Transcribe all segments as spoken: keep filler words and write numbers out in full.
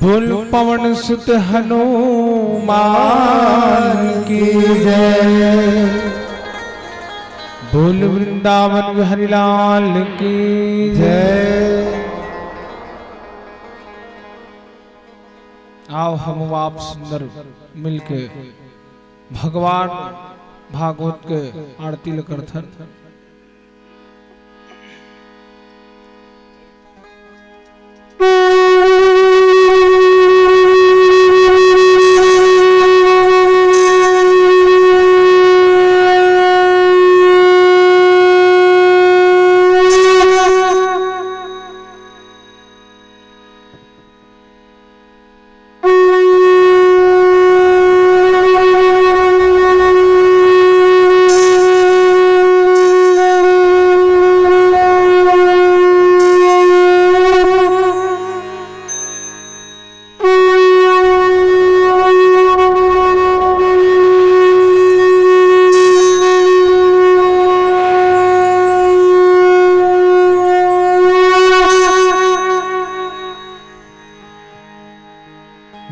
बोल पवन सुत हनुमान की जय। बोल वृंदावन बिहारी लाल की जय। आओ हम आप सुंदर मिलके भगवान भागवत के आरती ल करथन।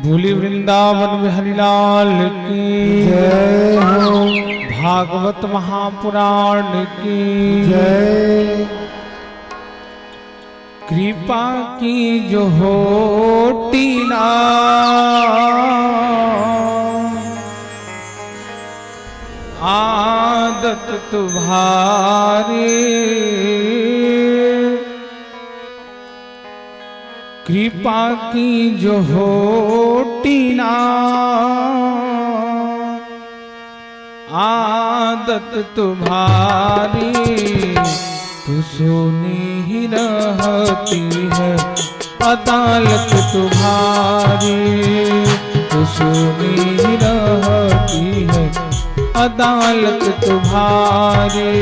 बोली वृंदावन बिहारी लाल की जय हो। भागवत महापुराण की जय। कृपा की जो होती ना आदत तुम्हारी, कृपा की जो होती ना आदत तुम्हारी, तो सुनी ही रहती है अदालत तुम्हारी, तो सुनी ही रहती है अदालत तुम्हारी।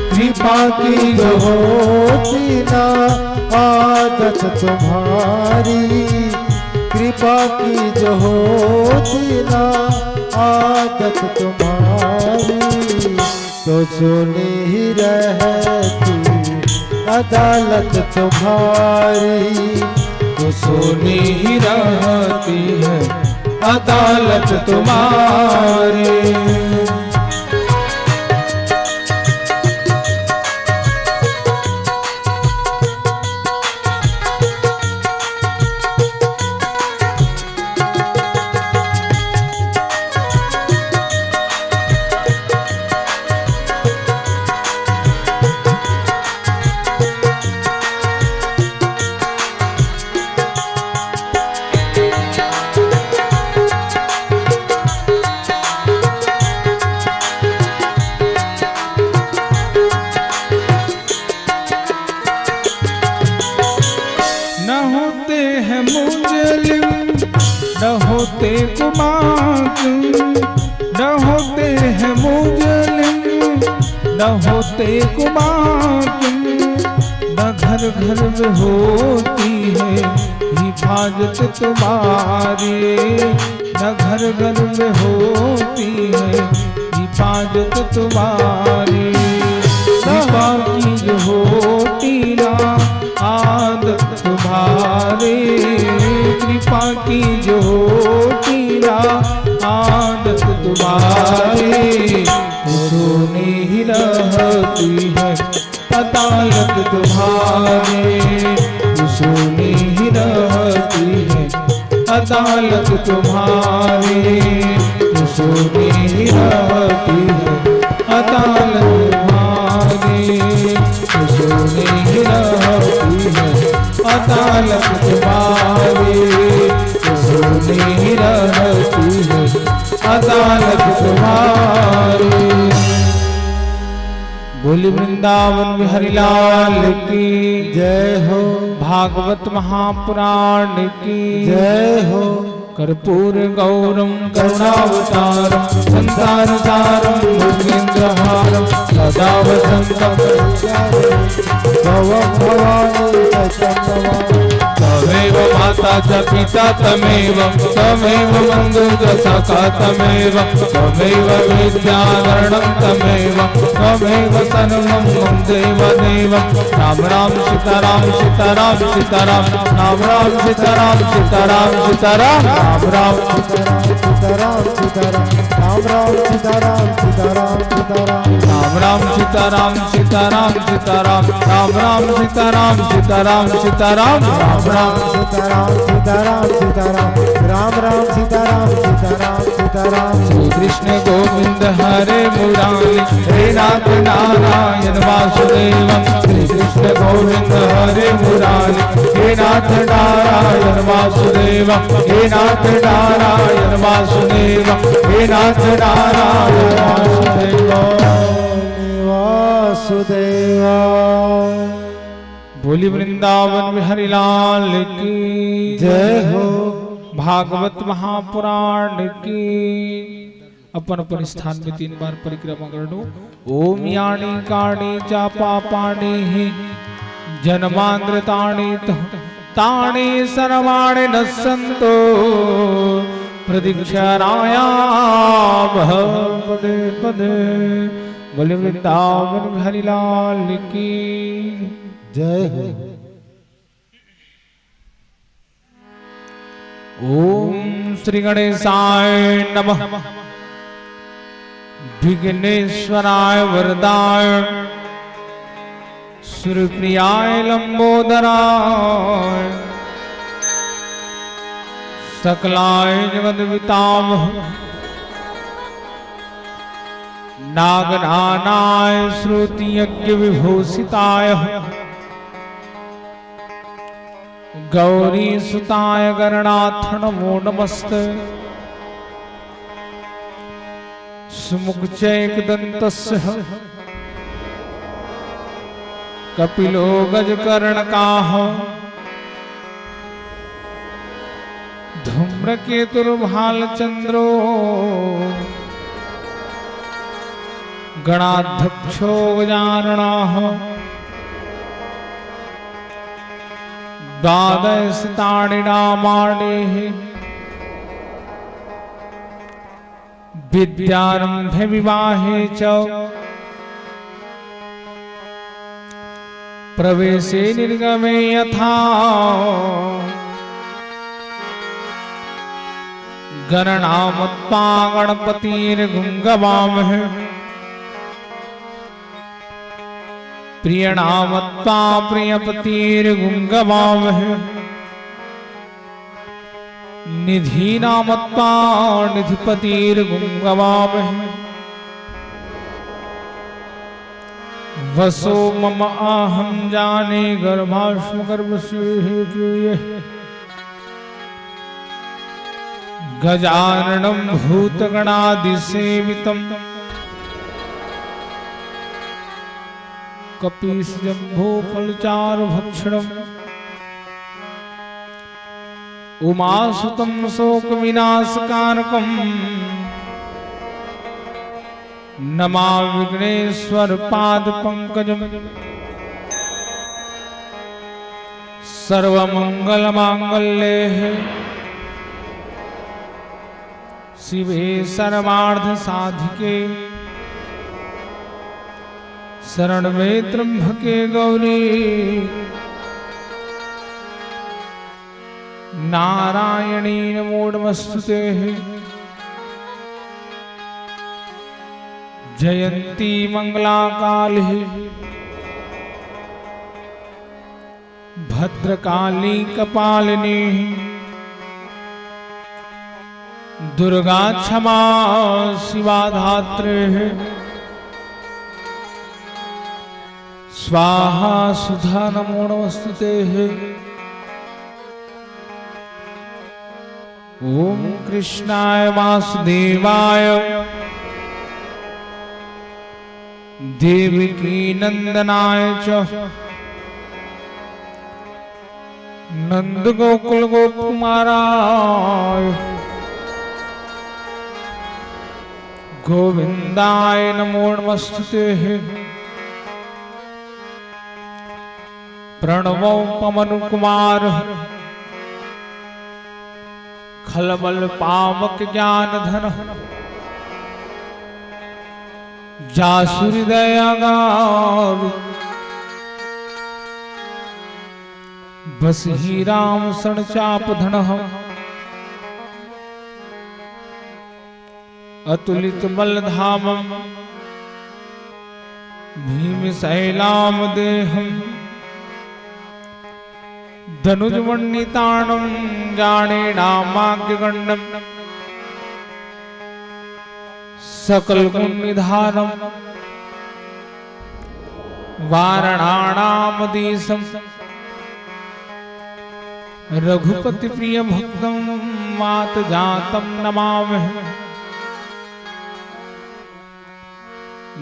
कृपा की जो होती ना आदत तुम्हारी, कृपा की जो होती ना आदत तुम्हारी, तो सुनी ही रहती अदालत तुम्हारी, तो सुनी ही रहती है अदालत तुम्हारी। न होते हैं मुजलिम, न होते कुमाकिम, न होते हैं मुजलिम, न होते कुमाकिम, न घर घर में होती है हिफाजत तुम्हारी, न घर घर में होती है हिफाजत तुम्हारी। कृपा की जो होती ना आदत तुम्हारी, कृपा की जो होती ना आदत तुम्हारी, सुनी ही रहती है अदालत तुम्हारी, सुनी ही रहती है अदालत तुम्हारी, सुनी ही रहती है अदालत तुम्हारी, सुनी ही रहती है अदालत तुम्हारी, सुनी ही रहती है अदालत तुम्हारी। बोली वृंदावन बिहारी लाल की जय हो। भागवत महापुराण की जय हो। कर्पूर गौरम करुणावतारम संसार सारम भूपेंद्र हारम सदा वसंतम भवम भवानी सचंदवा तमेव माता च पिता त्वमेव, त्वमेव बन्धु च सखा त्वमेव, त्वमेव विद्या द्रविणं त्वमेव, त्वमेव सर्वं मम देव देव। राम राम सीताराम, सीताराम सीताराम, राम राम सीताराम, सीताराम सीताराम, राम राम। सीताराम, सीताराम, सीताराम, राम राम, सीताराम, सीताराम, सीताराम। राम राम सीताराम, सीताराम सीताराम, राम राम सीताराम, सीताराम सीताराम, राम राम। सीताराम, सीताराम, सीताराम, राम राम, सीताराम, सीताराम, सीताराम। श्री कृष्ण गोविंद हरे मुरारी, हे नाथ नारायण वासुदेव। श्री कृष्ण गोविंद हरे मुरारी, हे नाथ नारायण वासुदेव, हे नाथ नारायण वासुदेव, हे नाथ नारायण वासुदेव। वासुदेवा। बोली वृंदावन बिहारी लाल की जय हो। भागवत महापुराण की। अपन अपन स्थान में तीन बार परिक्रमा कर लो। ओम यानी कानी चा पापानी ही जन्मांतराणी तानी सर्वाणी नश्यंतु प्रदक्षिणायाम पदे पदे। बोले वृंदावन बिहारी लाल की जय हो। ओम श्री गणेशाय नमः। विघ्नेश्वराय वरदाय श्री प्रियाय लंबोदराय सकलाय जगत पितामह नागनानाय श्रुति यज्ञ विभूषिताय गौरी सुताय गणनाथ नमो नमस्ते। सुमुख च एकदंतस्य कपिलो गजकर्णकाः। धूम्रकेतुर्भालचंद्रो गणाध्यक्षो गजाननः। द्वादशतानि नामानि विद्यारंभे विवाहे च प्रवेशे निर्गमे यथा। गणनामत्वा गणपतिर्गुं गवामहे। प्रियनामत्वा प्रियपतिर्गुं गवामहे। निधीनामत्वा निधिपतिर्गुं गवामहे। वसो मम अहं जाने गर्भास्म गर्भसे प्रिये। गजाननं भूतगणादिसेवितं कपीशजम्भूफलचारुभक्षणम्। उमासुतं शोकविनाशकारकं नमामि विघ्नेश्वरपादपङ्कजम्। सर्वमङ्गलमाङ्गल्ये शिवे सर्वार्थ साधिके शरण्ये त्र्यंबके गौरी नारायणी नमोनमस्तुते। जयंती मंगलाकाली भद्रकाली कपालिनी दुर्गा क्षमा शिवा धात्री स्वाहा सुधा नमोनमस्तुते। ओम कृष्णाय वासुदेवाय देवकी नंदनाय च नंद गोकुल गोप कुमाराय गोविंदाय नमो नमस्तुते। प्रणवो पवन कुमार हल बल पावक ज्ञान धन, जासु हृदय अगार। बसहि राम शरण चाप धन हम, अतुलित बल धामम, भीम शैलाम देहम। धनुज वंडिताणम, जाने रामाग्य गंडम। सकल गुण निधानम, वारणाणाम दीसम। रघुपति प्रिय भक्तम, वात जातम नमामि।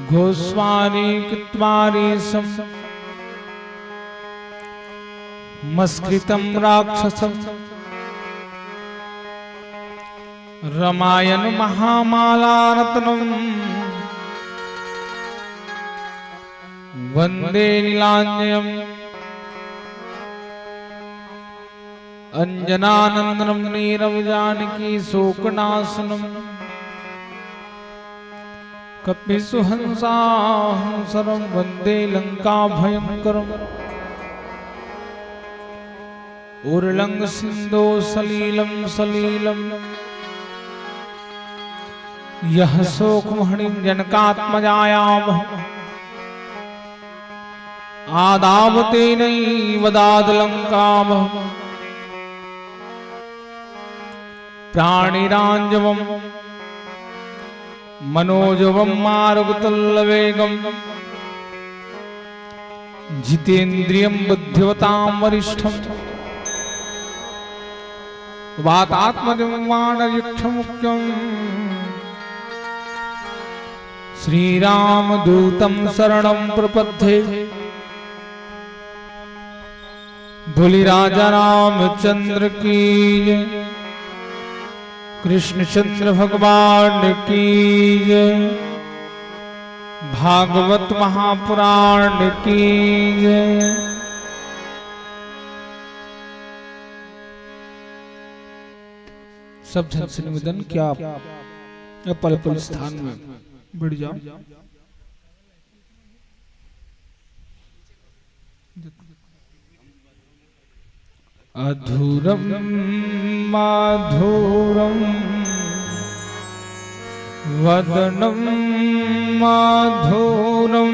गोस्वारी कृत्वारीसम, मस्कृतम राक्षसम। रमायन महामाला रत्नम, वंदे नीलांजनम। अंजनानंदनम नीरव जानकी शोकनाशनम। कपिसुहंसाहंसरम वंदे लंका भयंकरम। उर्लंघ सिंधो सलीलम सलीलम। यः शोकमहनिं जनकात्मजायाः। आदाव तेनैव दाद लंकावः। प्राणिरांजवं मनोजवं मारुततुल्यवेगं। जितेंद्रियं बुद्धिमतां वरिष्ठं। वातात्मजं वानरयक्षमुख्यं। श्रीरामदूतं शरणं प्रपद्ये। बोली राजा रामचंद्र की जय, कृष्णचंद्र भगवान की जय, भागवत महापुराण की जय। सब जन से निवेदन कि आप अपने अपने स्थान में बैठ जाओ। अधूरं माधुरं वदनं माधुरं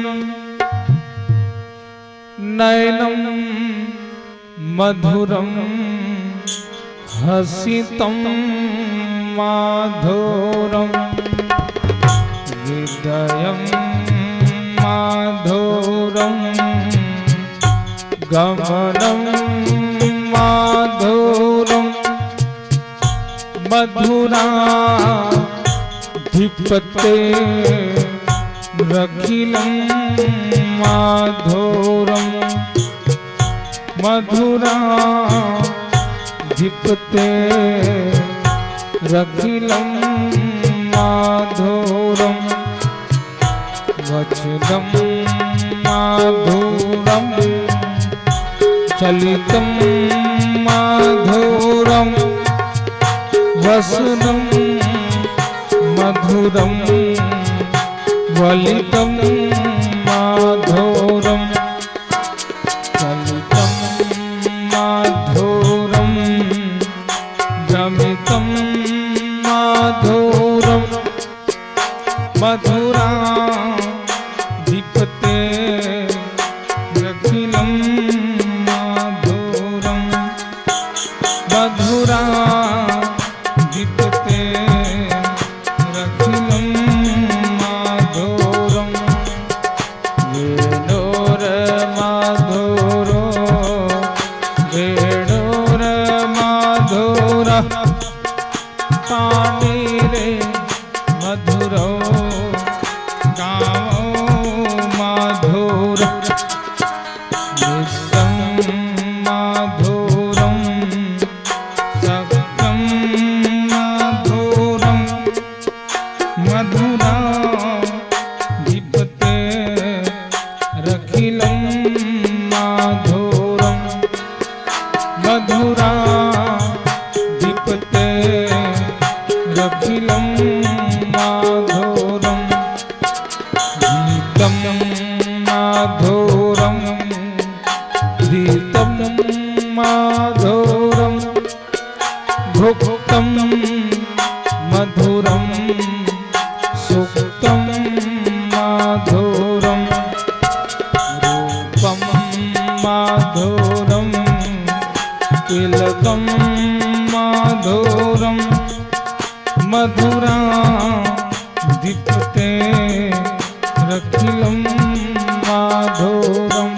नयनं मधुरं हसितं माधुरं हृदयं माधुरं गमनं माधुरं मधुराधिपते रखिलं माधुरं मधुराधिपते रखिलं माधुरं वचनं माधुरं चलितं माधुरं वसनं मधुरं वलितं माधुरं चलितं माधुरं भ्रमितं माधुरं मधुराधिपते रखिलं माधुरं मधुराधिपते रखिलं माधुरं वेणोर्माधुरो वेणोर्माधुरः पाणिरे मधुरो गावो माधुर नृत्यं माधुरं तिलकं माधुरं मधुराधिपतेरखिलं माधुरं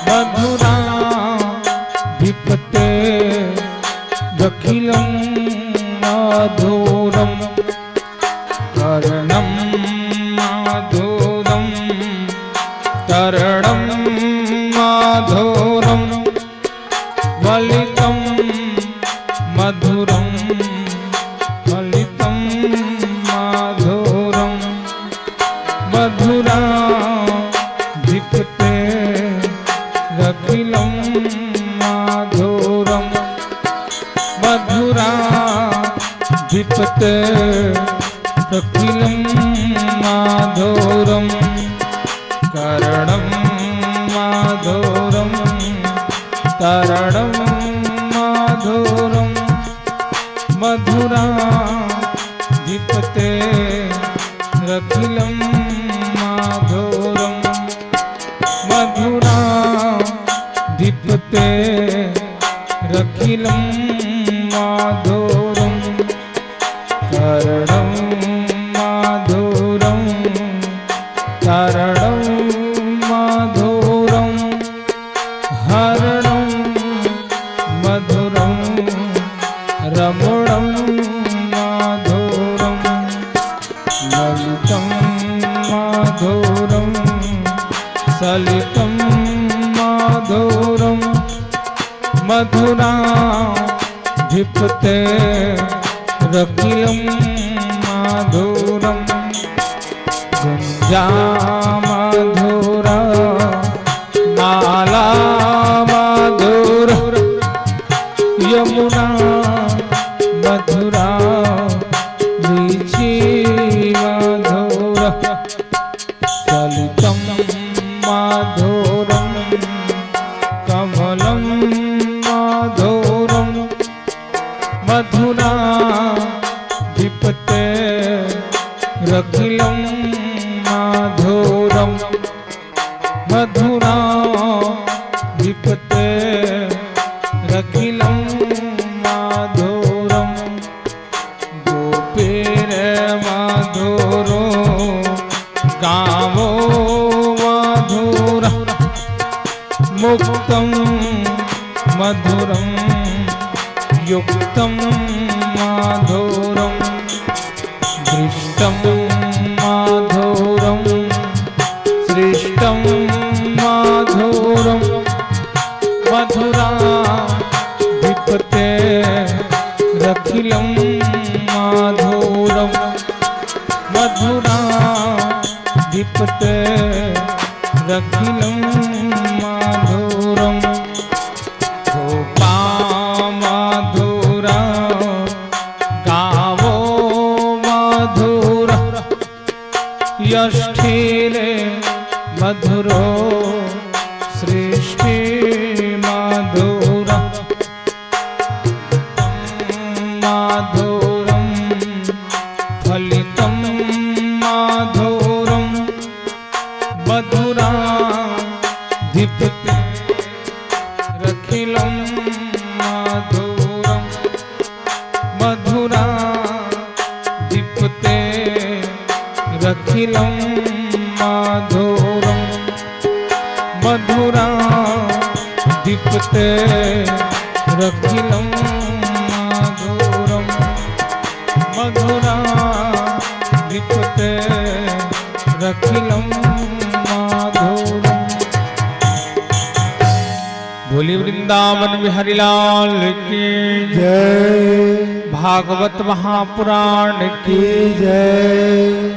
मधुराधिपतेरखिलं माधुरं कर्णं माधुरं कर्णं माधुरं फलितं मधुरं फलितं माधुरं मधुराधिपतेरखिलं माधुरं मधुराधिपतेरखिलं माधुरं कर्णं माधुरं कर्णं माधुरं मधुराधिपतेरखिलं माधुरं मधुराधिपतेरखिलं माधुरं कर्णं माधुरं कर्णं माधुरं हरणं मधुरं रमणं माधुरं ललितं माधुरं सलितं माधुरं मधुराधिपतेरखिलं माधुरं गुंजा माधुरा माला माधुरा यमुना मधुरा वीची माधुरा कलितं माधुरं कमलं माधुरं मधुराधिपतेरखिलं माधुरं मधुराधिपतेरखिलं माधुरं गोपीर मधुरो गावो मधुर मुक्तं मधुरं युक्तं माधुरं दृष्टं माधुरं सृष्टं माधुरं मधुराधिपतेरखिलं माधुरं मधुराधिपतेरखिलं माधुरं गोपा माधुरा गावो माधुरा यष्ठीरे मधुरो सृष्टि माधुरा माधुरं फलितं माधुरं मधुराधिपतेरखिलं माधुरं मधुराधिपतेरखिलं माधुरं मधुराधिपतेरखिलं माधुरं मधुराधिपतेरखिलं माधुरं। बोली वृंदावन बिहारी लाल की जय। भागवत महापुराण की जय।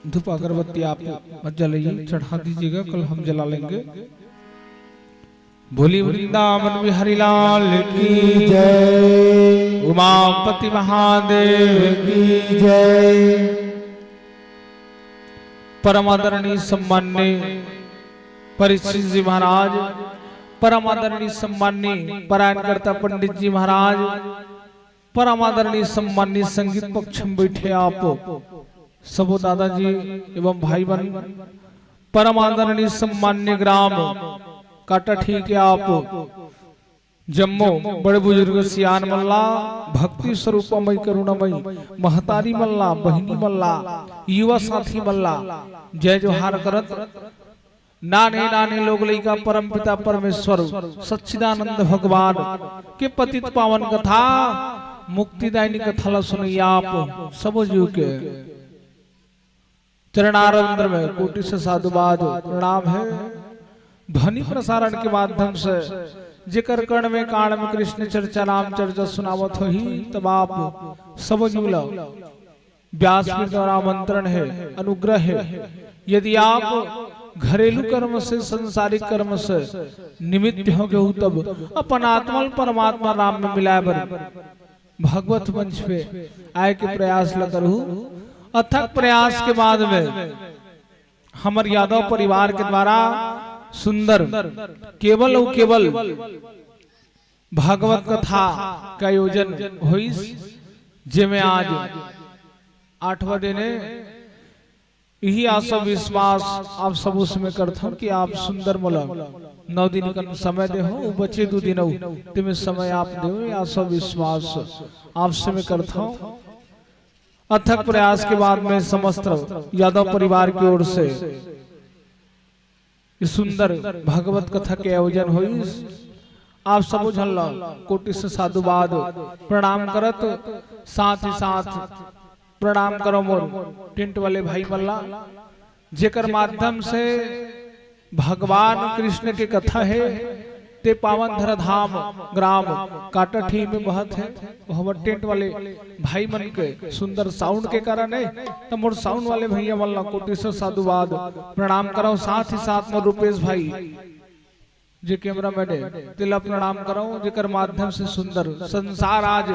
धूप अगरबत्ती आप मत जलाइए, चढ़ा दीजिएगा, कल हम जला लेंगे। बोली वृंदावन बिहारी लाल की जय। उमापति महादेव की जय। परम आदरणीय सम्माननीय परीक्षित जी महाराज, परम आदरणीय सम्माननीय परायणकर्ता पंडित जी महाराज, परम आदरणीय सम्माननीय संगीत पक्ष में बैठे आप, सबो दादाजी एवं भाई बहन, परम आदरणीय सम्मान्य ग्राम काटाठी के आप जम्मो बड़े बुजुर्ग सियान मन ला, भक्ति स्वरूपमय करुणामय महतारी मन ला, बहिनी मन ला, युवा साथी मन ला जय जोहार करत, नाने नाने लोग लइका परमपिता परमेश्वर सच्चिदानंद भगवान के पतित पावन कथा, मुक्तिदायिनी कथा ला सुनइया आप सबो जीव के चरणारविंद में कोटि से साधुवाद प्रणाम हे। ध्वनि प्रसारण के माध्यम से जेकर कण में काण में कृष्ण चर्चा नाम चर्चा सुनावत होही, तब आप सब जीव ला व्यासपीठ द्वारा आमंत्रण हे, अनुग्रह हे। यदि आप घरेलू कर्म से, सांसारिक कर्म से निमित्त हो गे हो, तब अपन आत्मा ल परमात्मा राम में मिलाए बर भागवत मंच पे आए के प्रयास ल करहू। अथक प्रयास के बाद में हमर यादव परिवार के द्वारा सुंदर केवल अउ केवल भागवत कथा के आयोजन होइस, जेमे आज आठवां दिन हे। इही आशा विश्वास आप सबो से मैं करथंव कि आप सुंदर मोला नौ दिन कन समय देहो, अउ बचे दू दिन अउ तेमे समय आप देहो, ये आशा विश्वास आप से मैं करथंव। अथक प्रयास के बाद में समस्त यादव परिवार की ओर से ये सुंदर भागवत कथा के आयोजन होइस। आप सबो झन ला कोटि से साधुवाद प्रणाम करत, साथ ही साथ प्रणाम करंव मोर टेंट वाले भाई मन ला, जेकर माध्यम से भगवान कृष्ण के कथा हे, ते पावन धराधाम ग्राम काटाठी में बहत हे। वो हमर टेंट वाले भाई मन के सुंदर साउंड के कारण हे, त मोर साउंड वाले भैया मन ला कोटि से साधुवाद प्रणाम करंव। साथ ही साथ मोर रूपेश भाई जे कैमरामैन हे, तेला प्रणाम करंव, जेकर माध्यम से सुंदर संसार आज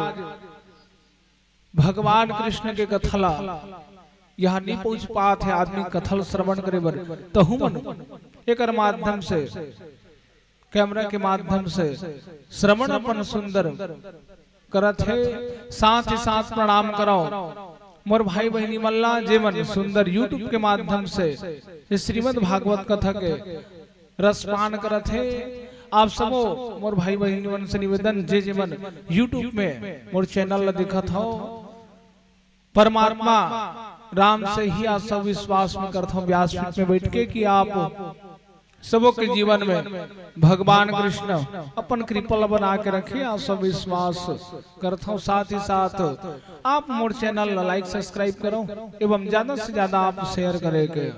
भगवान कृष्ण के कथा ला यहाँ नहीं पहुंच पात हे आदमी कथा ल श्रवण करे बर, तहू मन एकर माध्यम से, कैमरा के माध्यम से श्रवण अपन सुंदर करत हे। साथ ही साथ प्रणाम करंव मोर भाई बहिनी मन ला, जे मन सुंदर YouTube के माध्यम से ये श्रीमद् भागवत कथा के रसपान करत हे। आप सबो मोर भाई बहिनी मन से निवेदन, जे जे मन YouTube में मोर चैनल ला देखत हव, परमात्मा राम से ही आशा विश्वास में करथंव व्यासपीठ में बैठ के कि आप सबो के जीवन में भगवान कृष्ण अपन कृपा ला बना के रखे, आशा विश्वास करथंव। साथ ही साथ आप मोर चैनल ला लाइक सब्सक्राइब करव एवं ज्यादा से ज्यादा आप शेयर करे के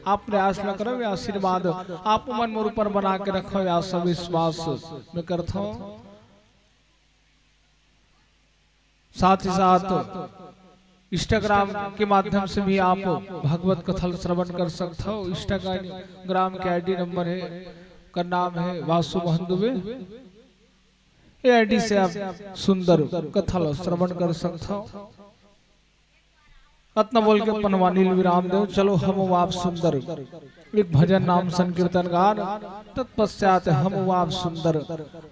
आप प्रयास ला करव। ये आशीर्वाद आप मन मोर ऊपर बना के रखव, ये आशा विश्वास मैं करथंव। साथ ही साथ Instagram के माध्यम से भी आप भागवत कथा ल श्रवण कर सकथव। Instagram के आईडी नंबर हे, का नाम हे वासु मोहन दुबे। ये आईडी से आप सुंदर कथा ल श्रवण कर सकथव। अतना बोल के अपन वाणी ल विराम देव। चलो हम आप सुंदर एक भजन नाम संकीर्तन गान, तत्पश्चात हम आप सुंदर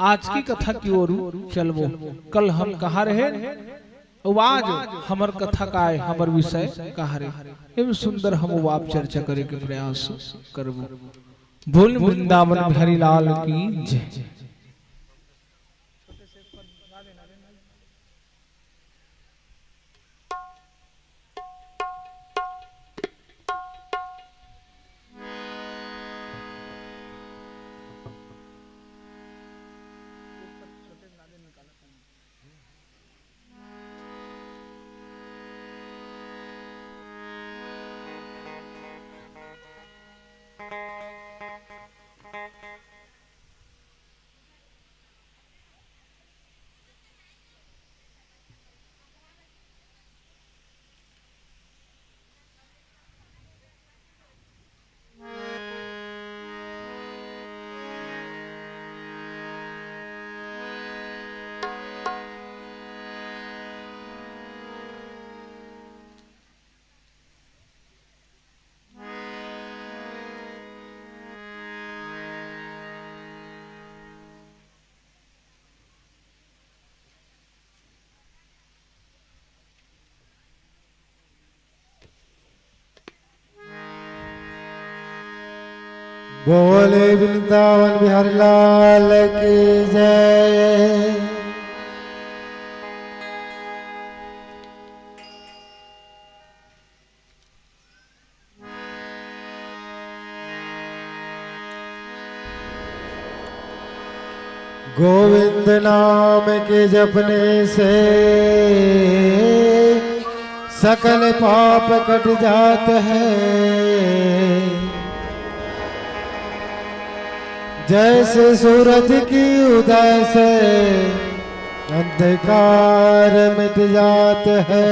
आज की कथा की ओर चलबो। कल हम कहाँ रहे, अउ आज हमर कथा का हे, हमर विषय कहाँ रहे, एम सुंदर हम आप चर्चा करे के प्रयास करबो। बोल वृंदावन बिहारी लाल की जय। बोले वृंदावन बिहारी लाल की जय। गोविंद नाम के जपने से सकल पाप कट जात है। जैसे सूरज की उदय से अंधकार मिट जात है।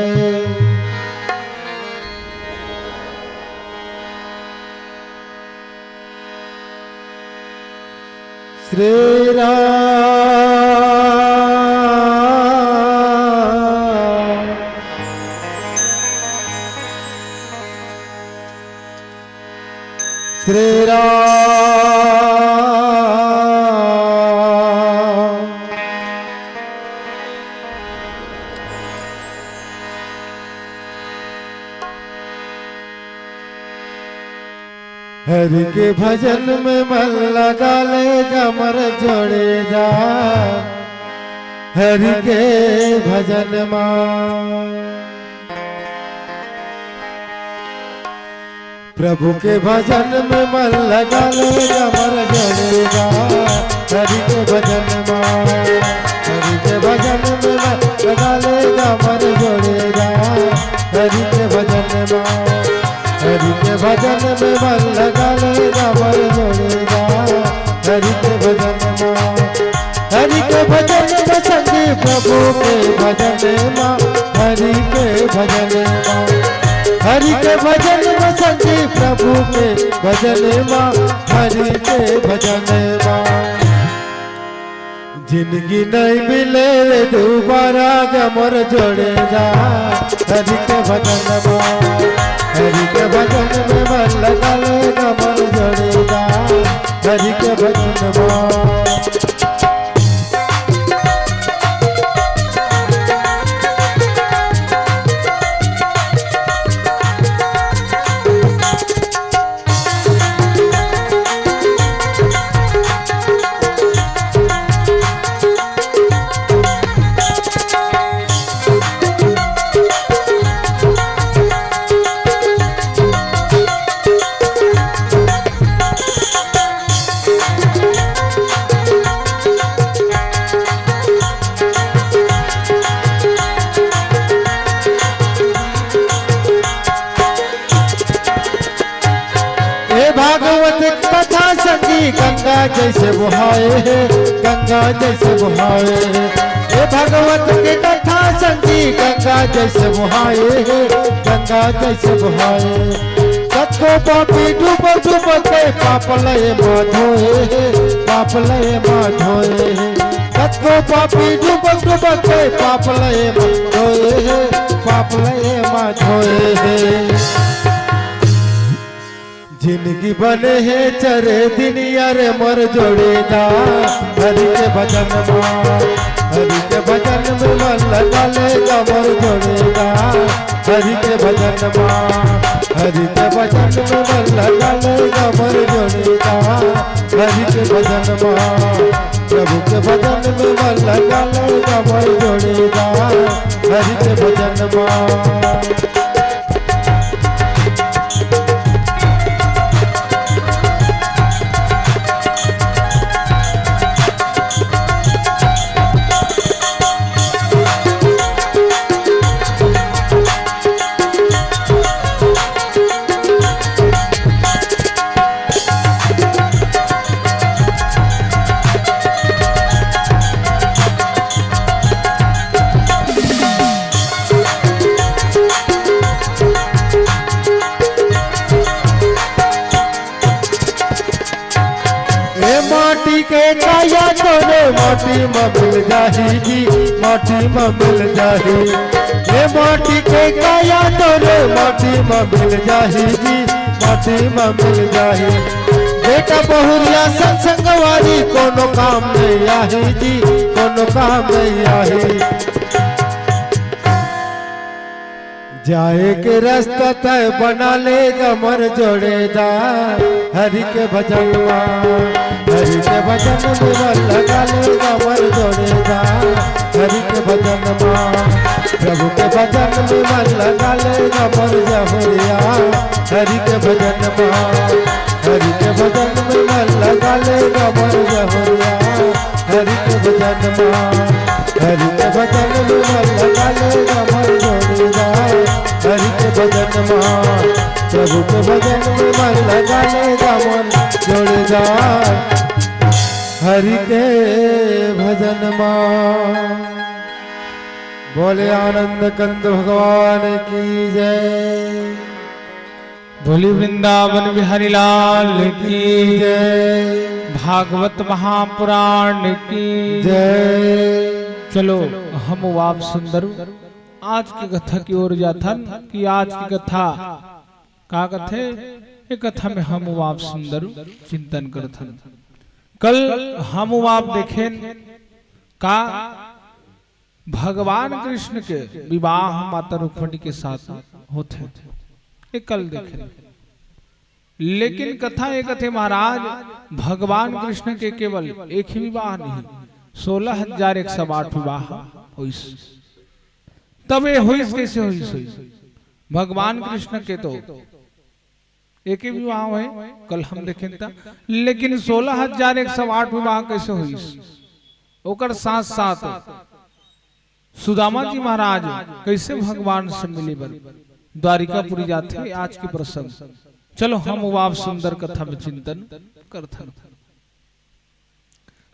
श्री राम, श्री राम। हरि के भजन में मन लगा ले गा मोर जोड़ीदार, हरि के भजन मा। प्रभु के भजन में मन लगा ले गा मोर जोड़ीदार, हरि के भजन मा। हरि के भजन में मन लगा ले गा मोर जोड़ीदार, हरि के भजन मा। हरि के भजन में मन लगा ले गा मोर जोड़ीदार, हरि के भजन मा। हरि के भजन में संगी प्रभु के भजन मा, हरि के भजन मा। हरि के भजन में संगी प्रभु के भजन मा, हरि के भजन मा। जिंदगी नहीं मिले रे दोबारा गा मोर जोड़ीदार, हरि के भजन मा। हरि के भजन में मन लगा ले गा मोर जोड़ीदार, हरि के भजन मा। ए भागवत कथा संगी गंगा जैसे बहाए हे, गंगा जैसे बहाए हे। ए भागवत के कथा संगी गंगा जैसे बहाए हे, गंगा जैसे बहाए। कतको पापी डूब डूब के पाप लय मा धोए हे, पाप लय मा धोए हे। कतको पापी डूब डूब के पाप लय मा धोए हे, पाप लय मा धोए हे। जिंदगी बने हे चरे दिन यार मोर जोड़ीदार, हरि के भजन मा। हरि के भजन में मन लगा ले गा मोर जोड़ीदार, हरि के भजन मा। हरि के भजन में मन लगा ले गा मोर जोड़ीदार, हरि के भजन मा। प्रभु के भजन में मन लगा ले गा मोर जोड़ीदार, हरि के भजन मा। ए माटी के काया तोरे माटी म मिल जाही जी, माटी म मिल जाही। ए माटी के काया तोरे माटी म मिल जाही जी, माटी म मिल जाही। बेटा बहुरिया संग संगवारी कोनो काम नहीं आही जी, कोनो काम नहीं आही। जाए के रास्ता तय बना ले गा मोर जोड़ेदार, हरि के भजन मा, हरि के भजन में मन लगा ले गा मोर जोड़ेदार, हरि के भजन मा, प्रभु के भजन में मन लगा ले गा मोर जहुरिया, हरि के भजन मा, हरि के भजन में मन लगा ले गा मोर जहुरिया, हरि के भजन मा, हरि के भजन में मन लगा ले गा मोर जोड़ीदार, हरि के भजन मा, प्रभु के भजन में मन लगा ले गा मोर जोड़ीदार, हरि के भजन मा। बोले आनंद कंद भगवान की जय। बोली वृंदावन बिहारी लाल की जय। भागवत महापुराण की जय। चलो, हम आप सुंदर आज के कथा की ओर जाथन कि आज की कथा का कथे, ये कथा में हम आप सुंदर चिंतन करथन। कल हम आप देखेन का भगवान कृष्ण के विवाह माता रुक्मणी के साथ होथे, ये कल देखेन। लेकिन कथा ये कथे महाराज, भगवान कृष्ण के केवल एक ही विवाह नहीं, सोलह हजार एक सौ आठ विवाह होइस। तब ये होइस, कैसे होइस, होइस? भगवान कृष्ण के तो एक ही विवाह है, कल हम देखेन त, लेकिन सोलह हजार एक सौ आठ विवाह कैसे होइस? ओकर साथ साथ सुदामा जी महाराज कैसे भगवान से मिले बर द्वारिकापुरी जाथे, आज के प्रसंग। चलो, हम आप सुंदर कथा में चिंतन करथन।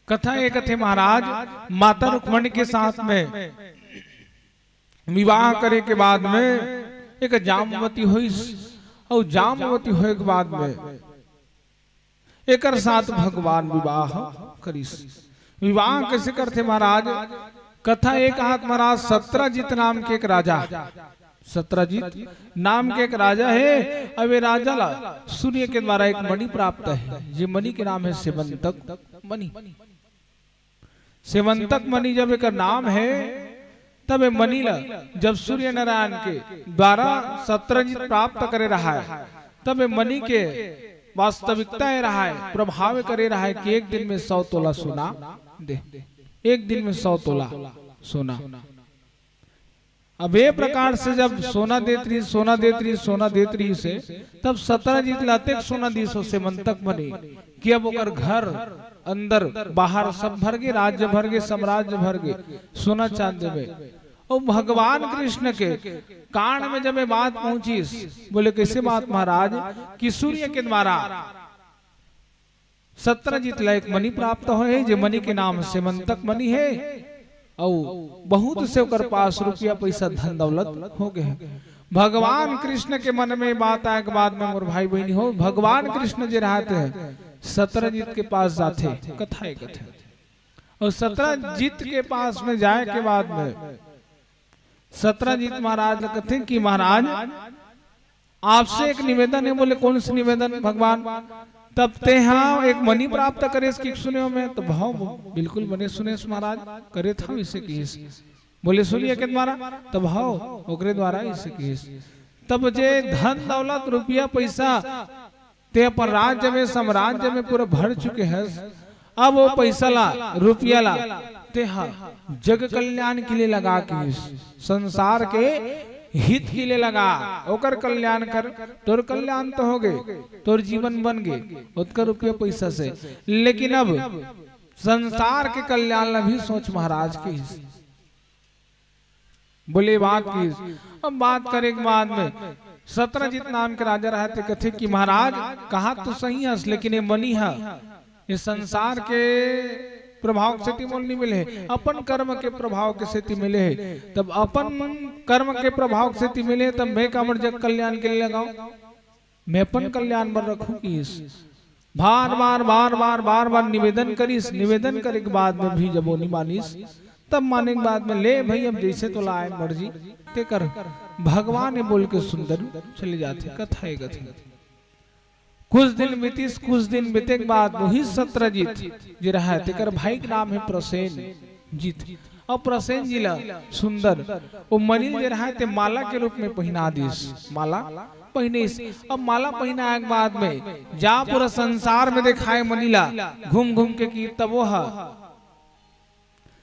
कथा ये कथे महाराज, माता रुक्मणी के साथ में विवाह करे के बाद में एक जामवती होइस, और जामवती होए के बाद में एकर साथ भगवान विवाह करिस। विवाह कैसे करथे महाराज? कथा एक हाथ महाराज, सत्रजीत नाम के एक राजा, सत्रजीत नाम के एक राजा हे। अब ये राजा ला सूर्य के द्वारा एक मणि प्राप्त हे, जे मणि के नाम हे सेवंतक मणि। सेवंतक मणि जब एकर नाम हे, तब ये मणि ला जब सूर्य नारायण के द्वारा सत्रजीत प्राप्त करे रहा है, तब ये मणि के वास्तविकता ये रहा है, प्रभाव करे रहा है कि एक दिन में सौ तोला सोना दे, एक दिन में सौ तोला सोना। अब ये प्रकार से जब सोना देत रही, सोना देत रही, सोना देत रही से, तब सत्रजीत ला अतेक सोना दिस हो सेवंतक मणि कि अब ओकर घर अंदर बाहर सब भर गे, राज्य भर गे, साम्राज्य भर गे सोना चांदी में। और भगवान कृष्ण के कान में जब ये बात पहुंचिस, बोले, "कैसे बात महाराज?" कि सूर्य के द्वारा सत्रजीत ला एक मणि प्राप्त होए हे, जे मणि के नाम सेवंतक मणि हे, अउ बहुत से ओकर पास रुपया पैसा धन दौलत हो गए हे। भगवान कृष्ण के मन में बात आए के बाद में, मोर भाई बहनी हो, भगवान कृष्ण जे रहते हैं सत्रजीत के पास जाथे, कथा ये कथे, और सत्रजीत के पास में जाए के बाद में सत्रजीत महाराज ला कथे कि महाराज, आपसे एक निवेदन है। बोले, "कौन सा निवेदन भगवान?" "तब तेहा एक मणि प्राप्त करेस कि सुने हो मैं?" तो भाव बिल्कुल मने सुनेस महाराज, करे था इसे किहिस। बोले, "सुनिए के द्वारा?" तो भाव ओकरे द्वारा इसे किहिस। तब जे धन दौलत रुपया पैसा ते अपन राज्य में, साम्राज्य में पूरा भर चुके हस, अब वो पैसा ला, रुपया ला, ते हा जग कल्याण के लिए लगा के, संसार के हित के लिए लगा, ओकर कल्याण कर, तोर कल्याण तो हो गए, तोर जीवन बन गए, ओतका रुपया पैसा से, लेकिन अब संसार के कल्याण ला भी सोच महाराज की। बोले बात की। अब बात करे के बाद में सत्रजीत नाम के राजा रहे, ते कथे कि महाराज, कहा तो सही हस, लेकिन ये मनी हा, ये संसार के प्रभाव के सेती मोल नहीं मिले हे, अपन कर्म के प्रभाव के सेती मिले हे। तब अपन कर्म के प्रभाव के सेती मिले, तब मैं कामर जग कल्याण के लिए लगाऊं, मैं अपन कल्याण बर रखूं किहिस। बार बार, बार बार, बार बार निवेदन करिस। निवेदन करे के बाद में भी जब वो नहीं मानिस, तब माने के बाद में, "ले भाई, अब जैसे तोला आए मर्जी, ते कर।" भगवान ये बोल के सुंदर चले जाथे। कथा ये कथे। कुछ दिन बीतिस, कुछ दिन बीते के बाद वही सत्रजीत जे रहा है, तेकर भाई के नाम है प्रसेन जीत। अउ प्रसेन जी ला सुंदर ओ मनी ल जे रहय ते माला के रूप में पहिना दिस। माला पहिनिस। अब माला पहिनाय के बाद में जा पूरा संसार में देखाय मनी ला घूम घूम के, कि तब वो ह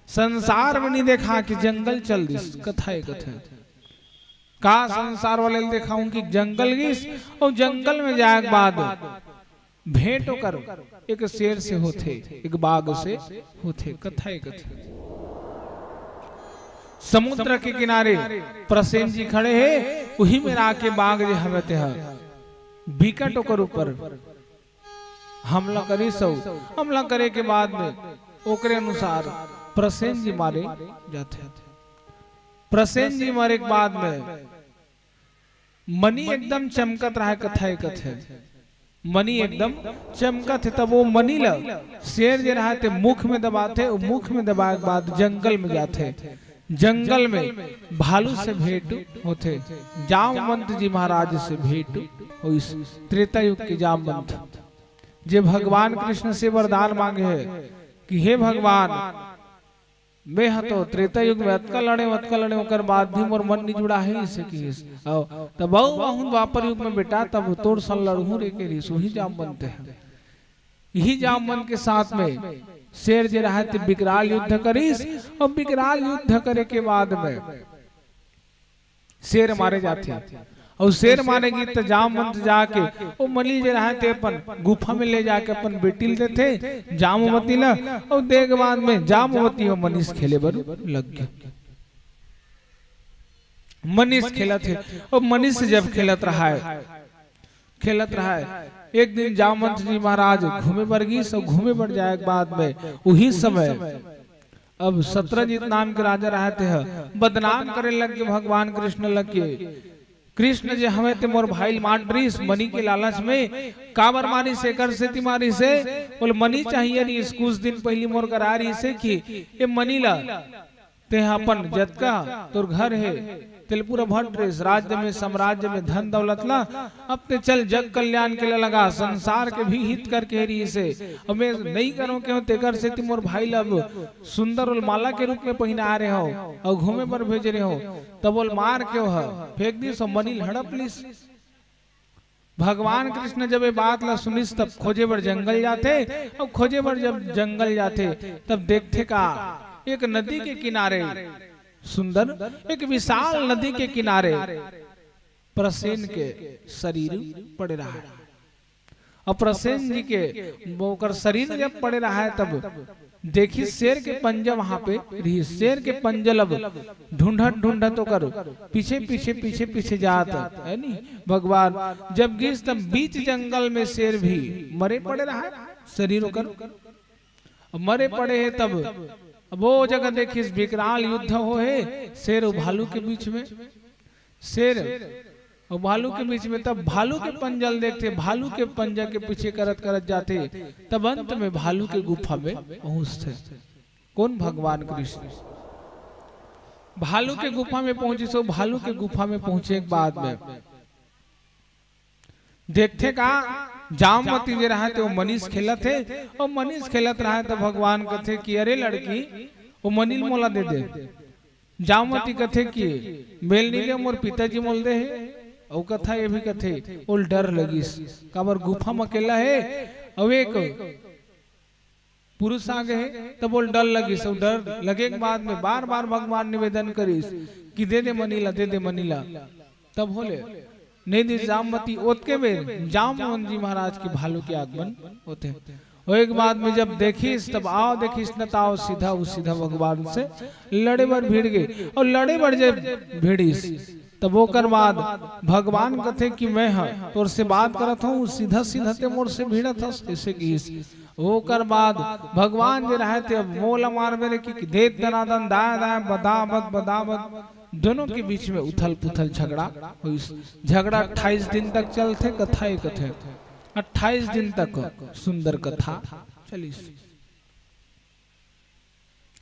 संसार में नइ देखा कि जंगल चल दिस। कथा ये कथे का संसार वाले ल देखाहूं कि जंगल गिस, अउ जंगल में जाय के बाद भेंट ओकर एक शेर से होथे, एक बाघ से होथे। कथा ये कथे समुद्र के किनारे प्रसेन जी खड़े हे, उही मेर आके बाघ जे हवय तेह बिकट ओकर ऊपर हमला करिस। हमला करे के बाद में ओकरे अनुसार प्रसेन जी मारे जाथे। प्रसेन जी मरे के बाद में मनी एकदम चमकत रहय। कथा ये कथे मनी एकदम चमकत हे। तब वो मनी ल शेर जे रहय ते मुख में दबाथे, वो मुख में दबाय के बाद जंगल में जाथे। जंगल में भालू से भेंट होथे, जामवंत जी महाराज से भेंट होइस। त्रेता युग के जामवंत जे भगवान कृष्ण से वरदान मांगे हे कि हे भगवान, मैं ह तो त्रेता युग में अतका लड़े, अतका लड़े, ओकर बाद भी मोर मन नइ जुड़ा हे, इसे किहिस। अउ तब अउ आहूं द्वापर युग में बेटा, तब तोर संग लड़हूं रे के रिहिस, उही जामवंत हे। इही जामवंत के साथ में शेर जे रहय ते विकराल युद्ध करिस, अउ विकराल युद्ध करे के बाद में शेर मारे जाथे। अउ शेर मारे गिस त जामवंत जाके ओ मनी ल जे रहय ते अपन गुफा में ले जाके अपन बेटी ल देथे, जामवती ल। अउ दे के बाद में जामवती अउ मनी से खेले बर लग गे। मनी से खेलत हे, अउ मनी से जब खेलत रहय, खेलत रहय, एक दिन जामवंत जी महाराज घूमे बर गिस, अउ घूमे बर जाय के बाद में उही समय अब सत्रजीत नाम के राजा रहय तेह बदनाम करे लग गे भगवान कृष्ण ल कि कृष्ण जे हवय ते मोर भाई ल मार डरिस मनी के लालच में। काबर मारिस, एकर सेती मारिस हे, बोले मनी चाहिए रिहिस, कुछ दिन पहिली मोर करा रिहिस हे कि ए मनी ल तेह अपन जतका तोर घर हे तेला पूरा भर डरिस, राज्य में, साम्राज्य में, धन दौलत ला। अब ते चल जग कल्याण के ला लगा, संसार के भी हित करके रिहिस हे। अब मैं नइ करों केहों, तेकर सेती मोर भाई ला अब सुंदर अउ माला के रूप में पहिनाय रेहेंव अउ घूमे बर भेजे रेहेंव, तब ओला मार के ओह फेंक दिस अउ मनी ल हड़प लिस। भगवान कृष्ण जब ये बात ला सुनिस तब खोजे बर जंगल जाथे। अउ खोजे बर जब जंगल जाथे तब देखथे का एक नदी के किनारे, सुंदर एक विशाल नदी के किनारे प्रसेन के शरीर पड़े रहय। अउ प्रसेन जी के ओकर शरीर जब पड़े रहय तब देखिस शेर के पंजा वहां पे रिहिस। शेर के पंजा ल अब ढूंढत ढूंढत ओकर पीछे पीछे पीछे पीछे जात हे नी भगवान। जब गिस तब बीच जंगल में शेर भी मरे पड़े रहय, शरीर ओकर मरे पड़े हे। तब अब वो जगह देखिस विकराल युद्ध होहे शेर अउ भालू के बीच में। शेर अउ भालू के बीच में, तब भालू के पंजा ल देखथे, भालू के पंजा के पीछे करत करत जाथे, तब अंत में भालू के गुफा में पहुंचथे। कोन? भगवान कृष्ण। भालू के गुफा में पहुंचिस, अउ भालू के गुफा में पहुंचे के बाद में देखथे का जामवती जे रहय ते वो मनी से खेलत हे, अउ मनी से खेलत रहय त भगवान कथे कि अरे लड़की, वो मनी ल मोला दे दे। जामवती कथे कि मेल नइ ले, मोर पिताजी मोला दे हे। अउ कथा ये भी कथे, ओला डर लगिस, काबर गुफा म अकेला हे, अउ एक पुरुष आ गे हे, तब ओला डर लगिस। अउ डर लगे के बाद में बार-बार भगवान निवेदन करिस कि दे दे मनी ला, दे दे मनी ला। तब होले, नइ दिस जामवती। ओतके बेर जामवंत जी महाराज के भालू के आगमन होथे। ओए के बाद में जब देखिस, तब आव देखिस न, त आव सीधा, उ सीधा भगवान से लड़े बर भिड़ गे। अउ लड़े बर जब भिड़िस, तब ओकर बाद भगवान कथे कि मैं ह तोर से बात करत हंव, सीधा सीधा ते मोर से भिड़त हस, अइसे किहिस। ओकर बाद भगवान जे रहय ते मोला मारबे रे कि, कि दे दनादन, दाय दाय, बदाबद बदाबद, दोनों के बीच में उथल पुथल झगड़ा होइस। झगड़ा अट्ठाईस दिन तक चलथे, कथा ये कथे अट्ठाईस दिन तक सुंदर कथा चलिस।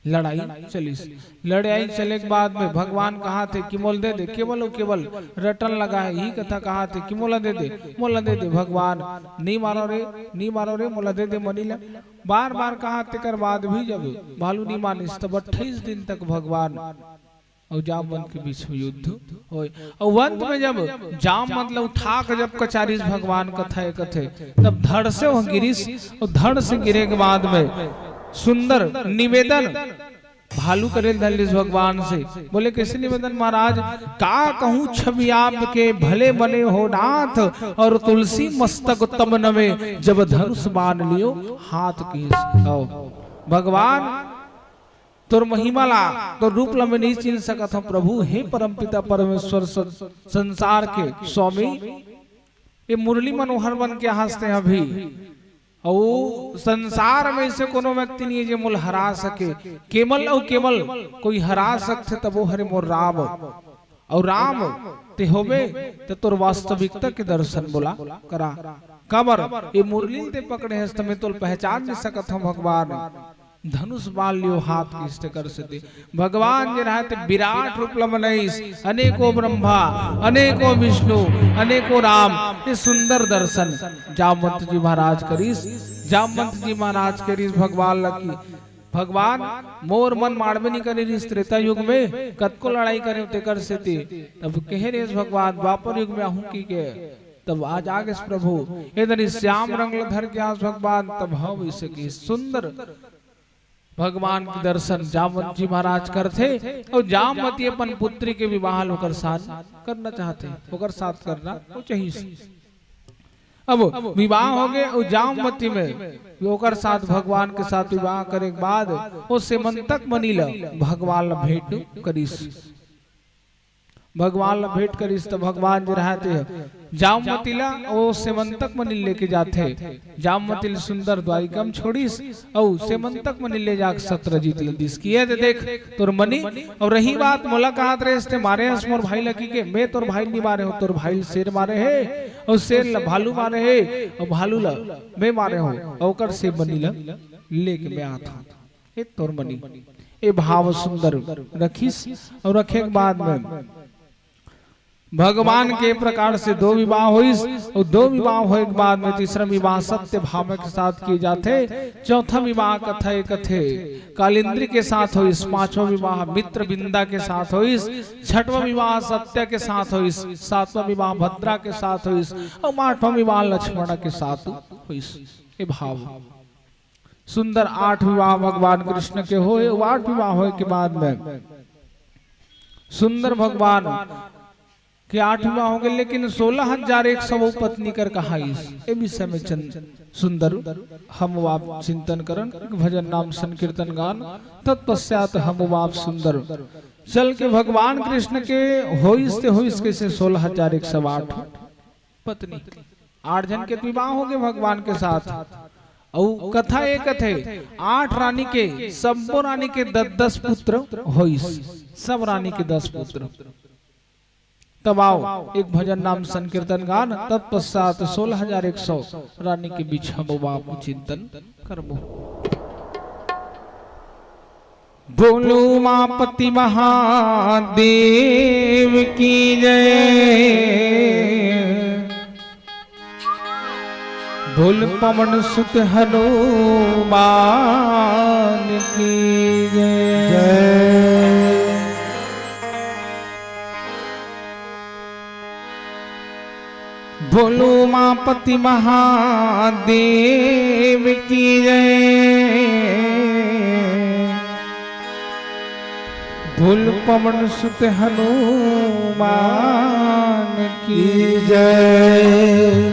लड़ाई चलिस। लड़ाई चले के बाद में भगवान कहाथे कि मोला दे दे, केवल अउ केवल रटन लगा हे, इही कथा कहाथे कि मोला दे दे, मोला दे दे भगवान, नी मारो रे, नी मारो रे, मोला दे दे मनी ला। बार बार कहा, तेकर बाद भी जब भालू नी मानिस, तब अट्ठाईस दिन तक भगवान अउ जामवंत के बीच में युद्ध होय। अउ अंत में जब जामवंत ल उठा के जब कचारिस भगवान कथा ए कथे, तब धड़ से वह गिरिस, अउ धड़ से गिरे के बाद में सुंदर निवेदन भालू करे ल धर लिस भगवान से। बोले, "कइसे निवेदन महाराज?" "का कहूँ छवि आपके भले बने हो नाथ, अउ तुलसी मस्तक तब नवे, जब धनुष बाण लियो हाथ," किहिस। अउ भगवान तोर महिमा ला, तोर रूप ला मैं नहीं चिन्ह सकत हूँ प्रभु। हे परमपिता परमेश्वर, सं-, संसार के स्वामी, ये मुरली मनोहर बन के हंसते हैं अभी। अउ संसार में ऐसे कोनो व्यक्ति नहीं है जे मोला हरा सके। केवल अउ केवल कोई हरा सकथे तब वो हरे मोर राम। अउ राम ते होबे त तोर वास्तविकता के दर्शन मोला करा। काबर ये मुरली ते पकड़े हस त मैं तोल पहचान नहीं सकत हूँ भगवान। धनुष बाण लियो हाथ किहिस तेकर सेती भगवान जे रहय ते विराट रूप ल बनाइस, अनेको ब्रह्मा, अनेको विष्णु, अनेको राम, ये सुंदर दर्शन जामवंत जी महाराज करिस। जामवंत जी महाराज करिस भगवान ल कि भगवान मोर मन माड़बे नी करे रिहिस त्रेता युग में, कतको लड़ाई करे तेकर सेती। तब कहे रेस भगवान द्वापर युग में आहूं कि के, तब आज आगेस प्रभु, ए दरी श्याम रंग ल धर के आस भगवान, तब हम इसे की सुंदर भगवान के दर्शन जामवंत जी महाराज करथे अउ जामवती अपन पुत्री के विवाह ल ओकर साथ करना चाहथे, ओकर साथ करना वो चाहिस। अब विवाह होगे अउ जामवती में ओकर साथ भगवान के साथ विवाह करे के बाद वो सेमंतक मनी ल भगवान ल भेंट करिस। भगवान ल भेंट करिस त भगवान जे रहय ते जामवती ल ओ सेमंतक मनी लेके जाथे। जामवती ल सुंदर द्वारिका म छोड़िस अउ सेमंतक मनी ले जाके सत्यजीत ल दिस कि ए दे देख तोर मनी। अउ रही बात मोला कहत रेस ते मारे हस मोर भाई ल कि के, मैं तोर भाई ल नी मारे हों, तोर भाई ल शेर मारे हे अउ शेर ल भालू मारे हे अउ भालू ल मैं मारे हों अउ ओकर से मनी ल लेके मैं आत हों। ए तोर मनी, ए भाव सुंदर रखिस अउ रखे के बाद में भगवान के प्रकार से दो विवाह होइस अउ दो विवाह होए के बाद में तीसरा विवाह सत्य भामा के साथ किए जाथे। चौथा विवाह कथा ए कथे कालिंदी के साथ होइस, पांचवा विवाह मित्रविंदा के साथ होइस, छठवां विवाह सत्या के साथ होइस, सातवां विवाह भद्रा के साथ होइस अउ आठवां विवाह लक्ष्मणा के साथ होइस। ए भाव सुंदर आठ विवाह भगवान कृष्ण के होए। वो आठ विवाह होए के बाद में सुंदर भगवान के आठ विवाह होगे, लेकिन सोलह हजार एक सौ पत्नी कर कहाइस। ए विषय में चंद सुंदर हम आप चिंतन करन, भजन नाम संकीर्तन गान, तत्पश्चात हम आप सुंदर चल के भगवान कृष्ण के होइस ते होइस कइसे सोलह हजार एक सौ आठ पत्नी, आठ झन के विवाह होगे भगवान के साथ। अउ कथा ए कथे, आठ रानी के, सब्बो रानी के दस दस पुत्र होइस, सब रानी के दस पुत्र। तब आओ, एक भजन नाम संकीर्तन गान, तत्पश्चात सोलह हजार एक सौ रानी के बीच हम बाबू चिंतन करबो। बोलो उमापति महादेव की जय, बोल पवन सुत हनुमान की जय। जय। बोलो उमापति महादेव की जय, बोल पवन सुत हनुमान की जय।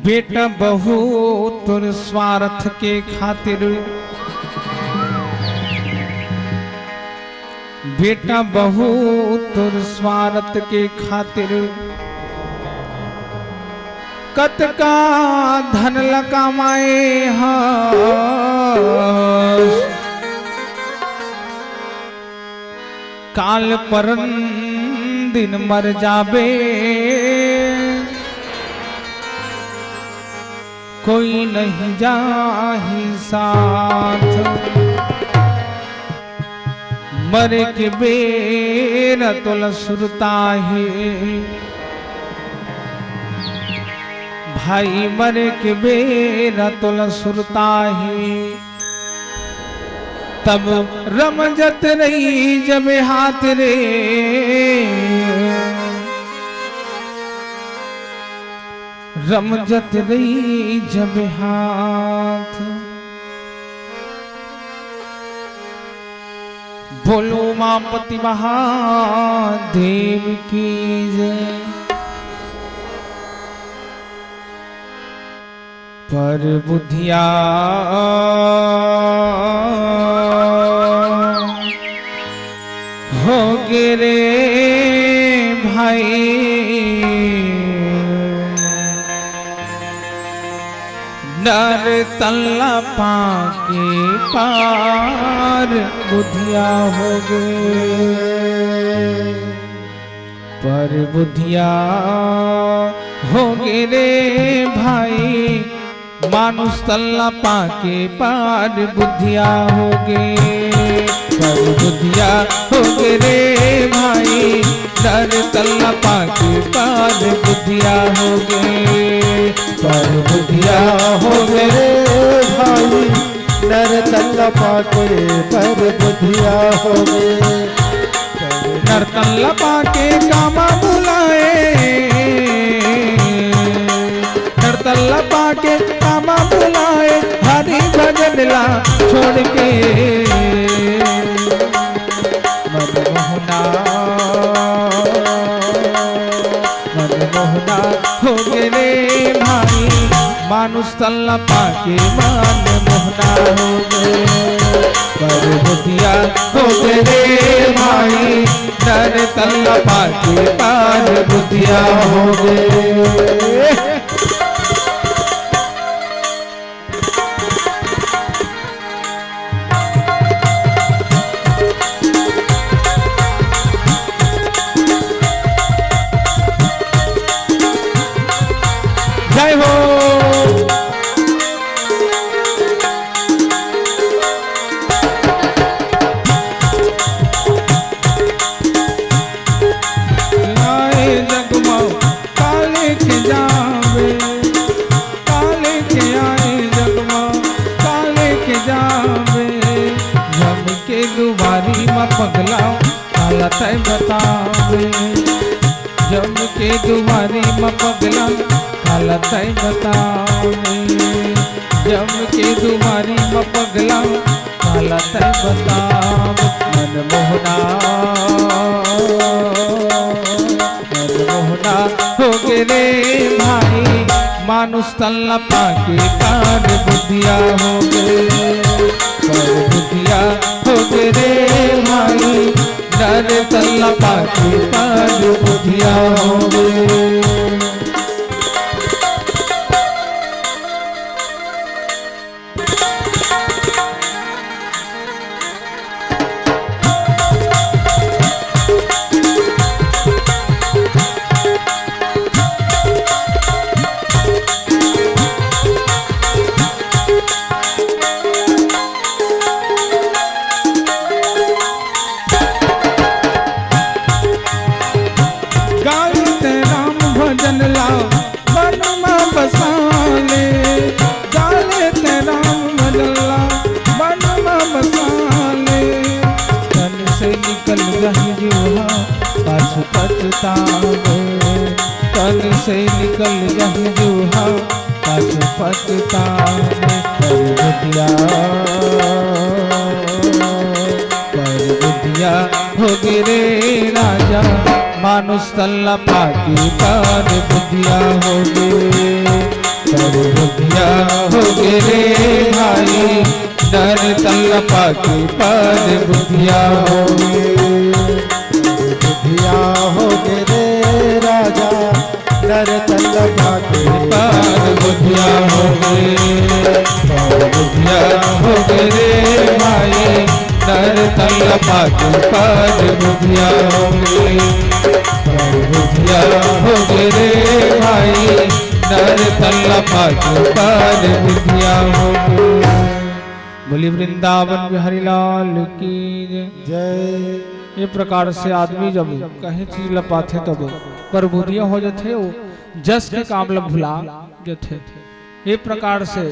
बेटा बहू तोर स्वार्थ के खातिर, बेटा बहू तोर स्वार्थ के खातिर, कतका धन ल कमाए हस। काल परन दिन मर जाबे। कोई नहीं जाही साथ। मरे के बेरा तोला सुरता हे भाई, मरे के बेरा तोला सुरता हे। तब रमजत रही जब हाथ रे, रमजत रही जब हाथ। बोलो उमापति महादेव की जय। पर बुधिया हो गे रे भाई, नर तन ला पाके पर बुधिया हो गे। पर बुधिया हो गे रे भाई, मानुष तन ला पाके पर बुधिया हो गे। पर बुधिया हो गे रे भाई, नर तन ला पाके पर बुधिया हो गे। पर बुधिया हो गे रे भाई, नर तन ला पाके पर बुधिया हो गे। नर तन ला पाके कामा बुलाए, नर तन ला पाके कामा बुलाए, हरि भजन ला छोड़ के। मन मोहना, मन मोहना हो गे रे भाई, मानुष तन ला पाके मन मोहना हो गे। पर बुधिया हो गे रे भाई, नर तन ला पाके पर बुधिया हो गे। जय हो। आए जग मा काले के जावे, काले के आए जग मा काले के जावे। जम के दुवारी मा पगला काला तै बतावे, जम के दुवारी मा पगला काला तै बतावे, जम के दुवारी मा पगला काला तै बतावे। मन मोहना, मन मोहना हो गे रे भाई, मानुष तन ला पाके पर बुधिया हो गे। पर बुधिया हो गे रे भाई, नर तन ला पाके पर बुधिया हो गे। गाय ते राम भजन ला मन मा बसा ले, गाले ते राम भजन ला मन मा बसा ले। तन से निकल जाही जीव हा पाछू पछतावे, तन से निकल जाही जीव हा पाछू पछतावे। पर बुधिया, पर बुधिया हो गे रे राजा, मानुष तन ला पाके पर बुधिया हो गे। पर बुधिया हो गे रे भाई, नर तन ला पाके पर बुधिया हो गे। पर बुधिया हो गे रे राजा, नर तन ला पाके पर बुधिया हो गे। पर बुधिया हो गे रे भाई, नर तन ला पाके पर बुधिया हो गे। पर बुधिया हो गे रे भाई, कर तल्ला पाछू कर विद्या होगे। बोली वृंदावन बिहारी लाल की जय। जय। ये प्रकार से आदमी जब कहीं चीज ल पाथे तब प्रबुद्धिया हो जाथे, वो जस के काम ल भुला जाथे। ये प्रकार से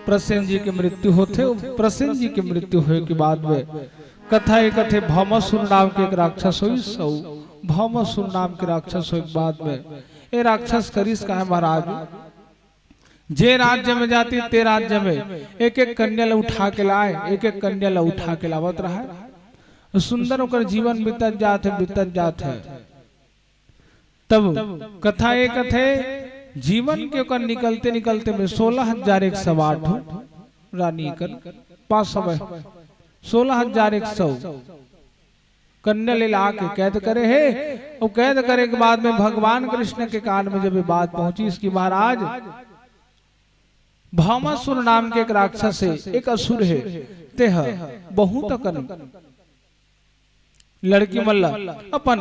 प्रसेन जी के मृत्यु होथे। प्रसेन जी के मृत्यु होए के बाद में कथा ये कथे, भौमासुर नाम के एक राक्षस होइस, अउ भौमासुर नाम के राक्षस होए के बाद में ये राक्षस करिस काहे महाराज, जे राज्य में जातिस ते राज्य में एक एक कन्या ल उठा के लाए, एक एक कन्या ल उठा के लावत रहय। सुंदर ओकर जीवन बीतत जात हे, बीतत जात हे। तब कथा ये कथे, जीवन के ओकर निकलते निकलते में सोलह हजार एक सौ आठ रानी कर पास समय सोलह हजार एक सौ कन्या ले ला के कैद करे हे। अउ कैद करे के बाद में भगवान कृष्ण के कान में जब ये बात पहुंचिस कि महाराज, भौमासुर नाम के एक राक्षस हे, एक असुर हे, तेह बहुत अकन लड़की मन ला अपन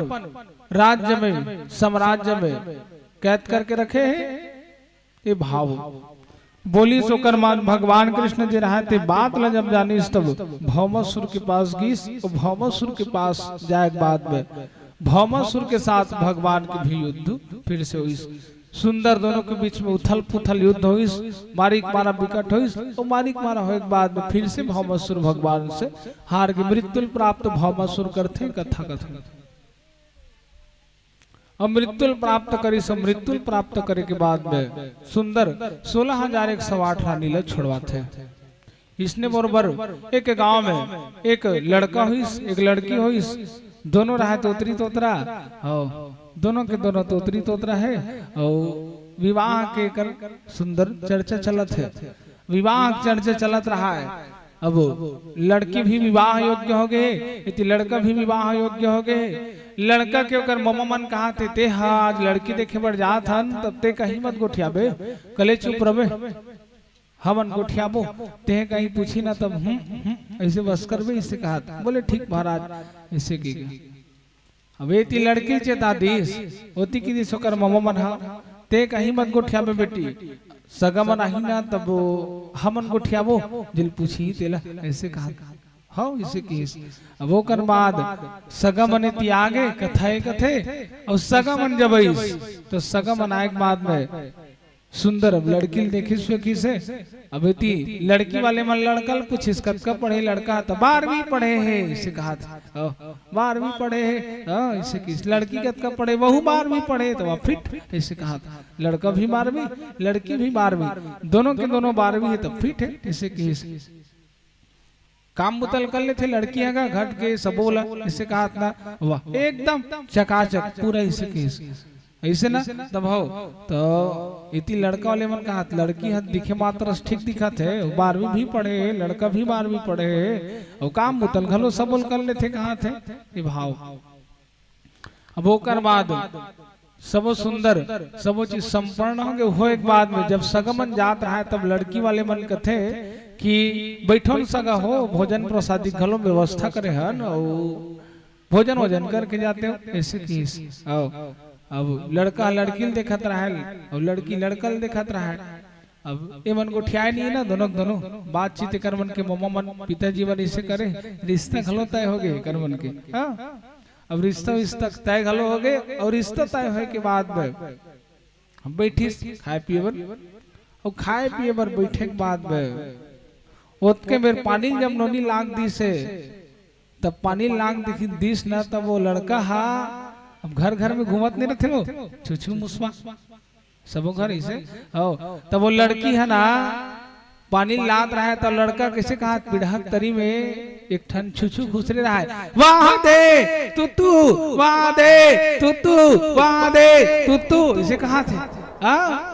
राज्य में, साम्राज्य में कैद करके रखे हे। ये भाव बोलिस ओकर बाद भगवान कृष्ण जे रहय ते बात ला जब जानिस तब भौमासुर के पास गिस। अउ भौमासुर के पास जाए के बाद में भौमासुर के साथ भगवान के भी युद्ध फिर से होइस। सुंदर दोनों के बीच में उथल पुथल युद्ध होइस, मारिक मारा बिकट होइस। अउ मारिक मारा होए के बाद में फिर से भौमासुर भगवान से हार के मृत्यु प्राप्त भौमासुर करथे, कथा कथे। अउ मृत्यु प्राप्त करिस, अउ मृत्यु प्राप्त करे के बाद में सुंदर सोलह हजार एक सौ आठ रानी ल छोड़वाथे। इसने बरोबर एक गांव में एक लड़का होइस, एक लड़की होइस, दोनों रहय तोतरी तोतरा। हव, दोनों के दोनों तोतरी तोतरा हे। अउ विवाह के कर सुंदर चर्चा चलत हे, विवाह के चर्चा चलत रहय। अब लड़की भी विवाह योग्य होगे, एती लड़का भी विवाह योग्य होगे। लड़का के ओकर ममा मन कहत हे, ते ह आज लड़की देखे बर जात हन, तब ते कहीं मत गोठियाबे, कले चुप रहबे, हमन गोठियाबो। तेह कहीं पूछी ना तब हम्म हम्म ऐसे बस करबे, इसे कहत। बोले ठीक महाराज, इसे की अब एती लड़की चेता दिस, ओती किहिस ओकर ममा मन ह, ते कहीं मत गोठियाबे बेटी, सगा मन आही ना तब हमन गोठियाबो, जेला पूछी तेला, ऐसे कहत। हव, इसे किहिस। अब ओकर बाद सगा मन एती आगे, कथा ये कथे, अउ सगा मन जब आइस, तो सगा मन आए के बाद में सुंदर अब लड़की ल देखिस वेखिस हे। अब एती लड़की वाले मन लड़का ल पूछिस, "कतका पढ़े लड़का?" त, "बारहवीं पढ़े हे," इसे कहत। "अ, बारहवीं पढ़े हे?" "हाँ," इसे किहिस। "लड़की कतका पढ़े?" "वहू बारहवीं पढ़े," त वह फिट, इसे कहत। लड़का भी बारहवीं, लड़की भी बारहवीं, दोनों के दोनों बारहवीं हे, त फिट हे, इसे किहिस। काम बुता ल कर लेथे लड़की ह गा, घर के सबो ला, इसे कहत ना, वाह, एकदम चकाचक, पूरा इसे किहिस। अइसे ना, तब हव, त एती लड़का वाले मन कहत, लड़की ह दिखे मात्र ठीक दिखत हे, बारहवीं भी पढ़े हे, लड़का भी बारहवीं पढ़े हे, अउ काम बुता ल घलो सबो ल कर लेथे, कहत हे, ये भाव। अब ओकर बाद सबो सुंदर, सबो चीज संपन्न होगे। होए के बाद में जब सगा मन जात रहय, तब लड़की वाले मन कथे कि, "बइठो न सगा हो, भोजन प्रसादी घलो व्यवस्था करे हन, अउ भोजन वोजन करके जाते हो," ऐसे किहिस। अउ अब लड़का लड़की ल देखत रहय, अउ लड़की लड़का ल देखत रहय। अब ए मन गोठियाए नहीं ना, दोनों के दोनों बातचीत एकर मन के ममा मन, पिताजी मन इसे करे, रिश्ता घलो तय होगे एकर मन के। हाँ, अब रिश्ता विश्ता तय घलो होगे, अउ रिश्ता तय होए के बाद में हम बैठिस खाए पिए बर, अउ खाए पिए बर बैठे के बाद में ओतके बेर पानी ल जब नोनी लाग दिस हे, तब पानी लाग दिखी दिस ना, तब वो लड़का हा अब घर घर में घूमत नहीं रहते वो छुछू मुसवा। सबो घर इसे, हव, तब वो लड़की ह ना, पानी लात रहय, त लड़का कइसे कहत, पीढ़ा के तरी में एक ठन छुछू खुसरे रहय, "वाह दे तुतू, वाह दे तुतू, वाह दे तुतू," इसे कहत हे। हाँ?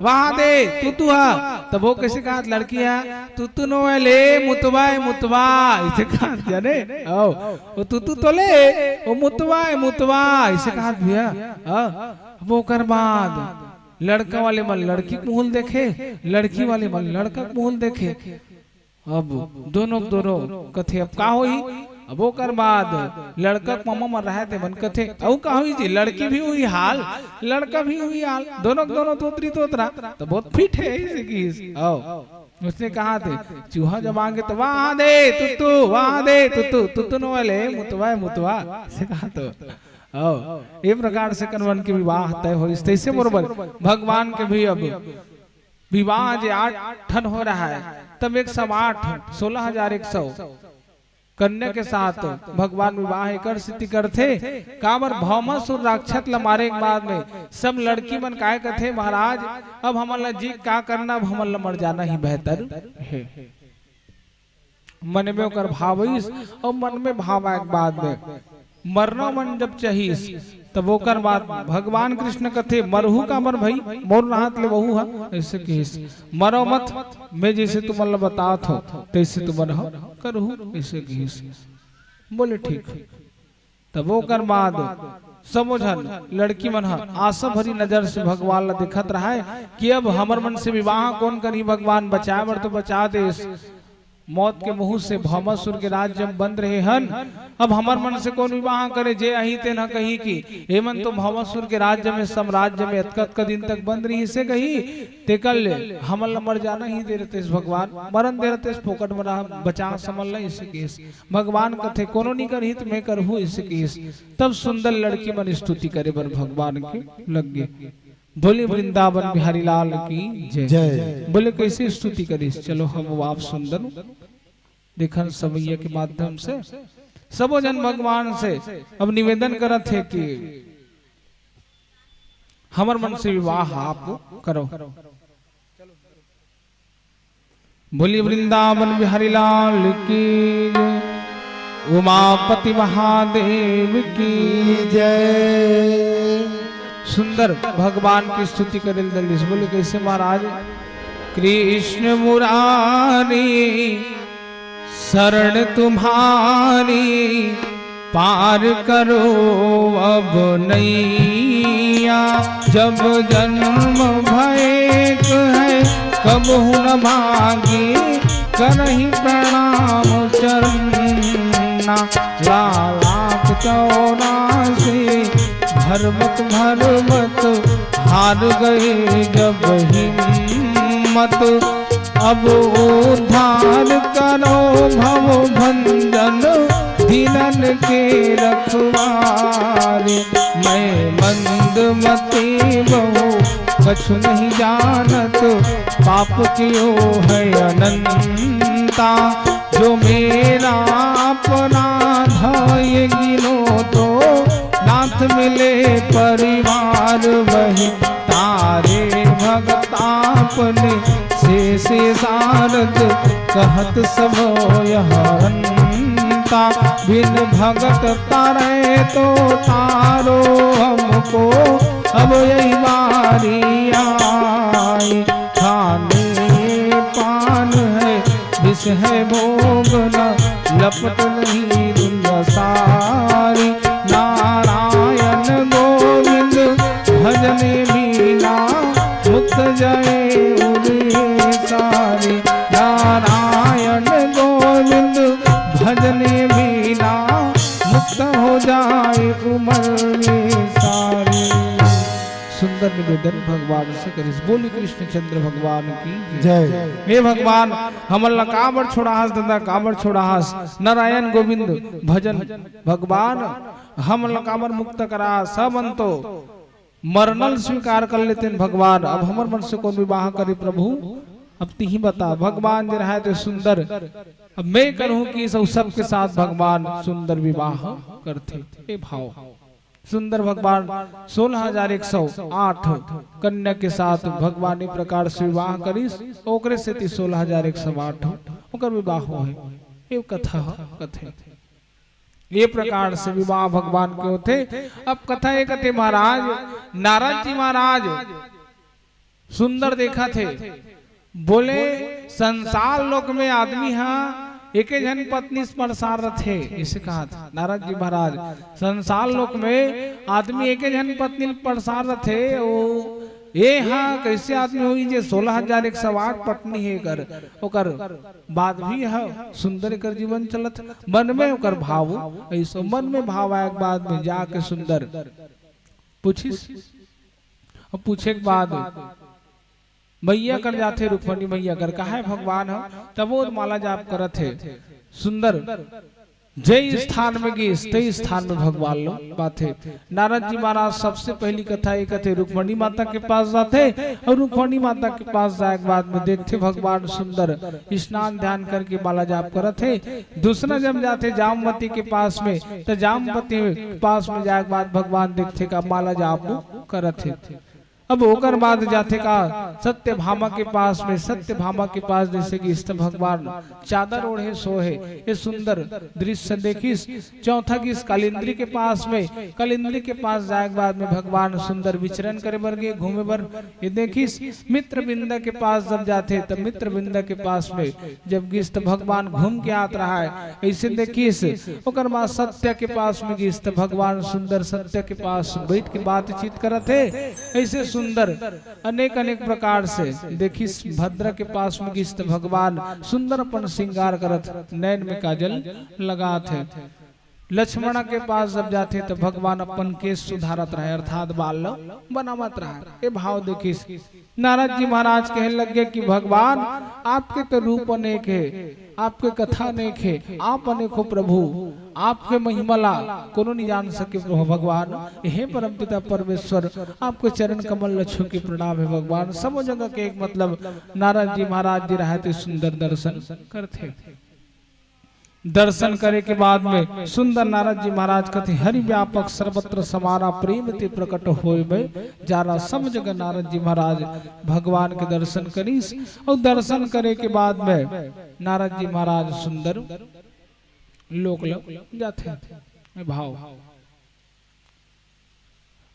"वाह दे तुतू हा।" तब वो कइसे कहत लड़की ह, "तुतू नोहे ले, मुतवा ए मुतवा," इसे कहत, जाने? हव, वो तुतू तो ले, वो मुतवा ए मुतवा, इसे कहत भैया। हव, अब ओकर बाद लड़का वाले मन लड़की के मुँह ल देखे, लड़की वाले मन लड़का के मुँह ल देखे। अब दोनों के दोनों कथे, "अब का होही?" अब ओकर बाद लड़का के ममा मर रहा है, ते मन कथे, "अउ का होही जी, लड़की भी उही हाल, लड़का भी उही हाल, दोनों के दोनों तोतरी तोतरा, त बहुत फिट है," अइसे किहिस। अउ उसने कहा थे, "चूहा जब आगे तो वाह दे तुतु, वाह दे तुतु, तुतु नो वाले, मुतवा है मुतवा," अइसे कहा तो। अउ ए प्रकार से कनवन के विवाह तय होइस। तइसे बरोबर भगवान के भी अब विवाह जे आठ ठन हो रहा है, तब एक सौ आठ, सोलह हजार एक सौ कन्या के साथ भगवान विवाह एकर सेती करथे। काबर भौमासुर राक्षस ल मारे के बाद में सब लड़की मन काय कथे, "महाराज, अब हमन ल जी का करना, अब हमन ल मर जाना ही बेहतर हे।" मन में ओकर भाव आइस, अउ मन में भाव आए के बाद में मरना मन जब चाहिस, तब ओकर बाद भगवान कृष्ण कथे, "मरहू काबर भई, मोर रहत ले वहू ह," अइसे किहिस। "मरो मत, मैं जइसे तुमन ल बतात हो, तइसे तुमन ह करहू," अइसे किहिस। बोले, "ठीक।" तब ओकर बाद सबो झन लड़की मन ह आशा भरी नजर से भगवान ल देखत रहय कि अब हमर मन से विवाह कोन करही, भगवान बचाए बर तो बचा देस, मौत के मुंह से भौमासुर के राज्य म बंद रहे हन, अब हमर मन से कोन विवाह करे? जे आही तेन ह कही कि एमन तो भौमासुर के राज्य में, साम्राज्य में अतका अतका दिन तक बंद रहिसे कही, तेकर ले हमन ल मर जाना ही दे रहतेस भगवान, मरन दे रहतेस, फोकट म रह-, बचा समझ ल, अइसे किहिस। भगवान कथे, "कोनो नी करही त मैं करहूं," अइसे किहिस। तब सुंदर लड़की मन स्तुति करे बर भगवान के लग गे। बोले वृंदावन बिहारी लाल की जय। जय। बोले कइसे स्तुति करिस? चलो हम आप सुंदर देखन समैया के माध्यम से सबो जन भगवान से अब निवेदन करत हे कि हमर मन से विवाह आप करो। बोली वृंदावन बिहारी लाल की जय, उमापति महादेव की जय। सुंदर भगवान की स्तुति करे ल दलिस। बोले कइसे महाराज? कृष्ण मुरारी शरण तुम्हारी, पार करो अब नैया। जब जन्म भय है कबहु न भागी, करहि प्रणाम चरना। लाख चौरासी भरमत भरमत, हार गए जब हिम्मत। अब उद्धार करो भव भंजन, दीनन के रखवारे। मैं मंदमती बहु कछु नहीं जानत, पाप कियो है अनंता। जो मेरा अपराध ये गिनो तो, नाथ मिले परिवार वही तारे। भगत आपने से से सारद, कहत सब यह अंता। बिन भगत तारे तो तारो हमको, अब यही बारी आई। खाने पान है विष है भोग न, लपट नहीं दुनिया सारी। नारायण गोविंद भजने मीना, मुक्त जाए उरे सारी। नारायण गोविंद भजने मीना, मुक्त हो जाए उमर ये सारी। सुंदर निवेदन भगवान से करिस। बोली कृष्णचंद्र भगवान की जय। हे भगवान, हमन ला काबर छोड़ाहस दादा, काबर छोड़ाहस? नारायण गोविंद भजन भगवान, हमन ला काबर मुक्त कराहस? हमन तो मरना ल स्वीकार कर लेतेन भगवान, अब हमर मन से कोन विवाह करे प्रभु? अब तिही बता, भगवान जे रहय ते सुंदर, अब मैं करहूं कि सब, सबके साथ भगवान सुंदर विवाह करथे। ए भाव सुंदर भगवान सोलह हजार एक सौ आठ कन्या के साथ भगवान ए प्रकार से विवाह करिस, ओकरे सेती सोलह हजार एक सौ आठ ओकर विवाह होहे। ए कथा ह, कथे। ए प्रकार से विवाह भगवान के होथे। अब कथा ए कथे महाराज, नारद जी महाराज सुंदर देखत हे, बोले, "संसार लोक में आदमी ह एके झन पत्नी से पड़सार रथे," अइसे कहत नारद जी महाराज, "संसार लोक में आदमी एके झन पत्नी ले पड़सार रथे, ओ ये हा कैसे आदमी होही जे सोलह हजार एक सौ आठ पत्नी हे एकर, ओकर बाद भी हा सुंदर एकर जीवन चलत हे। मन में ओकर भाव, ऐसो मन में भाव आए के बाद में जाके सुंदर पूछिस। अब पूछे के बाद मैया कर जाथे, रुक्मणी मैया कर, कहा है भगवान ह, तब वो माला जाप करत हे। सुंदर जय स्थान में गिस, तय स्थान में भगवान लो बात हे। नारद जी महाराज सबसे पहली कथा ये कथे, रुक्मणी माता के पास जाथे और रुक्मणी माता के पास जाए के बाद में देखथे भगवान सुंदर स्नान ध्यान करके माला जाप करत हे। दूसरा जब जाथे जामवती के पास में, तो जामवती के पास में जाए के बाद भगवान देखथे का माला जाप करत हे। अब ओकर बाद जाथे का सत्यभामा के पास में, सत्यभामा के पास जैसे कि स्थ भगवान चादर ओढ़े सो हे, ये सुंदर दृश्य देखिस। चौथा गिस कालिंद्री के पास में, कालिंद्री के पास जाए के बाद में भगवान सुंदर विचरण करे बर गे, घूमे बर। ये देखिस मित्रविंद के पास जब जाथे तब मित्रविंद के पास में जब गिस त भगवान घूम के आत रहा है, ऐसे देखिस। ओकर बाद सत्य के पास में गिस त भगवान सुंदर सत्य के पास बैठ के बातचीत करत हे। ऐसे सुंदर अनेक अनेक प्रकार से देखिस। भद्र के पास में गिस त भगवान सुंदर अपन श्रृंगार करत, नैन में काजल लगात हे। लक्ष्मण के पास जब जाथे त भगवान अपन केश सुधारत रहे, अर्थात बाल ल बनावत रहे। ये भाव देखिस। नारद जी महाराज कहे लग गे कि भगवान, आपके तो रूप अनेक हे, आपके कथा अनेक हे, आप अनेक हो प्रभु, आपके महिमा ला कोनो नहीं जान सके प्रभु भगवान। हे परमपिता परमेश्वर, आपके चरण कमल ल छू के प्रणाम हे भगवान। सब जगह के एक मतलब नारद जी महाराज जी रहे थे सुंदर दर्शन करथे। दर्शन करे के बाद में सुंदर नारद जी महाराज कथे, हरि व्यापक सर्वत्र समाना, प्रेम ते प्रकट होय में जाना। सब जगह नारद जी महाराज भगवान के दर्शन करिस और दर्शन करे के बाद में नारद जी महाराज सुंदर लोक ल जाथे। भाव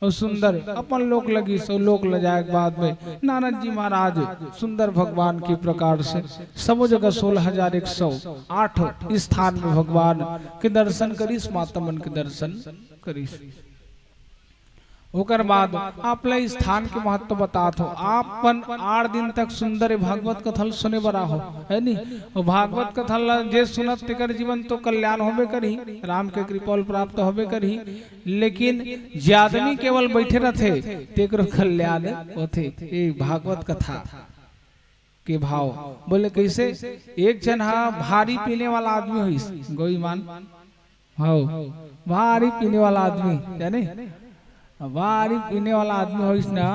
अउ सुंदर अपन लोक ल गिस अउ लोक ल जाए के बाद में नारद जी महाराज सुंदर भगवान के प्रकार से सबो जगह सोलह हजार एक सौ आठ स्थान में भगवान के दर्शन करिस, माता मन के दर्शन करिस। ओकर बाद आप ल स्थान के महत्व बतात हो। आप मन आठ दिन तक सुंदर भागवत कथा ल सुने बर आहो, है नी? अउ भागवत कथा ल जे सुनत तेकर जीवन तो कल्याण होबे करही, राम के कृपा ल प्राप्त होबे करही। लेकिन जे आदमी केवल बैठे रथे, तेकरो कल्याण होथे। ये भागवत कथा के भाव बोले कैसे? एक झन हा भारी पीने वाला आदमी होइस, गो ईमान, हव, भारी पीने वाला आदमी, जाने? भारी पीने वाला आदमी होइस ना,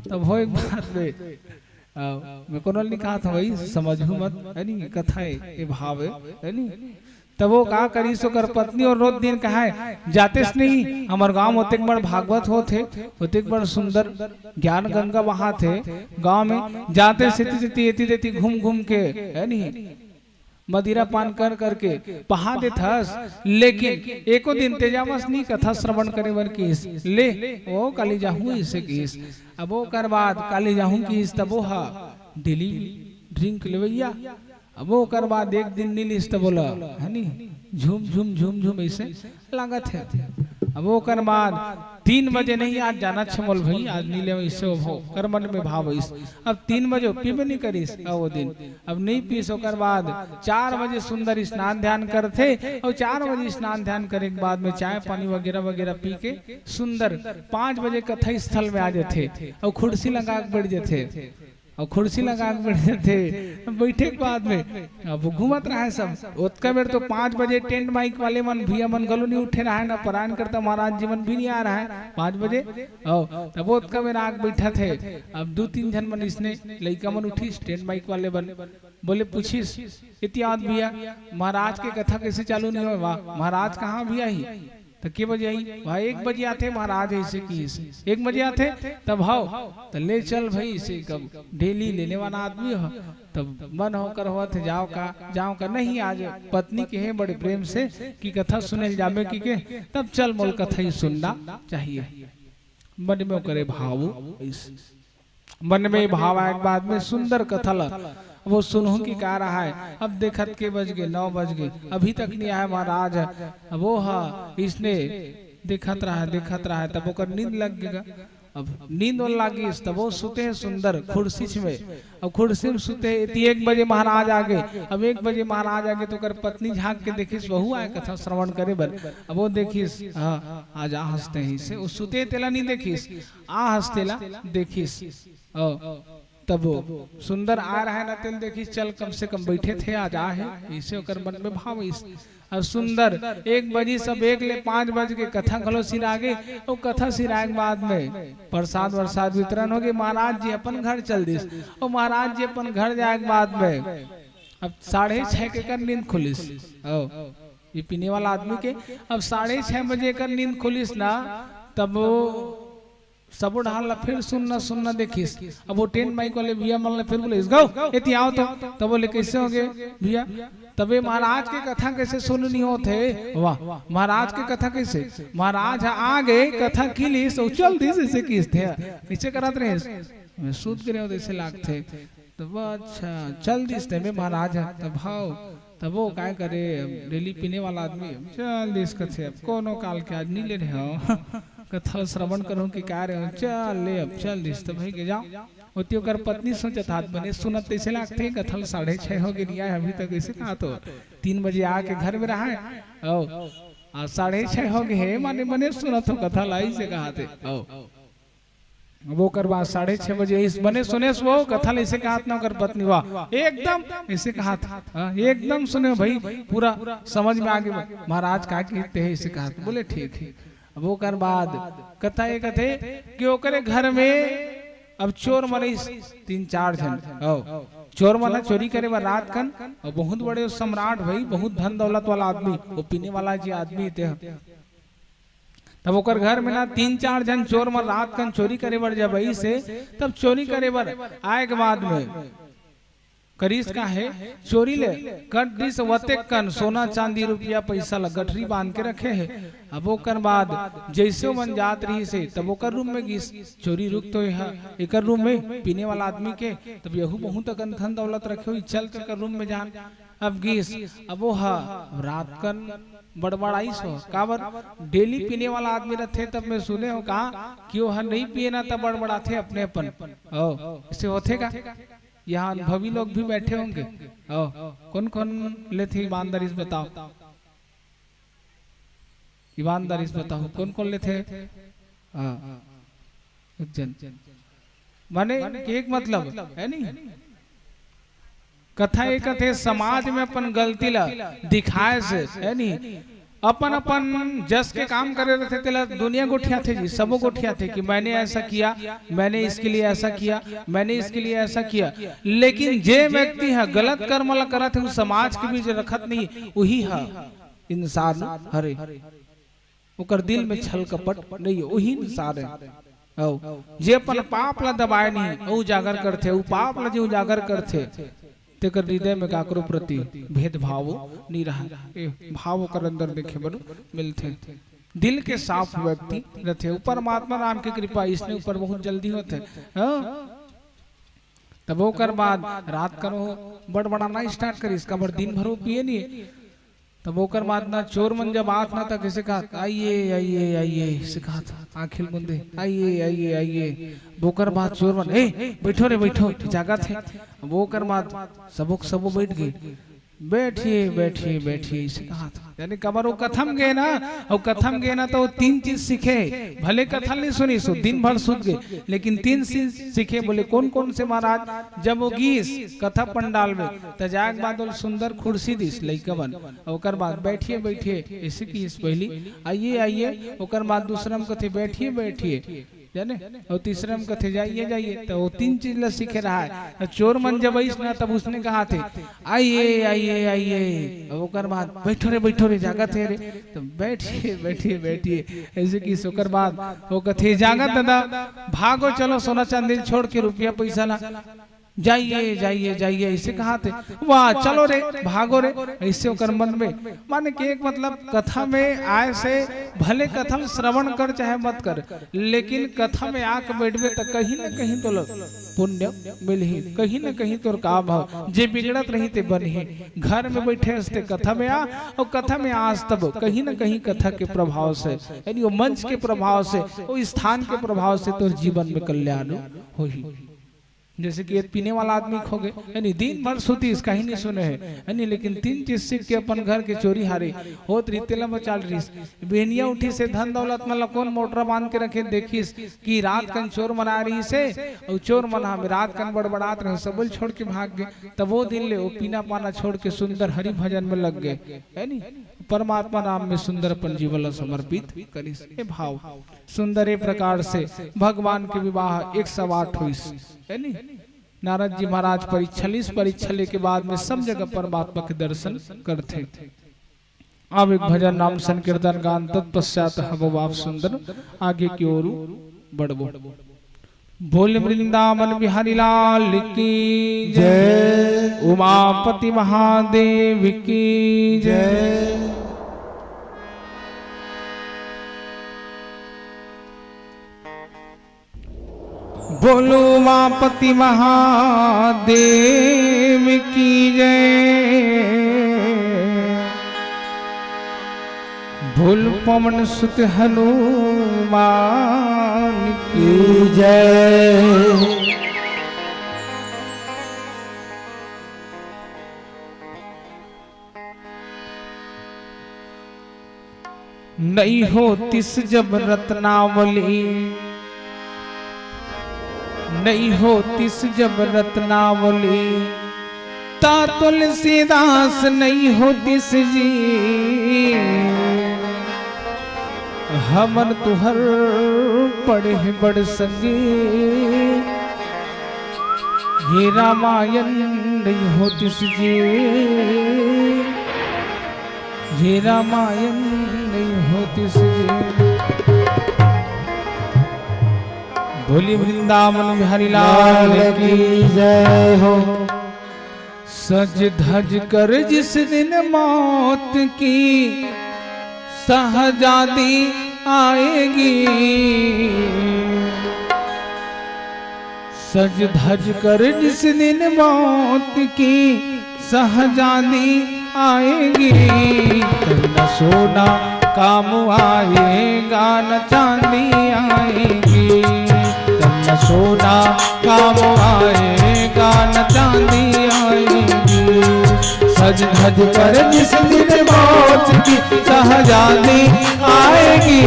तब हो एक बात में, अ, मैं कोनो ल नहीं कहा था भाई, समझहू मत, है नी? कथा है, ये भाव है, है नी? तब वो का करिस, ओकर पत्नी और रोज दिन कहाय, "जातेस नहीं, हमर गांव ओतेक बड़ भागवत होत हे, ओतेक बड़ सुंदर ज्ञान गंगा बहात हे गांव में, जातेस एती तेती, एती तेती घूम घूम के, है नहीं, मदिरा पान कर करके पहा देथस, लेकिन एको दिन ते जावस नहीं कथा श्रवण करे बर किस, ले, ओ काली जाहूं इसे किस।" अब ओकर बाद काली जाहूं किस, तब वो हा डेली ड्रिंक लेवैया। अब ओकर बाद एक दिन नी लिस त बोला, है नी, झूम झूम झूम झूम ऐसे लागत है। अब ओकर बाद तीन बजे नहीं, आज जाना छे मोल भाई, आज नी लेवे, इससे वो भाव, कर मन में भाव इस। अब तीन बजे पीबे नहीं करिस, आ वो दिन अब नहीं पीस। ओकर बाद चार बजे सुंदर स्नान ध्यान करथे, और चार बजे स्नान ध्यान करे के बाद में चाय पानी वगैरह वगैरह पी के सुंदर पाँच बजे कथा स्थल में आ जाथे, और कुर्सी लगा के बैठ जाथे। अउ कुर्सी लगा के बैठ जाथे। बैठे के बाद में अब घूमत रहे सब। ओतका बेर तो पाँच बजे टेंट माइक वाले मन, भैया मन घलो नहीं उठे रहे, ना परायण करता महाराज जी मन भी नहीं आ रहे पाँच बजे। अउ तब ओतका बेर आके बैठत हे। अब दू तीन झन मन इसने लइका मन उठिस, टेंट माइक वाले मन बोले, पूछिस, "इतिहास भैया, महाराज के कथा कैसे चालू नहीं होय? वाह, महाराज कहाँ भैया ही?" त के बजे आई? भाई, एक बजे आथे महाराज, ऐसे किस। एक बजे आथे, तब हव, त ले चल भाई, इसे कब डेली लेने वाला आदमी हो, तब मन होकर होत हे, जाव का, जाव का नहीं, आज पत्नी के हे बड़े प्रेम से कि कथा सुने ल जाबे कि के, तब चल मोल कथा ही सुनना चाहिए। मन में ओकरे भाव इस मन में भाव आए के बाद में सुंदर कथा ल वो सुनहूं कि का रहा है। अब देखत के बज गए, नौ बज गए, अभी तक नहीं आया महाराज। अब वो हा इसने देखत रहा, देखत रहा, तब ओकर नींद लग गया। अब नींद ओला लागिस, तब वो सुते हे सुंदर खुर्सीच में। अब खुर्सी में सुते, एती एक बजे महाराज आगे। अब एक बजे महाराज आगे त ओकर पत्नी झांक के देखिस, वहू आए कथा श्रवण करे बर। अब वो देखिस, हाँ, आज आ हंसते हैं इसे, वो सुते तेला नहीं देखिस, आ हंसते ला देखिस। ओ, तब वो सुंदर आ रहा है ना, तेल देखिस, चल कम से कम बैठे थे, आज आ है, इसे ओकर मन में भाव इस। और सुंदर एक बजे से एक ले पाँच बजे के कथा घलो सिरागे, और कथा सिराए के बाद में प्रसाद वरसाद वितरण होगे, महाराज जी अपन घर चल दिस। और महाराज जी अपन घर जाए के बाद में अब साढ़े छह के कर नींद खुलिस। ओ, ये पीने वाला आदमी के अब साढ़े छह बजे कर नींद खुलिस ना, तब वो सबो डहार ला फिर सुनना सुनना देखिस। अब वो टेंट माइक वाले भैया मन ला फिर बोलिस, "गो, एती आओ तो।" तब बोले, "कैसे होगे भैया?" "तबे महाराज के कथा कैसे सुननी होत हे?" वाह, महाराज के कथा कैसे? महाराज ह आगे कथा किलिस, अउ चल दिस, ऐसे किस थे। कैसे करत रहे? मैं सूत गे रहेंव, ऐसे लागथे। तब अच्छा, चल दिस ते में महाराज ह। तब हाव, तब वो काय करे, अब डेली पीने वाला आदमी, अब चल दिस कथे, अब कोनो काल के आज नहीं ले रहे हो। कथा श्रवण करूं कि का रहे हो, चल ले, अब चल दिस, तब भाई के जाओ। ओती ओकर पत्नी सोचत हाथ बने सुनत तैसे लागथे, कथा साढ़े छह होगे नहीं आए, अभी तक ऐसे कहा तो तीन बजे आके घर में रहा है। ओ, आ साढ़े छह होगे हे, माने बने सुनत हो कथा ला, ऐसे कहा थे। ओ, अब ओकर बाद साढ़े छह बजे इस बने सुनेस वो कथा ला, ऐसे कहा था ना ओकर पत्नी, वाह, एकदम ऐसे कहा था, हाँ, एकदम सुने भाई, पूरा समझ में आगे। महाराज का कहते हैं, ऐसे कहा था, बोले, "ठीक है।" अब ओकर बाद कथा ये कथे कि ओकरे घर में अब चोर मन आइस तीन चार झन। ओ, चोर मन ह चोरी करे बर रात कन, और बहुत बड़े सम्राट भाई, बहुत धन दौलत वाला आदमी, वो पीने वाला जी आदमी थे। तब ओकर घर में ना तीन चार झन चोर मन रात कन चोरी करे बर जब आइस हे, तब चोरी करे बर आए के बाद में करिस का हे, चोरी ले कट दिस वतेक कन सोना चांदी रुपया पैसा ला गठरी बांध के रखे हे। अब ओकर बाद जैसे ओमन जात रहिस हे, तब ओकर रूम में गिस। चोरी रुक तो एहा, एकर रूम में पीने वाला आदमी के, तब यहू बहुत अकन धन दौलत रखे होही, चल के एकर रूम में जान। अब गिस, अब वो ह रात कन बड़बड़ाइस हो, काबर डेली पीने वाला आदमी रथे, तब मैं सुने हो का कि वो ह नहीं पिए ना, तब बड़बड़ाथे अपने अपन। ओ, ऐसे होथे का? यहाँ अनुभवी लोग भी बैठे होंगे। ओ, कौन कौन लेथे ईमानदारी से बताओ, ईमानदारी से बताओ कौन कौन लेथे? हाँ, एक जन, माने कि एक मतलब है नहीं, कथा ये कथे समाज में अपन गलती ला दिखाए से है नहीं, अपन अपन जस के काम करे रहथे, तेला दुनिया गोठियाथे जी, सबो गोठियाथे कि मैंने ऐसा किया, मैंने इसके लिए ऐसा किया, मैंने इसके लिए ऐसा किया। लेकिन जे व्यक्ति ह गलत कर्म ला करत हे, उ समाज के बीच रखत नहीं, उही ह इंसान हरे। ओकर दिल में छल कपट नहीं हे, उही इंसान हे। अउ जे अपन पाप ला दबाए नहीं, अउ उजागर करथे, उ पाप ला जे उजागर करथे, तेकर हृदय में काकरो प्रति भेदभाव नहीं रहा। ए भाव ओकर अंदर देखे बर मिलथे। दिल के साफ व्यक्ति रथे। ऊपर महात्मा राम के कृपा इसने ऊपर बहुत जल्दी होथे। हाँ? तब ओकर बाद रात करो बड़बड़ाना स्टार्ट करिस, काबर दिन भर वो पिए नहीं। तब ओकर बाद ना चोर मन जब आत ना, त कइसे कहत, "आइए, आइए, आइए," अइसे कहत, आँखी ल मुंदे, "आइए, आइए, आइए।" ओकर बाद चोर मन, "ए, बैठो रे, बैठो, जागत हे।" अब ओकर बाद सबो के सबो बैठ गे, "बैठिए, बैठिए, बैठिए," अइसे कहत। यानी काबर वो कथा म गे ना, अउ कथा म गे ना त वो तीन चीज सीखे। भले कथा नहीं सुनिस, वो दिन भर सुत गे, लेकिन तीन चीज सीखे। बोले, "कौन कौन से महाराज?" जब वो गीस कथा पंडाल में, त जाए के बाद वो सुंदर कुर्सी दिस लइका मन, ओकर बाद, "बैठिए, बैठिए," अइसे किहिस पहली, "आइए, आइए," ओकर बाद दूसरा में कथे, "बैठिए, बैठिए," जाने, अउ तीसरा में कथे, "जाइए, जाइए।" त वो तीन चीज ला सीखे रहा है। त चोर मन जब आइस ना, तब उसने कहा थे, "आइए, आइए, आइए।" अब ओकर बाद, "बैठो रे, बैठो रे, जागत हे रे।" त, "बैठिए, बैठिए, बैठिए," अइसे किहिस। ओकर बाद वो कथे, "जागत दादा, भागो, चलो सोना चांदी छोड़ के रुपया पैसा ला।" जाइए, जाइए, जाइए, ऐसे कहा थे। वाह, चलो रे, भागो रे, ऐसे ओकर मन में। माने कि एक मतलब, कथा में आए से भले कथा में श्रवण कर चाहे मत कर, लेकिन कथा में आके बैठबे त कहीं न कहीं तोला पुण्य मिलही, कहीं न कहीं तोर काम हो, जे बिगड़त रही ते बनही। घर में बैठे हस ते कथा में आ, और कथा में आस तब कहीं न कहीं कथा के प्रभाव से, यानी वो मंच के प्रभाव से, वो स्थान के प्रभाव से तोर जीवन में कल्याण होही। जैसे कि एक पीने वाला आदमी खो गए, यानी दिन भर सुतीस, कहीं नहीं सुने है, यानी लेकिन तीन चीज सीख के अपन घर के चोरी हारे होत रही, तेला बचा रहीस। बिहनिया उठी से धन दौलत मन ला कोन मोटरा बांध के रखे, देखिस कि रात कन चोर मन आ रहीस हे, अउ चोर मन ह रात कन बड़बड़ात रहे, सबल छोड़ के भाग गए। तब वो दिन ले वो पीना पाना छोड़ के सुंदर हरि भजन में लग गए, है नी? परमात्मा नाम में सुंदर अपन जीवन ला समर्पित करिस। ये भाव सुंदर, ये प्रकार से भगवान के विवाह एक सौ आठ होइस, है नी? नारद जी महाराज परीक्षा लीस, परीक्षा लेके बाद में सब जगह परमात्मा के दर्शन करथे। अब एक भजन नाम संकीर्तन गान, तत्पश्चात हब आप सुंदर आगे की ओर बढ़बो। बोल वृंदावन बिहारी लाल की जय। उमापति महादेव की जय। बोलो उमापति महादेव की जय। बोल पवन सुत हनुमान की जय। नइ होतिस जब रत्नावली, नइ होतिस जब रत्नावली, ता तुलसीदास नइ होतिस जी। हमन तुहर पढ़े बड़ संगी, ये रामायण नइ होतिस जी। ये रामायण नइ होतिस जी। बोली वृंदावन बिहारी लाल की जय हो। सज धज कर जिस दिन मौत की शहजादी आएगी, सज धज कर जिस दिन मौत की शहजादी आएगी, तब न सोना काम आएगा, न चांदी आएगी, तब न सोना काम आएगा, न चांदी आएगी। सज धज कर जिस दिन मौत की शहजादी आएगी,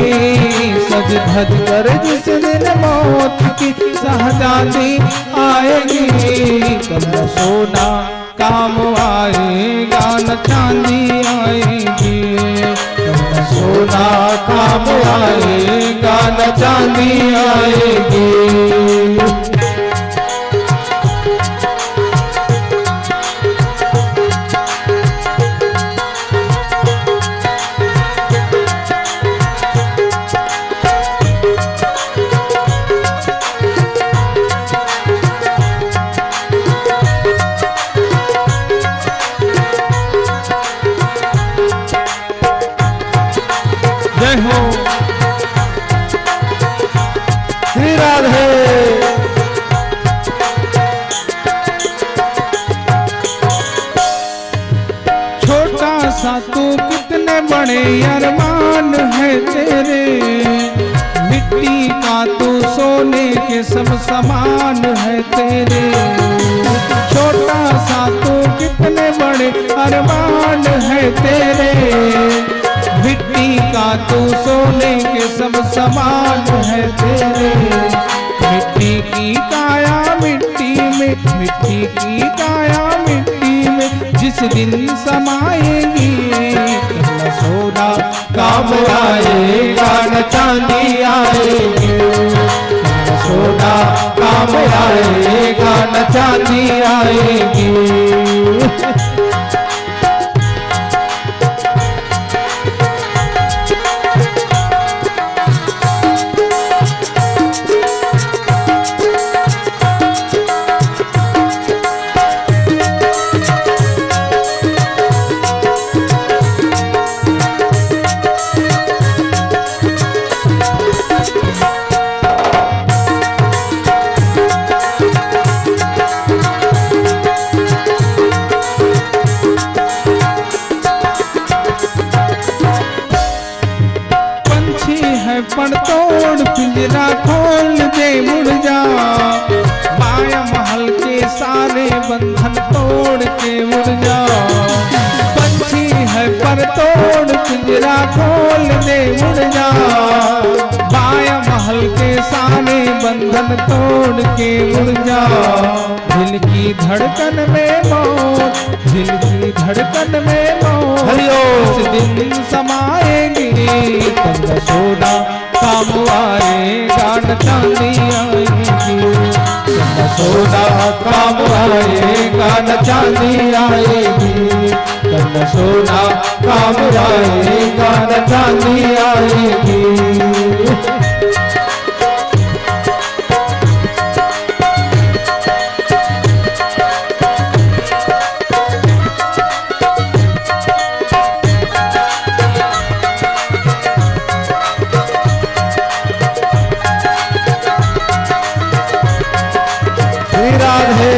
सज धज कर जिस दिन मौत की शहजादी आएगी, तब न सोना काम आएगा, न चांदी आएगी, तब न सोना काम आएगा, न चांदी आएगी। जय हो श्री राधे। छोटा सा तू कितने बड़े अरमान है तेरे, मिट्टी का तू सोने के सब समान है तेरे। छोटा सा तू कितने बड़े अरमान है तेरे, मिट्टी का तू सोने के सब समान है तेरे। मिट्टी की काया मिट्टी में, मिट्टी की काया मिट्टी में जिस दिन समाएगी, न सोना काम आएगा, न चांदी आएगी, न सोना काम आएगा, न चांदी आएगी। दे उड़ जा, माया महल के सारे बंधन तोड़ के उड़ जा। पंछी है पर तोड़, पिंजरा खोल दे उड़ जा, माया महल के सारे बंधन तोड़ के उड़ जा। दिल की धड़कन में मौत, दिल की धड़कन में मौत हरिओम। इस दिन समाएगी। तन सोना काम आएगा न चांदी आएगी। तन सोना काम आएगा न चांदी आएगी। तन सोना काम आएगा न चांदी आएगी। श्री राधे।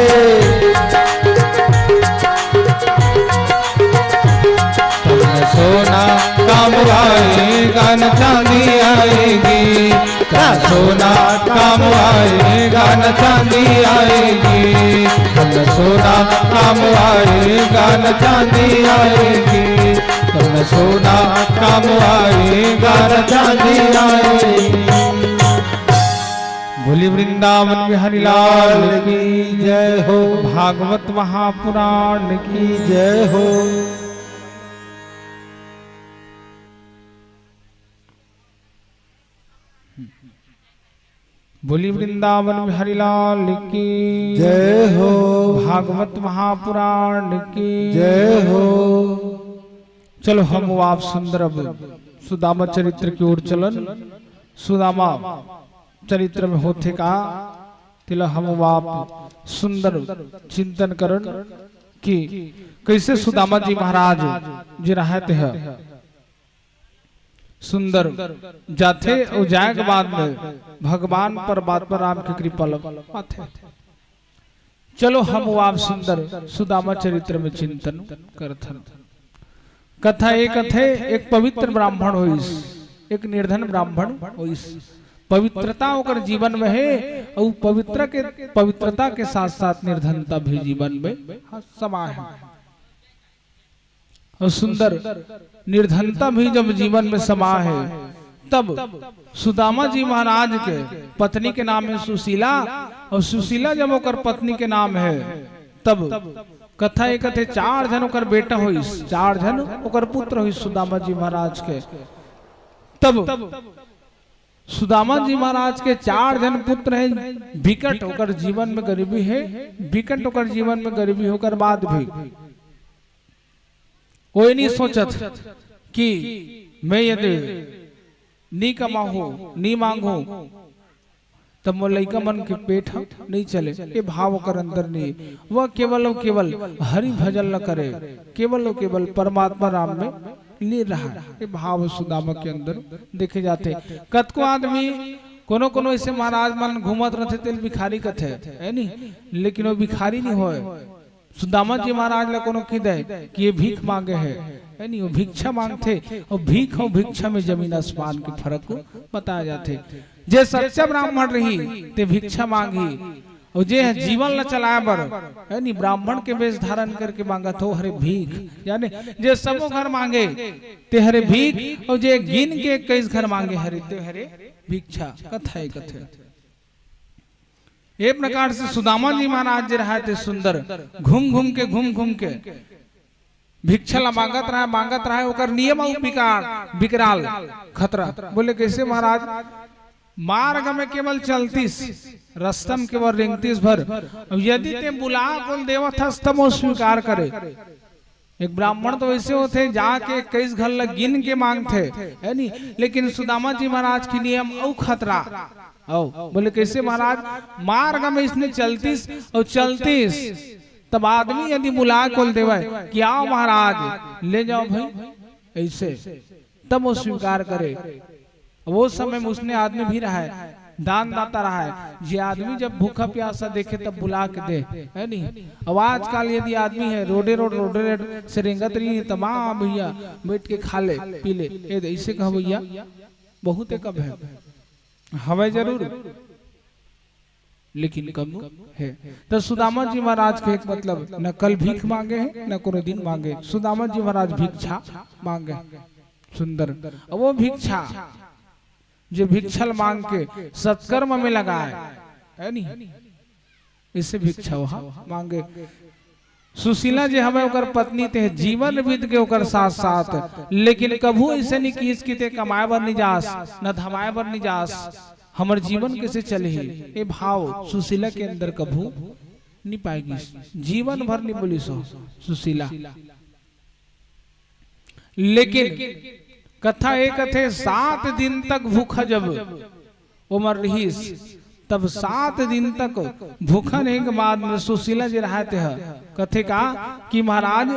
तन सोना काम आएगा न चांदी आएगी। तन सोना काम आएगा न चांदी आएगी। तन सोना काम आएगा न चांदी आएगी। तन सोना काम आएगा न चांदी आएगी। बोली वृंदावन बिहारी लाल की जय हो। भागवत महापुराण की जय हो। बोली वृंदावन बिहारी लाल की जय हो। भागवत महापुराण की जय हो। चलो हम आप सुंदर अब सुदामा चरित्र की ओर चलन। सुदामा चरित्र में होथे का, तेला हम आप सुंदर चिंतन करन कि कैसे सुदामा जी महाराज जे रहत हे सुंदर जाथे अउ जाए के बाद में भगवान परमात्मा राम के कृपा ल पाथे। चलो हम आप सुंदर सुदामा चरित्र में चिंतन करथन। कथा एक कथे, एक पवित्र ब्राह्मण होइस, एक निर्धन ब्राह्मण होइस। पवित्रता ओकर जीवन में हे, अउ पवित्र के, पवित्रता के साथ साथ निर्धनता भी जीवन में समा हे। अउ सुंदर निर्धनता भी जब जीवन में समा हे, तब सुदामा जी महाराज के पत्नी के नाम हे सुशीला, अउ सुशीला जब ओकर पत्नी के नाम हे, तब कथा एक कथे चार झन ओकर बेटा होइस, चार झन ओकर पुत्र होइस सुदामा जी महाराज के। तब सुदामा जी महाराज के चार झन पुत्र हे, बिकट ओकर जीवन में गरीबी हे, बिकट ओकर जीवन में गरीबी होकर बाद भी ओए नहीं सोचत कि मैं यदि नी कमाहूं, नी मांगहूं, तब मोर लइका मन के पेट ह नहीं चले। ये भाव ओकर अंदर नहीं। वह केवल अउ केवल हरि भजन ल करे, केवल अउ केवल परमात्मा राम में लीन रहा। ये भाव सुदामा के अंदर देखे जाथे। कतको आदमी, कोनो कोनो ऐसे महाराज मन घूमत रहथे, तेल भिखारी कथे, है नी? लेकिन वो भिखारी नहीं होय। सुदामा जी महाराज ला कोनो किदे कि ये भीख मांगे हे, है नी? वो भिक्षा मांगथे, अउ भीख अउ भिक्षा में जमीन आसमान के फर्क बताया जाथे। जे सच्चा ब्राह्मण रही, ते भिक्षा मांगही, अउ जे ह जीवन ला चलाए बर, है नी, ब्राह्मण के वेश धारण करके मांगत हो, हरे भीख। यानी जे सबो घर मांगे, ते हरे भीख, अउ जे गिन के इक्कीस घर मांगे हरे, ते हरे भिक्षा। कथा हे, कथे। ये प्रकार से सुदामा जी महाराज जे रहा थे सुंदर, घूम घूम के, घूम घूम के भिक्षा ला मांगत रहा, मांगत रहा, ओकर नियम अउ विकार, विकराल खतरा। बोले, "कैसे महाराज?" "मार्ग में केवल चलतीस, रस्ता में केवल रेंगतीस भर। अब यदि ते बुला कोल देवत हस, तब वो स्वीकार करे।" एक ब्राह्मण तो ऐसे होथे, जाके इक्कीस घर ला गिन के मांगथे, है नी? लेकिन सुदामा जी महाराज के नियम अउ खतरा। अउ बोले, "कैसे महाराज?" "मार्ग में इसने चलतीस अउ चलतीस, तब आदमी यदि बुला कोल देवे कि आओ महाराज, ले जाओ भाई, ऐसे, तब वो स्वीकार करे।" वो समय में उसने आदमी भी रहा है, दान दाता रहा है, जे आदमी जब भूखा प्यासा देखे तब बुला के दे, है नी? अब आजकल यदि आदमी है रोडे रोड, रोडे रोड से रेंगत रही है, तमाम भैया बैठ के खा ले, पी ले, ए दे, इसे कहो भैया, बहुत एक अब है, हवे जरूर। लेकिन कम हे। त सुदामा जी महाराज के एक मतलब, न कल भीख मांगे हे, न कोनो दिन मांगे। सुदामा जी महाराज भिक्षा मांगे। सुंदर। अब वो भिक्षा, जे भिक्षा ल मांग के सत्कर्म में लगाए, हे नी? इसे भिक्षा ओहा मांगे। सुशीला जे हवय ओकर पत्नी, ते जीवन बीत गे ओकर साथ साथ, लेकिन कभू अइसे नी किहिस कि ते कमाए बर नी जास, न धमाए बर नी जास। हमर जीवन कइसे चलही? ए भाव सुशीला के अंदर कभू नी पाए गिस। जीवन भर नी बोलिस हो सुशीला। लेकिन कथा ए कथे, सात दिन तक भूखा जब ओमर रिहिस, तब सात दिन तक भूखा रहे के बाद में सुशीला जे रहय तेह कथे का कि महाराज,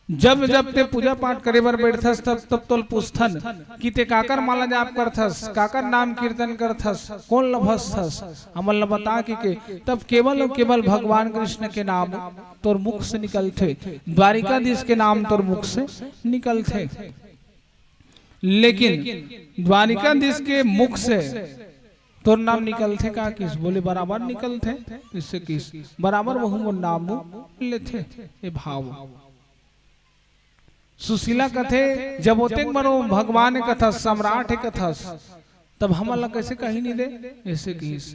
जब जब ते पूजा पाठ करे बर बैठथस, तब तब तोल पूछथन कि ते काकर माला जाप करथस, काकर नाम कीर्तन करथस, कोन ल भजथस, हमन ल बता के, के तब केवल अउ केवल भगवान कृष्ण के नाम तोर मुख से निकलथे, द्वारिकाधीश के नाम तोर मुख से निकलथे। लेकिन द्वारिकाधीश के मुख से तोर नाम निकलथे का किहिस? बोले, बराबर निकलथे। इससे किहिस, बराबर वहू मोर नाम लेथे। ए भाव सुशीला कथे, जब ओतेक बड़ो भगवान कथस, सम्राट कथस, तब हमन ला कइसे कहीं नहीं दे? ऐसे किहिस,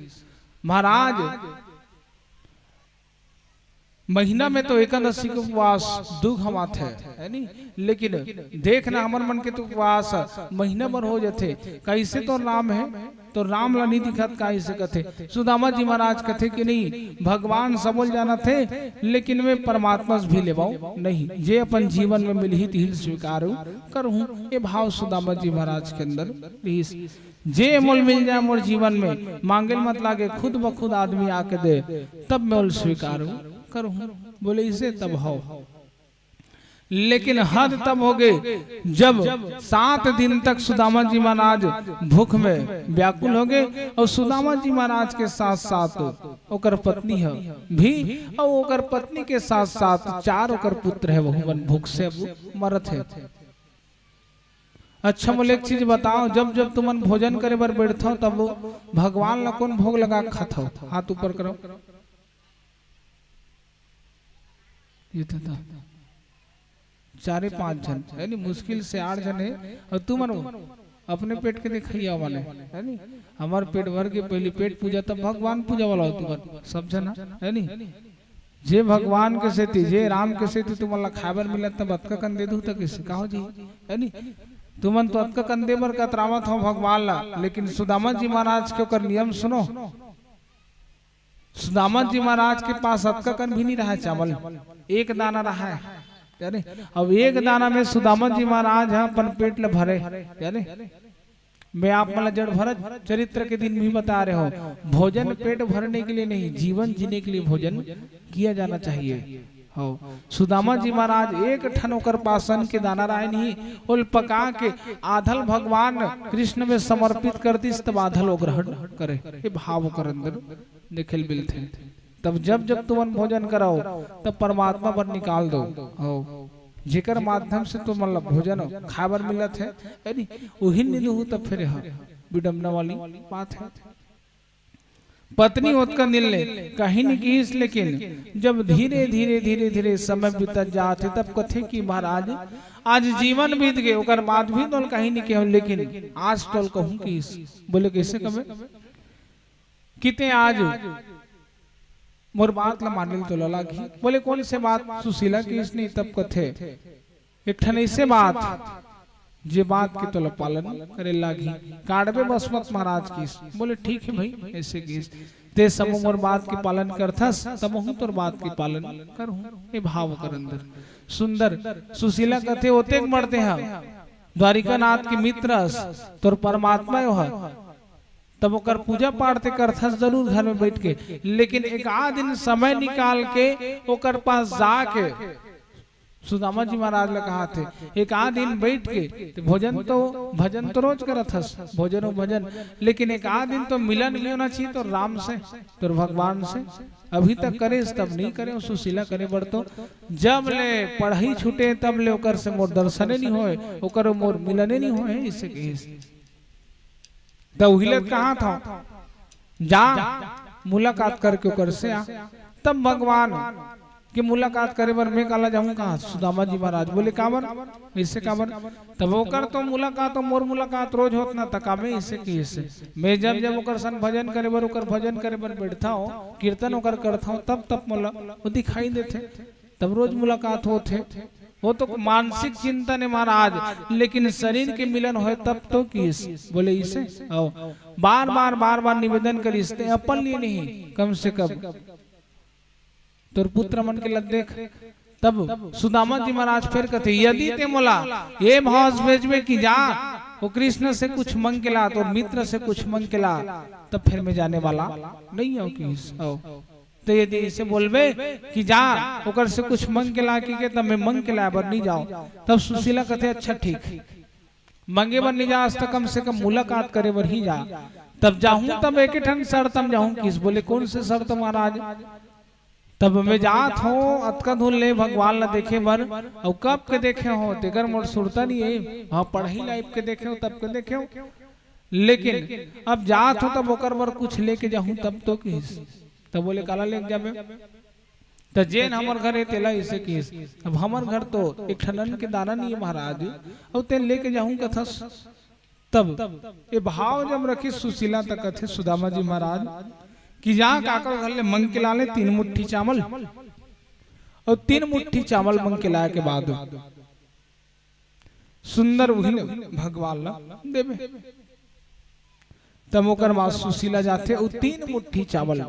महाराज, महीना में तो एकादशी के उपवास दू घमात हे, हे नी? लेकिन देखना, हमर मन के तो उपवास महीना भर हो जाथे। कइसे तोर नाम हे, तोर नाम ला नहीं दिखत, का अइसे कथे? सुदामा जी महाराज कथे कि नहीं, भगवान सबो ल जानत हे, लेकिन मैं परमात्मा से भी लेवाऊं नहीं, जे अपन जीवन में मिलही तिही ल स्वीकार करहूं। ए भाव सुदामा जी महाराज के अंदर रिहिस। जे मोल मिल जाए मोर जीवन में, मांगे ल मत लागे, खुद ब खुद आदमी आके दे, तब मैं ओल स्वीकार करहूं। बोले, इसे तब हो। लेकिन हद तब हो गए, जब सात दिन तक सुदामा जी महाराज भूख में व्याकुल हो गए, और सुदामा जी महाराज के साथ साथ ओकर पत्नी ह भी, और ओकर पत्नी के साथ साथ चार ओकर पुत्र हे, वहू मन भूख से अब मरत हे। अच्छा, मोला एक चीज बताओ, जब जब तुमन भोजन करे बर बैठथव, तब भगवान ला कोन भोग लगा के खाथव? हाथ ऊपर करो। ये तो, तो चारे पांच झन, हे नी, मुश्किल से आठ झन हे, और तुमन अपने पेट के देखइया वाले, हे नी? हमर पेट भर के पहली पेट पूजा, तब भगवान पूजा वाला हो तुमन, सब झन, हे नी? जे भगवान के सेती, जे राम के सेती तुमन ला खाए बर मिलत, तब अतका कन दे दू, त कइसे का हो जी, हे नी? तुमन तो अतका कन दे बर कतरावत हो भगवान ला, लेकिन सुदामा जी महाराज के ओकर नियम सुनो। सुदामा जी महाराज के पास अतका कन भी नहीं रहा चावल, एक दाना रहा हे, हे नी? अब एक दाना में सुदामा जी महाराज ह अपन पेट ल भरे, हे नी? मैं आप मन ला जड़ भरत चरित्र के दिन भी बता रहे हो, भोजन पेट भरने के लिए नहीं, जीवन जीने के लिए भोजन किया जाना चाहिए। हो, सुदामा जी महाराज एक ठन ओकर पास अन्न के दाना रहे नहीं, ओल पका के आधल भगवान कृष्ण में समर्पित कर दिस, तब आधल वो ग्रहण करे। हे भाव ओकर अंदर देखे ल मिलथे। तब जब जब तुमन भोजन कराओ, तब परमात्मा बर निकाल दो। हो, जेकर माध्यम से तुमन ला भोजन खाए बर मिलत हे, हे नी? उही नी दूहू, तब फिर यह विडम्बना वाली बात हे। पत्नी ओतका दिन ले कहीं नहीं किहिस, लेकिन जब धीरे, धीरे, धीरे, धीरे समय बीतत जात हे, तब कथे कि महाराज, आज जीवन बीत गए, ओकर बाद भी तोल कहीं नहीं कहूं, लेकिन आज तोल कहूं किहिस। बोले, कइसे कबे? कि ते आज मोर बात ला माने ल तोला लागही। बोले, कोन से बात? सुशीला किहिस नहीं, तब कथे, एक ठन अइसे बात, जे बात के तोला पालन करे लागही। काड़बे बसमत महाराज किहिस। बोले, ठीक हे भाई, अइसे किहिस। ते सबो मोर बात के पालन करथस, त महूं तोर बात के पालन करहूं। ए भाव ओकर अंदर सुंदर। सुशीला कथे, ओतेक मरते ह, द्वारिकानाथ के मित्र अस, तोर परमात्मा यो ह, तब ओकर पूजा पाठ ते करथस जरूर घर में बैठ के, लेकिन एक आध दिन समय निकाल के ओकर पास जाके सुदामा जी महाराज ला कहाथे, एक आध दिन बैठ के ते भोजन तो, भजन तो रोज करत हस, भोजन हो भजन, लेकिन एक आध दिन तो मिलन भी होना चाहिए तोर राम से, तोर भगवान से। अभी तक करेस, तब नहीं करे, सुशीला करे बर तो जब ले पढ़ाई छूटे तब ले ओकर से मोर दर्शने नहीं होए, ओकर मोर मिलने नहीं होए, इसे कहिस। त उही ले कहाथंव, जा, मुलाकात करके ओकर से आ। तब भगवान के मुलाकात करे बर मैं काला जाहूँ कहाँ? सुदामा जी महाराज बोले, "काबर? ऐसे काबर?" तब ओकर तो मुलाकात, मोर मुलाकात रोज होत ना, त कामे ऐसे कि ऐसे। मैं जब जब ओकर संग भजन करे बर, ओकर भजन करे बर बैठता हूँ, कीर्तन ओकर करता हूँ, तब तब मोला वो दिखाई देथे, तब रोज मुलाकात होथे। वो तो मानसिक चिंतन है महाराज, लेकिन शरीर के मिलन होय तब तो किस बोले इसे। आओ, बार बार, बार बार निवेदन करिस, ते अपन लिए नहीं, कम से कम तोर पुत्र मन के लग देख। तब सुदामा जी महाराज फिर कथे, "यदि ते मोला ये भाव भेजबे कि जा, वो कृष्ण से कुछ मंग के ला, तोर मित्र से कुछ मंग के ला, तब फिर मैं जाने वाला नहीं हूँ।" किस आओ, तो यदि इसे बोलबे कि जा, ओकर से कुछ मंग के ला, कि के, तब मैं मंग के लाए बर नहीं जाओ। तब सुशीला कथे, "अच्छा ठीक, मंगे बर नहीं जा, आज तक कम से कम मुलाकात करे बर ही जा।" तब जाहूँ, तब एक ठन शर्त म जाहूँ। किस बोले, "कौन से शर्त महाराज?" तब मैं जात हूँ अतका दूर ले भगवान ला देखे बर, अउ कब के देखे हो, तेकर मोर सुरता नहीं है। हाँ, पढ़ाई लाइफ के देखे हो, तब के देखे हो, लेकिन अब जात हूँ, तब ओकर बर कुछ लेके जाहूँ, तब तो किस। तब बोले, "काला लेके जाबे?" त जेन हमर घर हे, तेला इसे किस। अब हमर घर तो एक ठन अन्न के दाना नहीं है महाराज, अउ तेन लेके जाहूँ कथस। तब ये भाव जब रखिस सुशीला, त कथे सुदामा जी महाराज कि जा, काकर घर ले मंग के ला ले तीन मुट्ठी चावल, अउ तीन मुट्ठी चावल मंग के लाए के बाद सुंदर उही ल भगवान ला देबे। तब ओकर बाद सुशीला जाथे, अउ तीन मुट्ठी चावल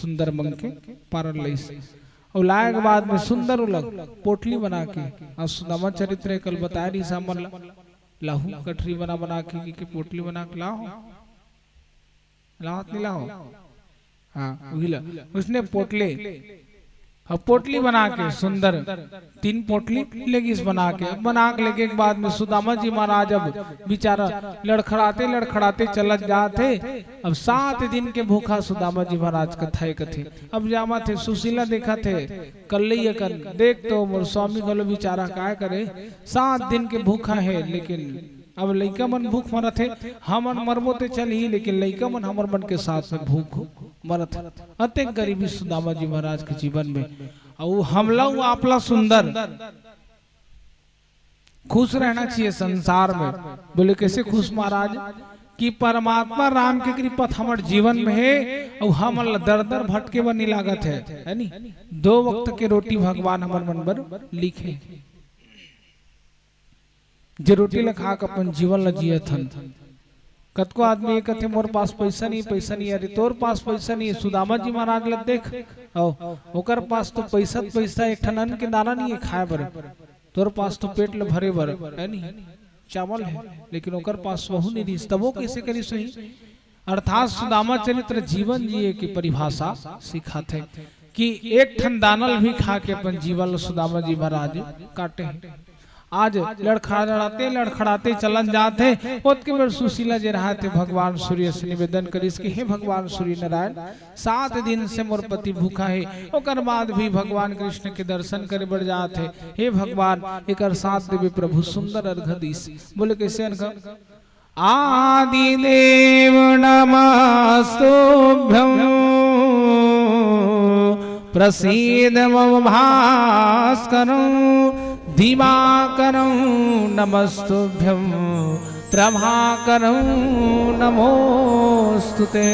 सुंदर मंग के पारन लइस। अउ लाए के बाद में सुंदर ओला पोटली बना के, आज सुदामा चरित्र कल बताए रहिस हमन ला, लाहू कटरी बना बना के, के पोटली बना के लाओ। लावत नहीं लाओ। हाँ, उही ला। उसने पोटले, अब पोटली बना के सुंदर तीन पोटली लेगिस बना के। अब बना के लेगे के बाद में सुदामा जी महाराज अब बेचारा लड़खड़ाते लड़खड़ाते चलत जात हे। अब सात दिन के भूखा सुदामा जी महाराज कथा हे कथे। अब जामत हे, सुशीला देखत हे, कल्लैया कन, "देख तो मोर स्वामी घलो बेचारा काय करे, सात दिन के भूखा हे, लेकिन अब लइका मन भूख मरत हे, हमन मरबो ते चलही, लेकिन लइका मन हमर मन के साथ में भूख मरत हे।" अतेक गरीबी सुदामा जी महाराज के जीवन में। अउ हमला अउ आपला सुंदर खुश रहना चाहिए संसार में। बोले, "कैसे खुश महाराज?" कि परमात्मा राम के कृपा हमर जीवन में हे, अउ हमन ला दर दर भटके बर नहीं लागत हे, है नी? दो वक्त के रोटी भगवान हमर मन बर लिखे। जे रोटी ला खा के अपन जीवन ला जियत हन। कतको आदमी ये कथे, "मोर पास पैसा नहीं, पैसा नहीं।" अरे, तोर पास पैसा नहीं, सुदामा जी महाराज ला देख, आओ, ओकर पास तो पैसा, पैसा, एक ठन अन्न के दाना नहीं है खाए बर, तोर पास तो पेट ला भरे बर, है नहीं, चावल है, लेकिन ओकर पास वहू नहीं रहिस, तब वो कैसे करिस होही? अर्थात सुदामा चरित्र जीवन जिए की परिभाषा सिखाथे कि एक ठन दाना ल भी खा के अपन जीवन ल सुदामा जी महाराज काटे हे। आज लड़खड़ाते लड़खड़ाते चलन जात हे। ओतके बेर सुशीला जे रहा थे, भगवान सूर्य से निवेदन करिस कि हे भगवान सूर्य नारायण, सात दिन से मोर पति भूखा हे, ओकर बाद भी भगवान कृष्ण के दर्शन करे बर जात हे। हे भगवान, एकर साथ देवे प्रभु। सुंदर अर्घ दिस। बोले, कैसे अर्घ? आदिदेव नमस्तुभ्यं प्रसीद मम भास्करं दिवाकरं नमस्तुभ्यं प्रभाकरं नमोस्तुते।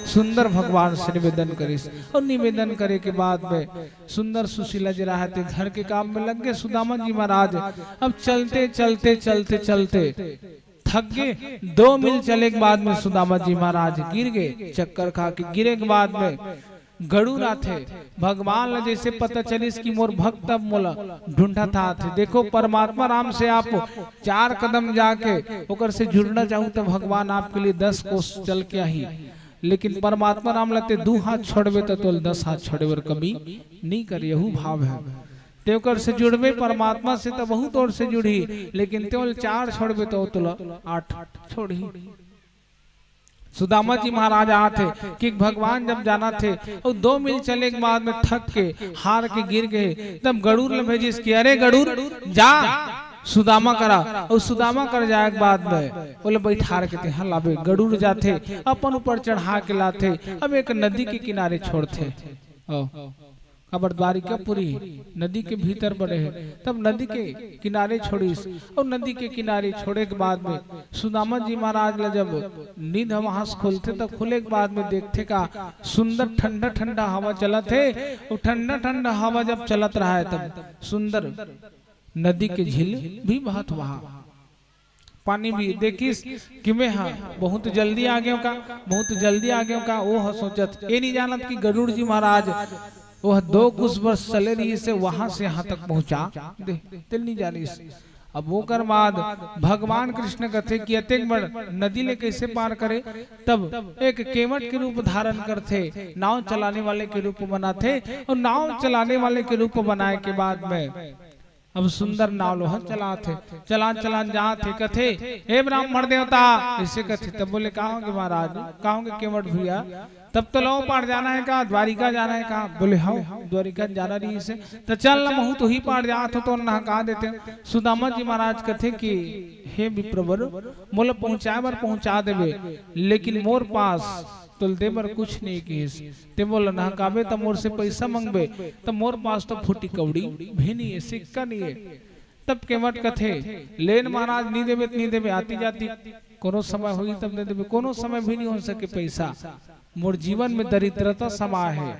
सुंदर भगवान से निवेदन करिस अउ निवेदन करे के बाद में सुंदर सुशीला जी रहा थे घर के काम में लग गए। सुदामा जी महाराज अब चलते चलते चलते चलते थक गए। दो मील चले के बाद में सुदामा जी महाराज गिर गए। चक्कर खा के गिरे के बाद में गरुड़ आथे। भगवान ला जैसे पता चलिस कि मोर भक्त अब मोला ढूंढत आथे। देखो, परमात्मा राम से आप चार कदम जाके ओकर से जुड़ना चाहू तो भगवान आपके लिए दस कोस चल के आही, लेकिन परमात्मा राम ला ते दू हाथ छोड़बे तो तोल दस हाथ छोड़े बर कमी नहीं करे, यहू भाव है। ते ओकर से जुड़बे परमात्मा से तो बहुत ओर से जुड़ही, लेकिन ते ओल चार छोड़बे तो तोला आठ छोड़ही। सुदामा जी महाराज आथे कि भगवान जब जाना थे और दो मील चले के बाद में थक के हार के गिर गए, तब गरुड़ ल भेजिस कि अरे गरुड़ जा, सुदामा करा, अउ सुदामा कर जाए के बाद में ओला बैठार के तेहा लाबे, गरुड़ जाथे, अपन ऊपर चढ़ा के लाथे, अब एक नदी के किनारे छोड़थे। ओ, काबर द्वारिकापुरी नदी के भीतर बड़े हे, तब नदी के किनारे छोड़िस, अउ नदी के किनारे छोड़े के बाद में सुदामा जी महाराज ला जब नींद ह वहां से खुलथे, तब खुले के बाद में देखथे का सुंदर ठंडा ठंडा हवा चलत हे, अउ ठंडा ठंडा हवा जब चलत रहा है, तब सुंदर नदी के झील भी बहत वहा पानी भी देखिस कि मैं हा बहुत जल्दी आ गयो का, बहुत जल्दी आ गयो का। वो ह सोचत, ये नहीं जानत कि गरुड़ जी महाराज वो दो कुछ वर्ष चले रहिस हे, वहां से यहाँ तक पहुंचा दे, तेला नहीं जानिस। अब ओकर बाद भगवान कृष्ण कथे कि अतेक बड़ नदी ले कैसे पार करे, तब एक केवट के रूप धारण करथे, नाव चलाने वाले के रूप बनाथे, अउ नाव चलाने वाले के रूप बनाए के बाद में अब सुंदर नाव ल ओह चलात हे, चलात चलात जात हे, कथे, "हे ब्राह्मण देवता," ऐसे कथे। तब बोले, "का होगे महाराज, का होगे केवट भैया, तब तो लव पार जाना है का, द्वारिका जाना है का?" बोले, "हव, द्वारिका जाना रहिस हे।" "त चल न, महूं तो ही पार जात हों, तो नहा का देते।" सुदामा जी महाराज कथे कि, "हे विप्रवर, मोला पहुंचाए बर पहुंचा देबे, लेकिन मोर पास तोल दे बर कुछ नहीं किहिस। ते मोला नहकाबे त मोर से पैसा मंगबे, त मोर पास तो फूटी कौड़ी भी नहीं है, सिक्का नहीं है।" तब केवट कथे, "लेन महाराज, नहीं देबे त नहीं देबे, आती जाती कोनो समय होही तब दे देबे, कोनो समय भी नहीं हो सके पैसा। मोर जीवन में दरिद्रता समा है,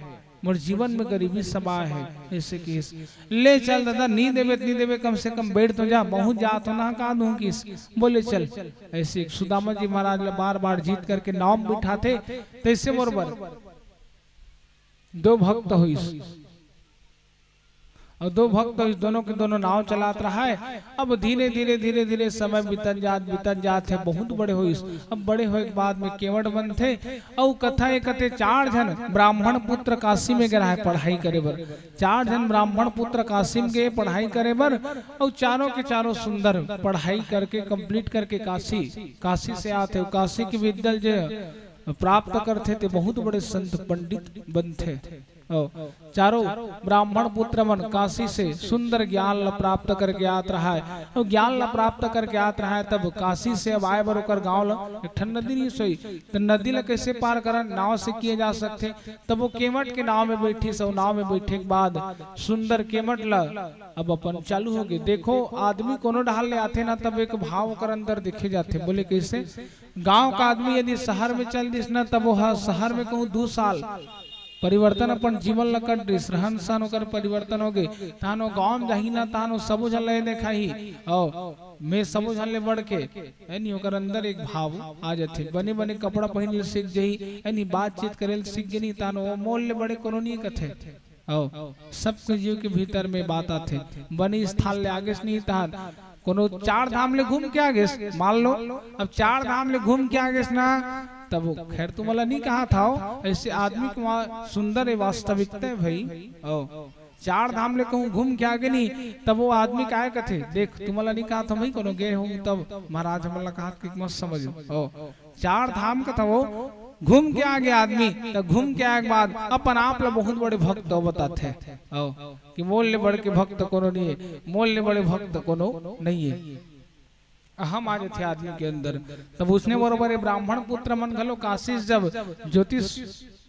मोर जीवन में गरीबी समा है।" ऐसे किहिस, "ले चल दादा, नहीं देबे त नहीं देबे, कम से कम बैठ तो जा, महूं जात हों, नहका दूं किस।" बोले, "चल।" ऐसे सुदामा जी महाराज ला बार बार जीत करके नाव में बिठाथे, तैसे मोर बर दो भक्त होइस, अउ दो भक्त होइस, दोनों के दोनों नाव चलात रहा है। अब धीरे धीरे धीरे धीरे समय बीतन जात, बीतन जात है, बहुत बड़े होइस। अब बड़े होए के बाद में केवट बनथे, अउ कथा ये कथे, चार झन ब्राह्मण पुत्र काशी में गे रहा है पढ़ाई करे बर। चार झन ब्राह्मण पुत्र काशी में गे पढ़ाई करे बर, अउ चारों के चारों सुंदर पढ़ाई करके complete करके काशी, काशी से आथे, अउ काशी के विद्या ल जे प्राप्त करथे ते बहुत बड़े संत पंडित बनथे। अउ चारों ब्राह्मण पुत्र मन काशी से सुंदर ज्ञान ल प्राप्त करके आत रहा है, अउ ज्ञान ल प्राप्त करके आत रहा है, तब काशी से अब आए बर ओकर गांव ल एक ठन नदी नहीं सोई, त नदी ल कैसे पार करन, नाव से किए जा सकथे। तब वो केवट के नाव में बैठिस, अउ नाव में बैठे के बाद सुंदर केवट ल अब अपन चालू हो गए। देखो, आदमी कोनो डहार ले आथे ना, तब एक भाव ओकर अंदर देखे जाथे। बोले, "कैसे?" गांव का आदमी यदि शहर में चल दिस ना, तब वो ह शहर में कहूं दू साल परिवर्तन अपन जीवन ल कट दिस, रहन सहन ओकर परिवर्तन हो गए, तहान वो गांव में जाही ना, तहान वो सबो झन ल ये देखाही, "अउ मैं सबो झन ले बढ़ के," यानी ओकर अंदर एक भाव आ जाथे। बने बने कपड़ा पहिन ले सीख जाही, यानी बातचीत करे ले सीख गे नहीं, तहान वो मोर ले बड़े कोनो नहीं कथे। अउ सबके जीव के भीतर में बात आथे। बने स्थान ले आगेस नहीं, तहान कोनो चार धाम ले घूम के आगेस, मान लो, अब चार धाम ले घूम के आगेस ना, तब वो, खैर, तुमला नहीं कहा था, ऐसे आदमी के वहाँ सुंदर है, वास्तविकता है भाई। अउ चार धाम ले कहूं घूम के आगे नहीं, तब वो आदमी काय कथे, "देख, तुमला नहीं कहा था भाई, कोनो गे हूं, तब महाराज हमला कहा कि मत समझो।" ओ, चार धाम का था वो, घूम के आगे आदमी, त घूम के आए के बाद अपन आप ला बहुत बड़े भक्त बताथे। ओ, कि मोर ले बढ़ के भक्त कोनो नहीं है, मोर ले बड़े भक्त कोनो नहीं है। अहम आ जाथे आदमी के अंदर। तब उसने बरोबर ये ब्राह्मण पुत्र मन घलो काशी से जब ज्योतिष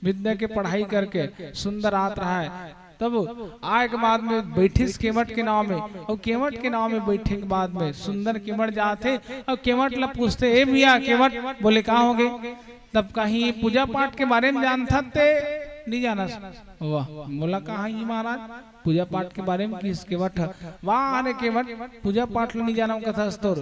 विद्या के पढ़ाई करके सुंदर आत रहा है, तब आए के बाद में बैठिस केवट के नाव में, अउ केवट के नाव में बैठे के बाद में सुंदर केवट जात हे, अउ केवट ला पूछथे, "ए भैया केवट," बोले, "का होगे?" तब कही, "पूजा पाठ के बारे में जानथस ते नहीं जानस?" "वाह, मोला कहा ही महाराज, पूजा पाठ के बारे में किस केवट ह?" "वाह रे केवट, पूजा पाठ ल नहीं जानव कथस तोर,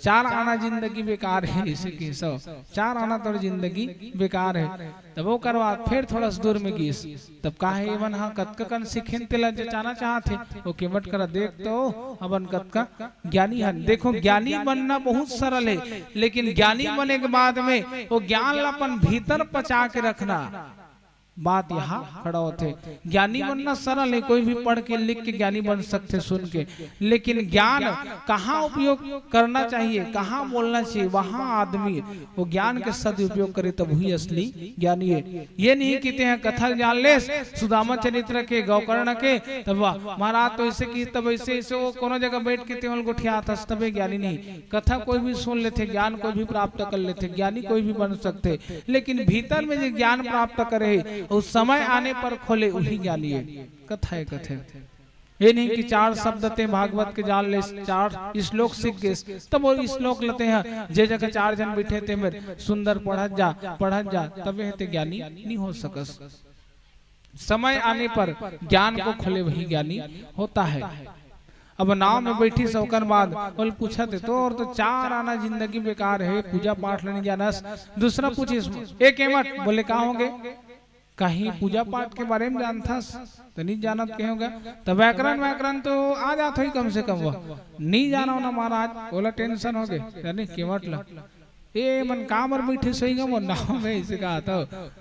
चार आना जिंदगी बेकार है," इसे किसो, "चार आना तोर जिंदगी बेकार है।" तब ओकर बाद फिर थोड़ा सा दूर में गिस, तब कहा, "एमन हा कतका कन सीखेन तेला जचाना चाहत हे।" वो केवट करा, "देख तो, अपन कतका ज्ञानी हन।" देखो, ज्ञानी बनना बहुत सरल है, लेकिन ज्ञानी बने के बाद में वो ज्ञान ला अपन भीतर पचा के रखना बात यहाँ खड़ा होथे। ज्ञानी बनना सरल है, कोई भी पढ़ के लिख के ज्ञानी बन सकथे सुन के, लेकिन ज्ञान कहाँ उपयोग करना चाहिए, कहाँ बोलना चाहिए, वहाँ आदमी वो ज्ञान के सदुपयोग करे, तब वही असली ज्ञानी है। ये नहीं कहते हैं कथा जान लेस सुदामा चरित्र के, गोकर्ण के, तब वाह, महाराज तो ऐसे की, तब ऐसे, ऐसे वो कोनो जगह बैठ के तेवल गोठियात हस, तबे ज्ञानी नहीं। कथा कोई भी सुन लेथे, ज्ञान कोई भी प्राप्त कर लेथे, ज्ञानी कोई भी बन सकथे, लेकिन भीतर में जो ज्ञान प्राप्त करे है, उस समय आने पर खोले, वही ज्ञानी है। कथा है, कथे। ये नहीं कि चार शब्द ते भागवत के जान ले, चार श्लोक सीख गेस, तब वो श्लोक लेते हैं, जे जगह चार जन बैठे ते मेर सुंदर पढ़त जा, पढ़त जा, तबे ते ज्ञानी नहीं हो सकस। समय आने पर ज्ञान को खोले, वही ज्ञानी होता है। अब नाव में बैठी से ओकर बाद बोल पूछत हे, तोर तो चार आना जिंदगी बेकार है, पूजा पाठ ल नहीं जानस। दूसरा पूछिस, ए केवट, बोले का होगे? कहीं पूजा पाठ के बारे में जानथस? तो नहीं जानत कहे होगा। तो व्याकरण, व्याकरण तो आ जात होही कम से कम, वो नहीं जानो ना महाराज, बोला टेंशन होगे, यानी केवट ला। ए मन का बर बैठे सही गा मोर नाव में, ऐसे कहा तो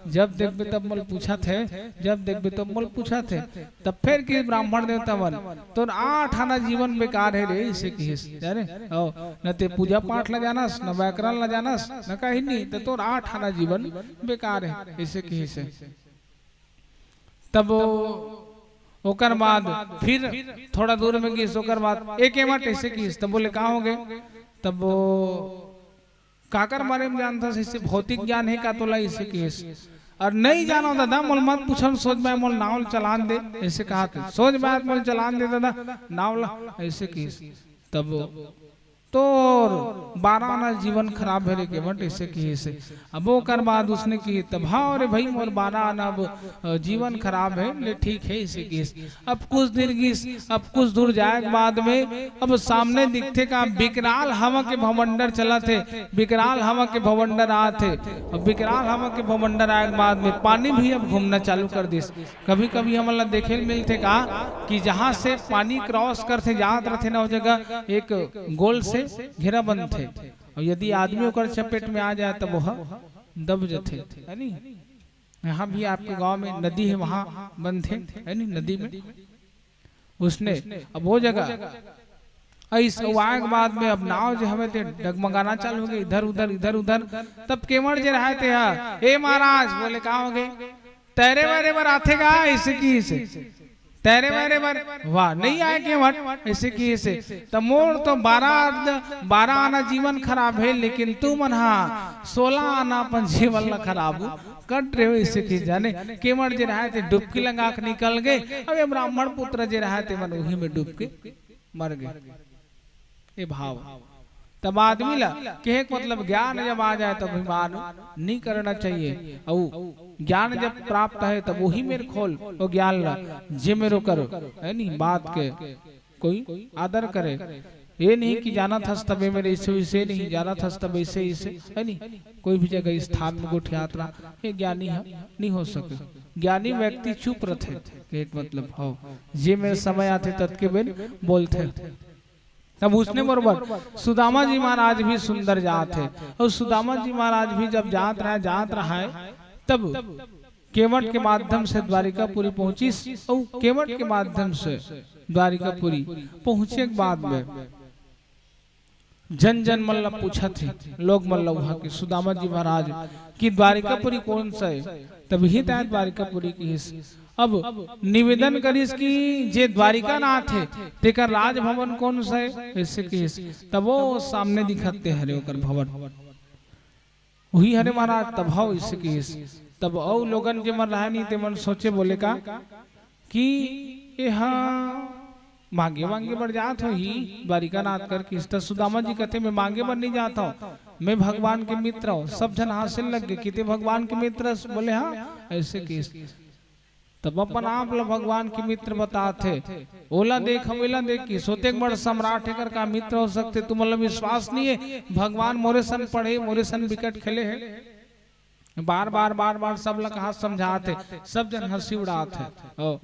जब देखबे तब मोल पूछत हे, जब देखबे तब मोल पूछत हे। तब फिर कि ब्राह्मण देवता मन, तोर आठ आना जीवन बेकार है रे, ऐसे किहिस, जाने? ओ, न ते पूजा पाठ ला जानस, न व्याकरण ला जानस, न कहीं नहीं, तो तोर आठ आना जीवन बेकार है, ऐसे किहिस। तब वो, ओकर बाद फिर थोड़ा दूर में गिस, ओकर बाद एक एमट ऐसे किहिस, तब बोले का होगे? तब वो काकर बारे में जानथस, ऐसे भौतिक ज्ञान है का तोला, ऐसे किहिस। और नहीं जानो दादा, मोल मत पूछन, सोच बाय मोल नाव ल चलान दे, ऐसे कहा थे। सोच बाय मोल चलान दे दादा, नाव ला, ऐसे किहिस। तब तोर बारह आना जीवन खराब है रे केवट, ऐसे किहिस। अब ओकर बाद उसने किहिस, तब हाँ रे भाई, मोर बारह आना अब, अ, जीवन खराब है, ले ठीक है, ऐसे किहिस। अब कुछ दूर गिस, अब कुछ दूर जाए के बाद में अब सामने दिखथे का विकराल हवा के भवंडर चलत हे, विकराल हवा के भवंडर आत हे। अब विकराल हवा के भवंडर आए के बाद में पानी भी अब घूमना चालू कर दिस। कभी-कभी हमन ला देखे ल मिलथे का कि जहाँ से पानी क्रॉस करथे, जात रथे ना, वो जगह एक गोल से घेरा बनथे, और यदि आदमी ओकर चपेट में आ जाए, तब वह दब जथे, है नी? यहाँ भी आपके गांव में नदी है, वहाँ बनथे, है नी? नदी में उसने अब वो जगह अइस, अउ आए के बाद में अब नाव जो हवे ते डगमगाना चालू होगे, इधर उधर, इधर उधर। तब केवट जे रहे ते हा, "ए महाराज," बोले, "का होगे?" "तैरे वैरे बर आथे गा?" ऐसे किहिस। "तैरे वैरे बर?" "वाह, नहीं आए केवट," ऐसे किहिस। "त मोर तो बारह, बारह आना जीवन खराब है, लेकिन तुमन हा सोलह आना अपन जीवन ला खराब कट रहे हो," ऐसे किहिस। जाने केवट जे रहे ते डुबकी लगा के निकल गे। अब ये ब्राह्मण पुत्र जे रहे ते मन वही में डूब के मर गे। ये भाव तब आदमी ला कहे के मतलब, ज्ञान जब आ जाए तो अभिमान नहीं करना चाहिए। अउ ज्ञान जब प्राप्त है तब वही मेर खोल, वो ज्ञान ला, जे मेर ओकर, है नी, बात के कोई आदर करे। ये नहीं कि जानत हस तबे मेर ऐसे वैसे, नहीं जानत हस तबे ऐसे ऐसे, है नी? कोई भी जगह स्थान में गोठियात रहा, ये ज्ञानी है, नहीं हो सके। ज्ञानी व्यक्ति चुप रथे, कहे के मतलब हो, जे मेर समय आथे ततके बेर बोलथे। तब उसने बरोबर सुदामा जी महाराज भी सुंदर जात हे, और सुदामा जी महाराज भी जब जात रहा, जात रहा है, तब केवट के माध्यम से द्वारिकापुरी पहुंचिस, और केवट के माध्यम से द्वारिकापुरी पहुंचे के बाद में जन जन मन ला पूछत हे, लोग मन ला उहाँ के सुदामा जी महाराज कि द्वारिकापुरी कौन सा है, तब ही तय द्वारिकापुरी किहिस। अब निवेदन करिस कि जे द्वारिकानाथ हे, तेकर राजभवन कौन सा है, ऐसे किहिस। तब वो सामने दिखत ते हरे ओकर भवन, वही हरे महाराज। तब हव ऐसे किहिस। तब अउ लोगन जे मन रहे नहीं, ते मन सोचे बोले का कि ये हा मांगे वांगे बर जात होही, द्वारिकानाथ कर किहिस। त सुदामा जी कथे, "मैं मांगे बर नहीं जात हूँ, मैं भगवान के मित्र हूँ।" सब झन हांसे लग गे कि ते भगवान के मित्र हस। बोले, "हाँ," ऐसे किहिस। तब अपन आप ला भगवान के मित्र बताथे, "ओला देख, हम एला देख," कि सोते बड़ सम्राट एकर का मित्र हो सकथे? तुमन ला विश्वास नहीं है, भगवान मोरे सन पढ़े, मोरे सन विकट खेले है। बार बार, बार बार सब ला कहा समझात हे, सब जन हंसी उड़ात हे। ओ,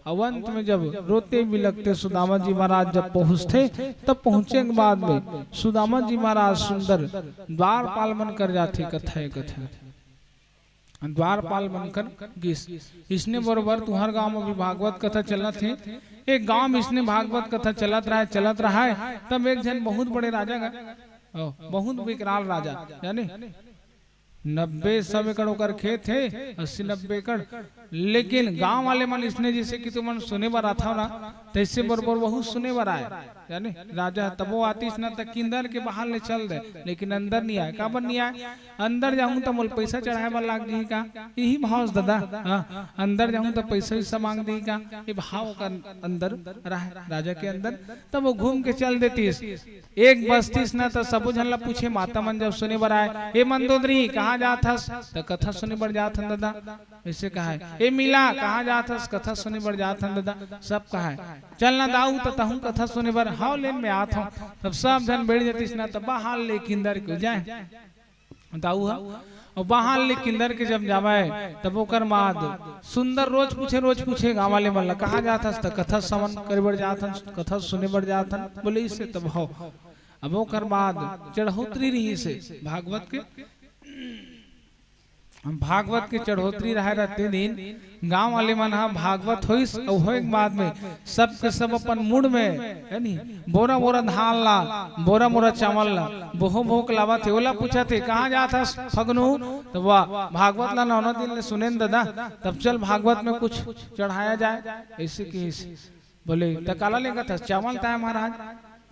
अब अंत में जब रोते बिलखते सुदामा जी महाराज जब पहुंचथे, तब पहुंचे के बाद में सुदामा जी महाराज सुंदर द्वारपाल मन कर जाथे, कथे, कथे। द्वारपाल बनकर गिस। इसने बरोबर तुंहर गांव में भी भागवत कथा चलत हे। एक गांव में इसने भागवत कथा चलत रहा, चलत रहा है। तब एक झन बहुत बड़े राजा का, ओ, बहुत विकराल राजा, जाने, नब्बे सौ एकड़ ओकर खेत हे, अस्सी नब्बे एकड़। लेकिन गांव वाले मन इसने जैसे कि तुमन सुने बर आथव ना, तैसे बरोबर वहू सुने बर आए। जाने, राजा तबो आतिस ना त किंदर के बाहर ले चल दे, लेकिन अंदर नहीं आए। काबर नहीं आए? अंदर जाहूं त मोल पैसा चढ़ाए बर लाग जही का? यही भाव से दादा, हाँ, अंदर जाहूं त पैसा वैसा मांग दी का? ये भाव का अंदर रहा राजा के अंदर। तब वो घूम के चल देतिस। एक बजतिस ना त सबो झन ला पूछे, माता मन जब सुने बर आए, "ए मंदोदरी, कहाँ जात हस?" त "कथा सुने बर जात हन दादा।" ऐसे कहा है। "ए मिला, कहाँ जात हस?" "कथा सुने बर जात हन दादा।" सब कहा है। "चल ना दाऊ, त तहूँ कथा सुने बर।" "हाव, लेन में आत हूँ।" तब सब झन बैठ जातिस ना, तब बाहर ले किंदर के जाए दाऊ ह। और बाहर ले किंदर के जब जावे, तब ओकर बाद सुंदर रोज पूछे, रोज पूछे गाँव वाले मन ला, "कहाँ जात हस?" त "कथा श्रवण करे बर जात हन, कथा सुने बर जात हन।" बोले, "इसे तब हो।" अब ओकर बाद चढ़ोतरी रहिसे भागवत के, भागवत के चढ़ोतरी रहे रहते दिन गांव वाले मन ह भागवत होइस, अउ होए के बाद में सबके सब अपन मुड़ में, है नी, बोरा बोरा धान ला, बोरा बोरा चावल ला, बोहो बोहो के लावत हे। ओला पूछत हे, "कहाँ जात हस फगनू?" त वह भागवत ला नौना दिन ले सुनेन दादा, तब चल भागवत में कुछ चढ़ाया जाए, ऐसे कहिस। बोले, "त काला लेगत हस?" "चावल ताय महाराज।"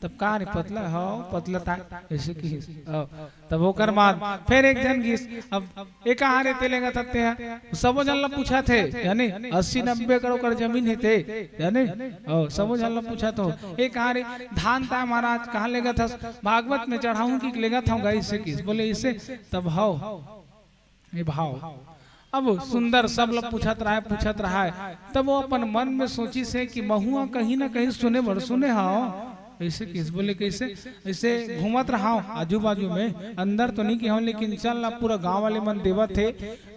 "तब का रे पतला हव, पतला ताय?" ऐसे कहिस। अ, तब ओकर बाद फेर एक झन गिस। अब ए कहाँ रे ते लेगत हते ह? सबो झन ला पूछत हे, जाने, अस्सी नब्बे एकड़ ओकर जमीन हे ते, जाने, अ, सबो झन ला पूछत हो, "ए कहाँ रे धान ताय महाराज, कहाँ लेगत हस?" "भागवत में चढ़ाहूं कि लेगत हव गा," ऐसे कहिस। बोले, "इसे तब हव।" ये भाव। अब सुंदर सब ला पूछत रहा है, पूछत रहा है। तब वो अपन मन में सोचिस हे कि महूँ कहीं ना कहीं सुने बर सुने हव। ऐसे कहिस, बोले, "कैसे?" "ऐसे घूमत रहा हूँ आजू बाजू में, अंदर तो नहीं गे हव, लेकिन चल ना, पूरा गांव वाले मन देवत हे,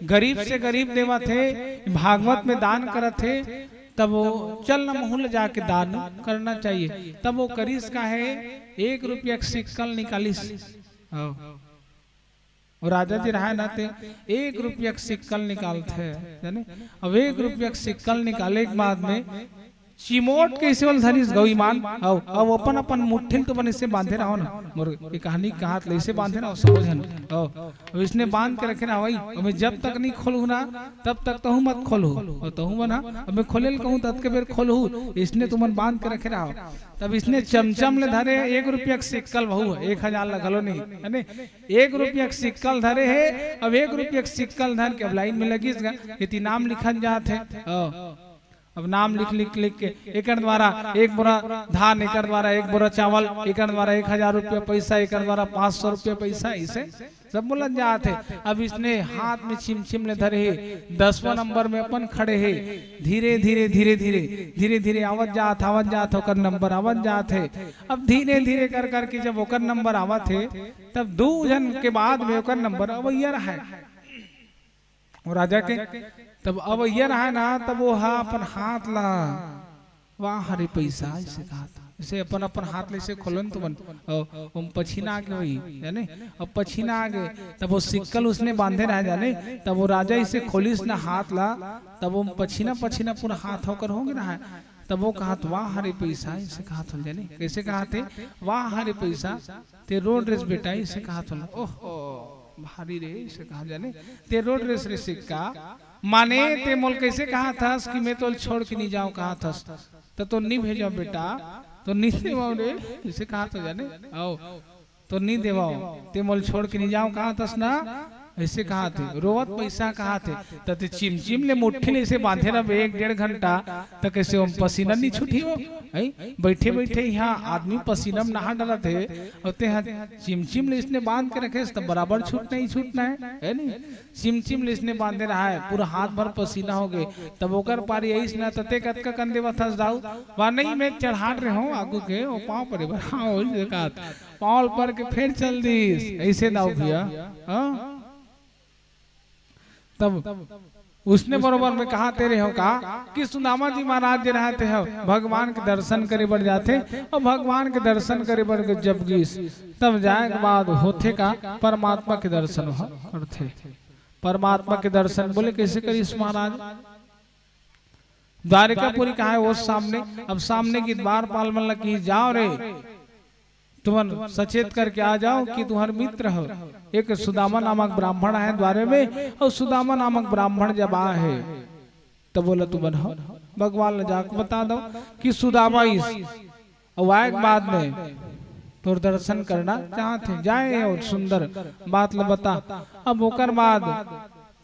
गरीब से गरीब देवत हे, भागवत में दान करत हे, तब वो चल ना, महूँ ला जाके दान करना चाहिए।" तब वो करिस का हे, एक रुपया के सिक्का ल निकालिस। हाँ। अउ राजा जी रहा ना ते एक रुपया के सिक्का ल निकालथे, जाने? अब एक रुपया के सिक्का ल निकाले के बाद में चिमोट के अइसे ओला धरिस गऊ ईमान, अउ, अउ अपन, अपन मुट्ठी ल तो बने अइसे बांधे रहो ना, मोर ये कहानी के हाथ ले अइसे बांधे रहो, सबो झन, अउ, अब इसने बांध के रखे रहो भाई, अब मैं जब तक नहीं खोलहूँ ना, तब तक तहूँ मत खोलहू, अउ तहूँ बना, अब मैं खोले ल कहूँ, ततके बेर खोलहू, इसने तुमन बांध के रखे रहो। तब इसने चमचम ले धरे, एक रुपया के सिक्का ल बहू, एक हजार ल घलो नहीं, है ने? एक रुपया के सिक्का ल धरे हे। अब एक रुपया के सिक्का ल धर के अब लाइन में लगिस गा, एती नाम लिखत जात हे। हाँ। अब नाम लिख, लिख, लिख के एकर द्वारा एक बोरा धान, एकर द्वारा एक बोरा चावल, एकर द्वारा एक हजार रुपया पैसा, एकर द्वारा पाँच सौ रुपया पैसा, इसे सब बोलत जात हे। अब इसने हाथ में छिमछिम ले धरे हे, दसवां नंबर में अपन खड़े हे। धीरे, धीरे, धीरे, धीरे, धीरे, धीरे आवत जात, आवत जात, ओकर नंबर आवत जात हे। अब धीरे, धीरे कर, करके जब ओकर नंबर आवत हे, तब दू झन के बाद में ओकर नंबर अवैया रहे। वो राजा के तब अवैया रहे ना, तब वो हा अपन हाथ ला, "वाह रे पैसा," ऐसे कहा था। ऐसे अपन, अपन हाथ ले ऐसे खोलन तो बन, ओ, ओम पछीना आगे होई, जाने? अब पछीना आगे, तब वो सिक्का ल उसने बांधे रहे, जाने? तब वो राजा ऐसे खोलिस ना हाथ ला, तब वो पछीना, पछीना पूरा हाथ होकर हो गया रहा। तब वो कहा था, "वाह रे पैसा," ऐसे कहा था, जाने? कैसे कहा थे? "वाह रे पैसा, ते रोड रेस बेटा," ऐसे कहा था। ओहो, भारी रे, ऐसे कहा, जाने? "ते रोड रेस रे सिक्का, माने ते मोल कैसे कहा थस कि मैं तोल छोड़ के नहीं जाऊं कहा थस, त तो नहीं भेजो बेटा, तो नहीं देवाओ रे," ऐसे कहा था, जाने? आओ, "तो नहीं देवाओ, ते मोल छोड़ के नहीं जाऊं कहा थस ना," ऐसे कहा थे। रोवत पैसा कहा थे, त ते चिमचिम ले मुट्ठी ले ऐसे बांधे रहे एक डेढ़ घंटा, त कैसे ओम पसीना नहीं छूटी हो? हैं? बैठे बैठे यहाँ आदमी पसीना में नहा डालत हे, और ते यहाँ चिमचिम ले इसने बांध के रखे, त बराबर छूटना ही छूटना है, है नहीं? चिमचिम ले इसने बांधे रहा है, पूरा हाथ भर पसीना हो गए। तब ओकर पारी आइस ना, त ते कतका कन देवत हस दाऊ? "वा नहीं, मैं चढ़ाट रहे हूँ आगू के, वो पाँव परे बर।" हाँ, वही से कहा था। पाँव पर के फेर चल दीस, ऐसे दाऊ भैया। हाँ? तब उसने बरोबर में कहा तेरे हो का कि सुदामा जी महाराज जे रहते हो, भगवान के दर्शन करे बर जाथे, और भगवान के दर्शन करे बर जब गिस, तब जाए के बाद होथे का, परमात्मा के दर्शन हो करथे। परमात्मा के दर्शन। बोले, "कइसे करिस महाराज?" द्वारिकापुरी कहाँ हे? वो सामने। अब सामने के द्वारपाल मन ला कहिस, "जाव रे, तुमन सचेत करके आ जाव कि तुम्हर मित्र ह, एक सुदामा नामक ब्राह्मण हे द्वारे में, अउ सुदामा नामक ब्राह्मण जब आय हे, त बोला तुमन ह।" भगवान ला जाके बता दव कि सुदामा आइस, अउ आय के बाद में तोर दर्शन करना चाहत हे, जाय अउ सुंदर बात ला बता। अब ओकर बाद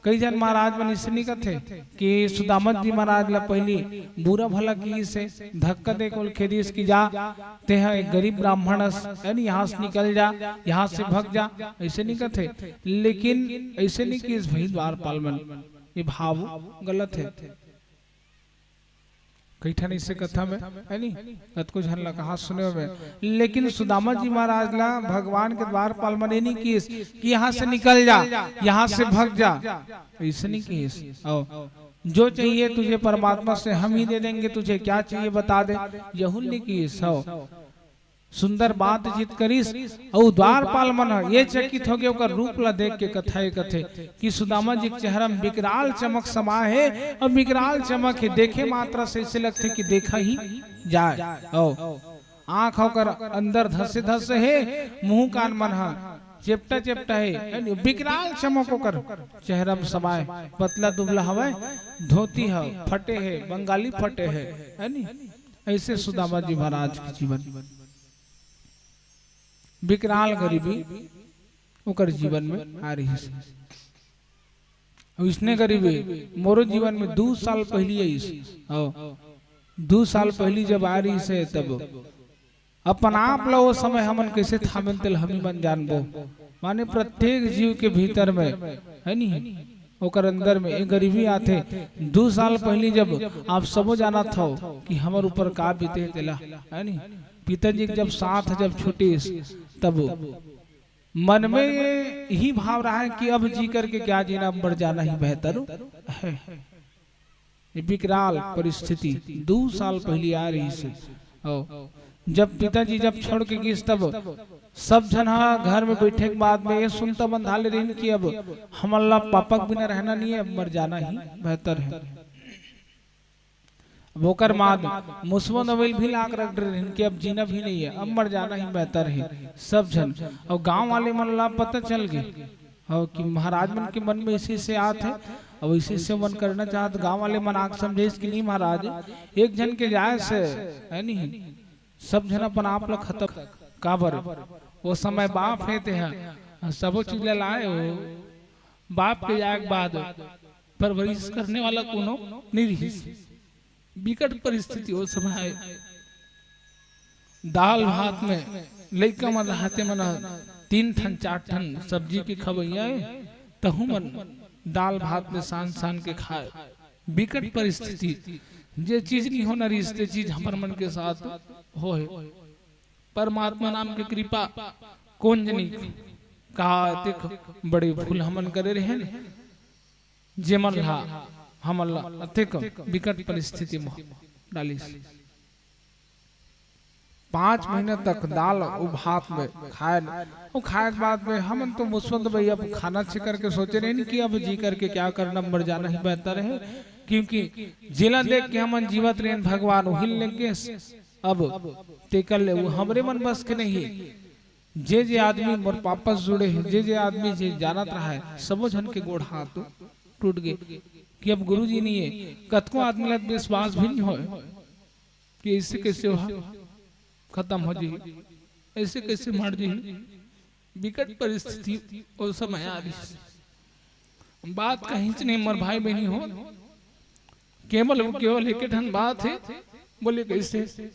कई झन महाराज मन अइसने कथे कि सुदामा जी महाराज ला पहिली बुरा भला किहिस हे, धक्का दे के ओला खेदिस कि जा, तेंह एक गरीब ब्राह्मण अस, हे नी, यहाँ से निकल जा, यहाँ से भग जा, अइसे नइ कथे। लेकिन अइसे नइ किहिस भई द्वारपाल मन, ये भाव गलत हे। कई ठन अइसे कथा में, हे नी, कतको झन ला कहा सुने में, लेकिन सुदामा जी महाराज ला भगवान के द्वारपाल मन ए नइ किहिस कि यहाँ से निकल जा, यहाँ से भग जा, अइसे नइ किहिस। अउ जो चाहिए तुझे परमात्मा से हम ही दे देंगे, तुझे क्या चाहिए बता दे, यहू नइ किहिस। अउ सुंदर बातचीत करिस, अउ द्वारपाल मन ह ये चकित होगे, ओकर रूप ला देख के कथा ये कथे कि सुदामा जी के चेहरा में विकराल चमक समाय हे, अउ विकराल चमक हे, देखे मात्र से अइसे लगथे कि देखा ही जाय। अउ आँख ओकर अंदर धसे धसे हे, मुंह कान मन ह चेपटा चेपटा हे, हे नी, विकराल चमक ओकर चेहरा में समाय, पतला दुबला हवय, धोती ह फटे हे, बंगाली फटे हे, हे नी। अइसे सुदामा जी महाराज के जीवन, विकराल गरीबी ओकर जीवन में आय रिहिस। अउ अइसने गरीबी मोरो जीवन में दू साल पहिली आइस। अउ दू साल पहिली जब आय रिहिस हे, तब अपन आप ला ओ समय हमन कइसे थामेन, तेला हमी मन जानबो। माने प्रत्येक जीव के भीतर में, हे नी, ओकर अंदर में एक गरीबी आथे। दू साल पहिली जब आप सबो जानत हव कि हमर ऊपर का बीते तेला, हे नी, पिताजी के जब साथ जब छूटिस, तब मन में यही भाव रहा है कि अब जी करके क्या जीना, अब मर जाना ही बेहतर है। ये विकराल परिस्थिति दू साल पहिली आय रिहिस हे। अउ जब पिताजी जब छोड़ के गिस, तब सब झन ह घर में बइठे के बाद में ये सुनता बंधा ले रहिन कि अब हमन ला पापा के बिना रहना नइ हे, अब मर जाना ही बेहतर हे। अब ओकर बाद मुसवा दवई ल भी लाके रख डरे रहिन कि अब जीना भी नइ हे, अब मर जाना ही बेहतर हे। सब झन, अउ गांव वाले मन ला पता चल गे, अउ कि महाराज मन के मन में अइसे अइसे आत हे, अउ अइसे अइसे मन करना चाहत। गांव वाले मन आके समझाइस कि नहीं महाराज, एक झन के जाय से, हे नी, सब झन अपन आप ला खतम। काबर? ओ समय बाप हे तेहा, सबो चीज ला लाय हो। बाप के जाय के बाद परवरिश करने वाला कोनो नइ रिहिस। बिकट परिस्थिति ओ समय आय। दाल भात में लइका मन रहते मन तीन ठन चार ठन सब्जी के खवैया हे, तहू मन दाल भात में सान सान के खाय। बिकट परिस्थिति, जे चीज नइ होना रिहिस, ते चीज हमर मन के साथ होय। परमात्मा नाम के कृपा कोन जनी का अतेक बड़े भूल हमन करे रहेन, जेमन ला हमन ला अतेक बिकट परिस्थिति में डालिस। पाँच महीना तक दाल अउ भात में खाएन, अउ खाए के बाद में हमन तो मुसवा दवई अब खाना छे करके सोचे रहेन कि अब जी करके क्या करना, मर जाना ही बेहतर हे, क्योंकि जेला देख के हमन जीवत रहेन, भगवान उही ल लेके अब तेकर ले वो हमरे मन बस के नहीं हे। जे जे आदमी मोर पापा से जुड़े हे, जे जे आदमी जे जानत रहा हे, सबो झन के गोड़ हाथ टूट गे कि अब गुरुजी नइ हे। कतको आदमी ला विश्वास भी नइ होय कि अइसे कइसे ओहा खतम हो जही, अइसे कइसे मर जही। बिकट परिस्थिति ओ समय आय रिहिस। बात कहींच नइ, मोर भाई बहिनी हो, केवल अउ केवल एके ठन बात हे। बोले, कइसे?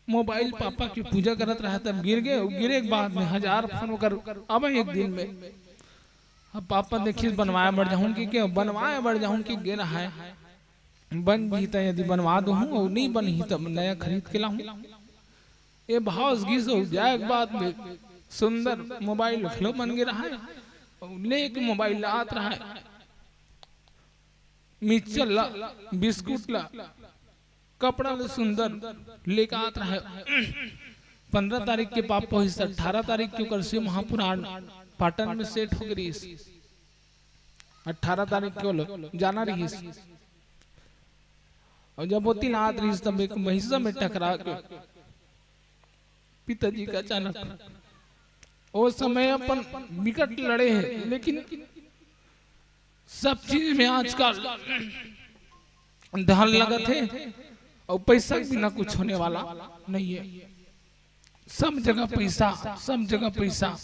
मोबाइल पापा के पूजा करत रहा, तब गिर गे। अउ गिरे के बाद में हजार फोन ओकर आवे एक दिन में। अब पापा देखिस, बनवाय बर जाहूं कि के, बनवाय बर जाहूं कि गे रहा हे, बन जही त यदि बनवा दूहूं, अउ नइ बनही त नया खरीद के लाहूं। ए भाव गिस अउ जाय के बाद में सुंदर मोबाइल घलो बन गे रहा हे, अउ लेके मोबाइल लात रहा हे। मिक्सचर ला, बिस्कुट ला, कपड़ा ला सुंदर लेके आत रहा हे। पंद्रह तारीख के पापा होइस, अठारह तारीख के ओकर शिव महापुराण पाटन में सेट हो गे रिहिस। अठारह तारीख के ओला जाना रिहिस। अउ जब ओती ल आत रिहिस, तब एक महिषा में टकरा के पिताजी के अचानक, ओ समय अपन बिकट लड़े हे, लेकिन सब चीज में आजकल धन लगत हे अउ पैसा के बिना कुछ होने वाला नहीं है। सब जगह पैसा, सब जगह पैसा।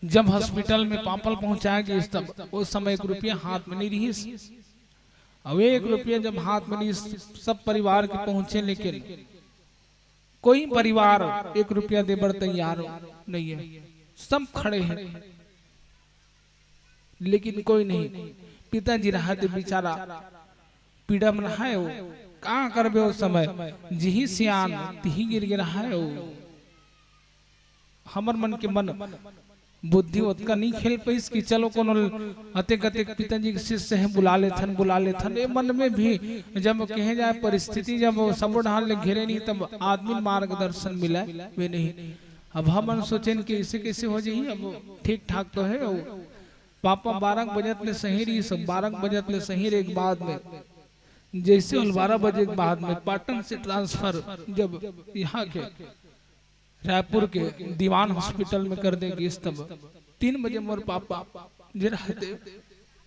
जब हॉस्पिटल में पापा ल पहुंचाय गिस, तब ओ समय एक रुपया हाथ में नहीं रिहिस। अब एक रुपया जब हाथ में रिहिस, सब परिवार के पहुंचे, लेकिन कोई परिवार एक रुपया दे बर तैयार नहीं है, सब खड़े हैं, लेकिन कोई नहीं। पिताजी रहा ते बेचारा पीड़ा में रहा है, वो का करबे ओ समय, जिही सियान तिही गिर गे रहा है वो। हमर मन के मन बुद्धि ओतका नहीं खेल पाइस कि चलो कोनो अतेक अतेक पिताजी के शिष्य है, बुला लेथन, बुला लेथन। ए मन में भी जब कहे जाए परिस्थिति, जब वो सबो ढाल ले घेरे नहीं, तब आदमी मार्गदर्शन मिले वे नहीं। अब हमन सोचेन कि ऐसे कैसे हो जाही, अब ठीक ठाक तो है। वो पापा बारह बजत ले सही रहिस, बारह बजत ले सही रहे के बाद में, जैसे होल बारह बजे के बाद में पाटन से ट्रांसफर जब यहाँ के रायपुर के दीवान हॉस्पिटल में कर दे गिस, तब तीन बजे मोर पापा जे रहते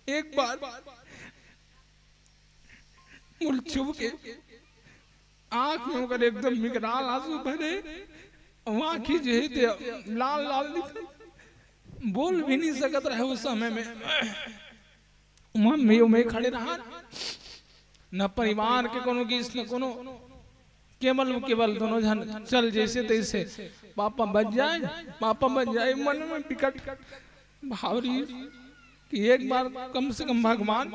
एक बार मुल छुप के आंख में ओकर एकदम मिगराल आंसू भरे, आंखी जे है ते लाल लाल दिखन, बोल भी नहीं सकत रहे उस समय में। मम्मी में खड़े रहा, न परिवार के कोनो गिस, न कोनो, केवल केवल दोनों झन चल जैसे तैसे, पापा बच जाए, पापा बच जाए। मन में बिकट भाव रहिस कि एक बार कम से कम भगवान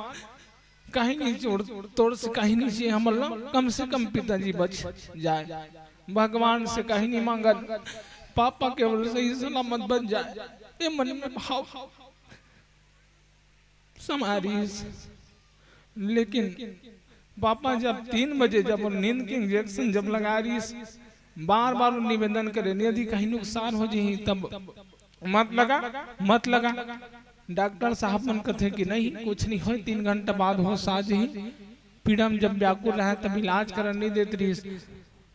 कहीं नहीं छोड़, तोर से कहीं नहीं चाहिए हमन ला, कम से कम पिताजी बच जाए। भगवान से कहीं नहीं मांगन, पापा केवल सही सलामत बच जाए, ये मन में भाव समाय रिहिस। लेकिन पापा जब तीन बजे जब नींद के इंजेक्शन जब लगाय रिहिस, बार बार निवेदन करे, यदि कहीं नुकसान हो जाही तब मत लगा, मत लगा। डॉक्टर साहब मन कथे कि नहीं, कुछ नहीं होय, तीन घंटा बाद होश आ जाही। पीड़ा में जब व्याकुल रहे तब इलाज करन नहीं देत रिहिस।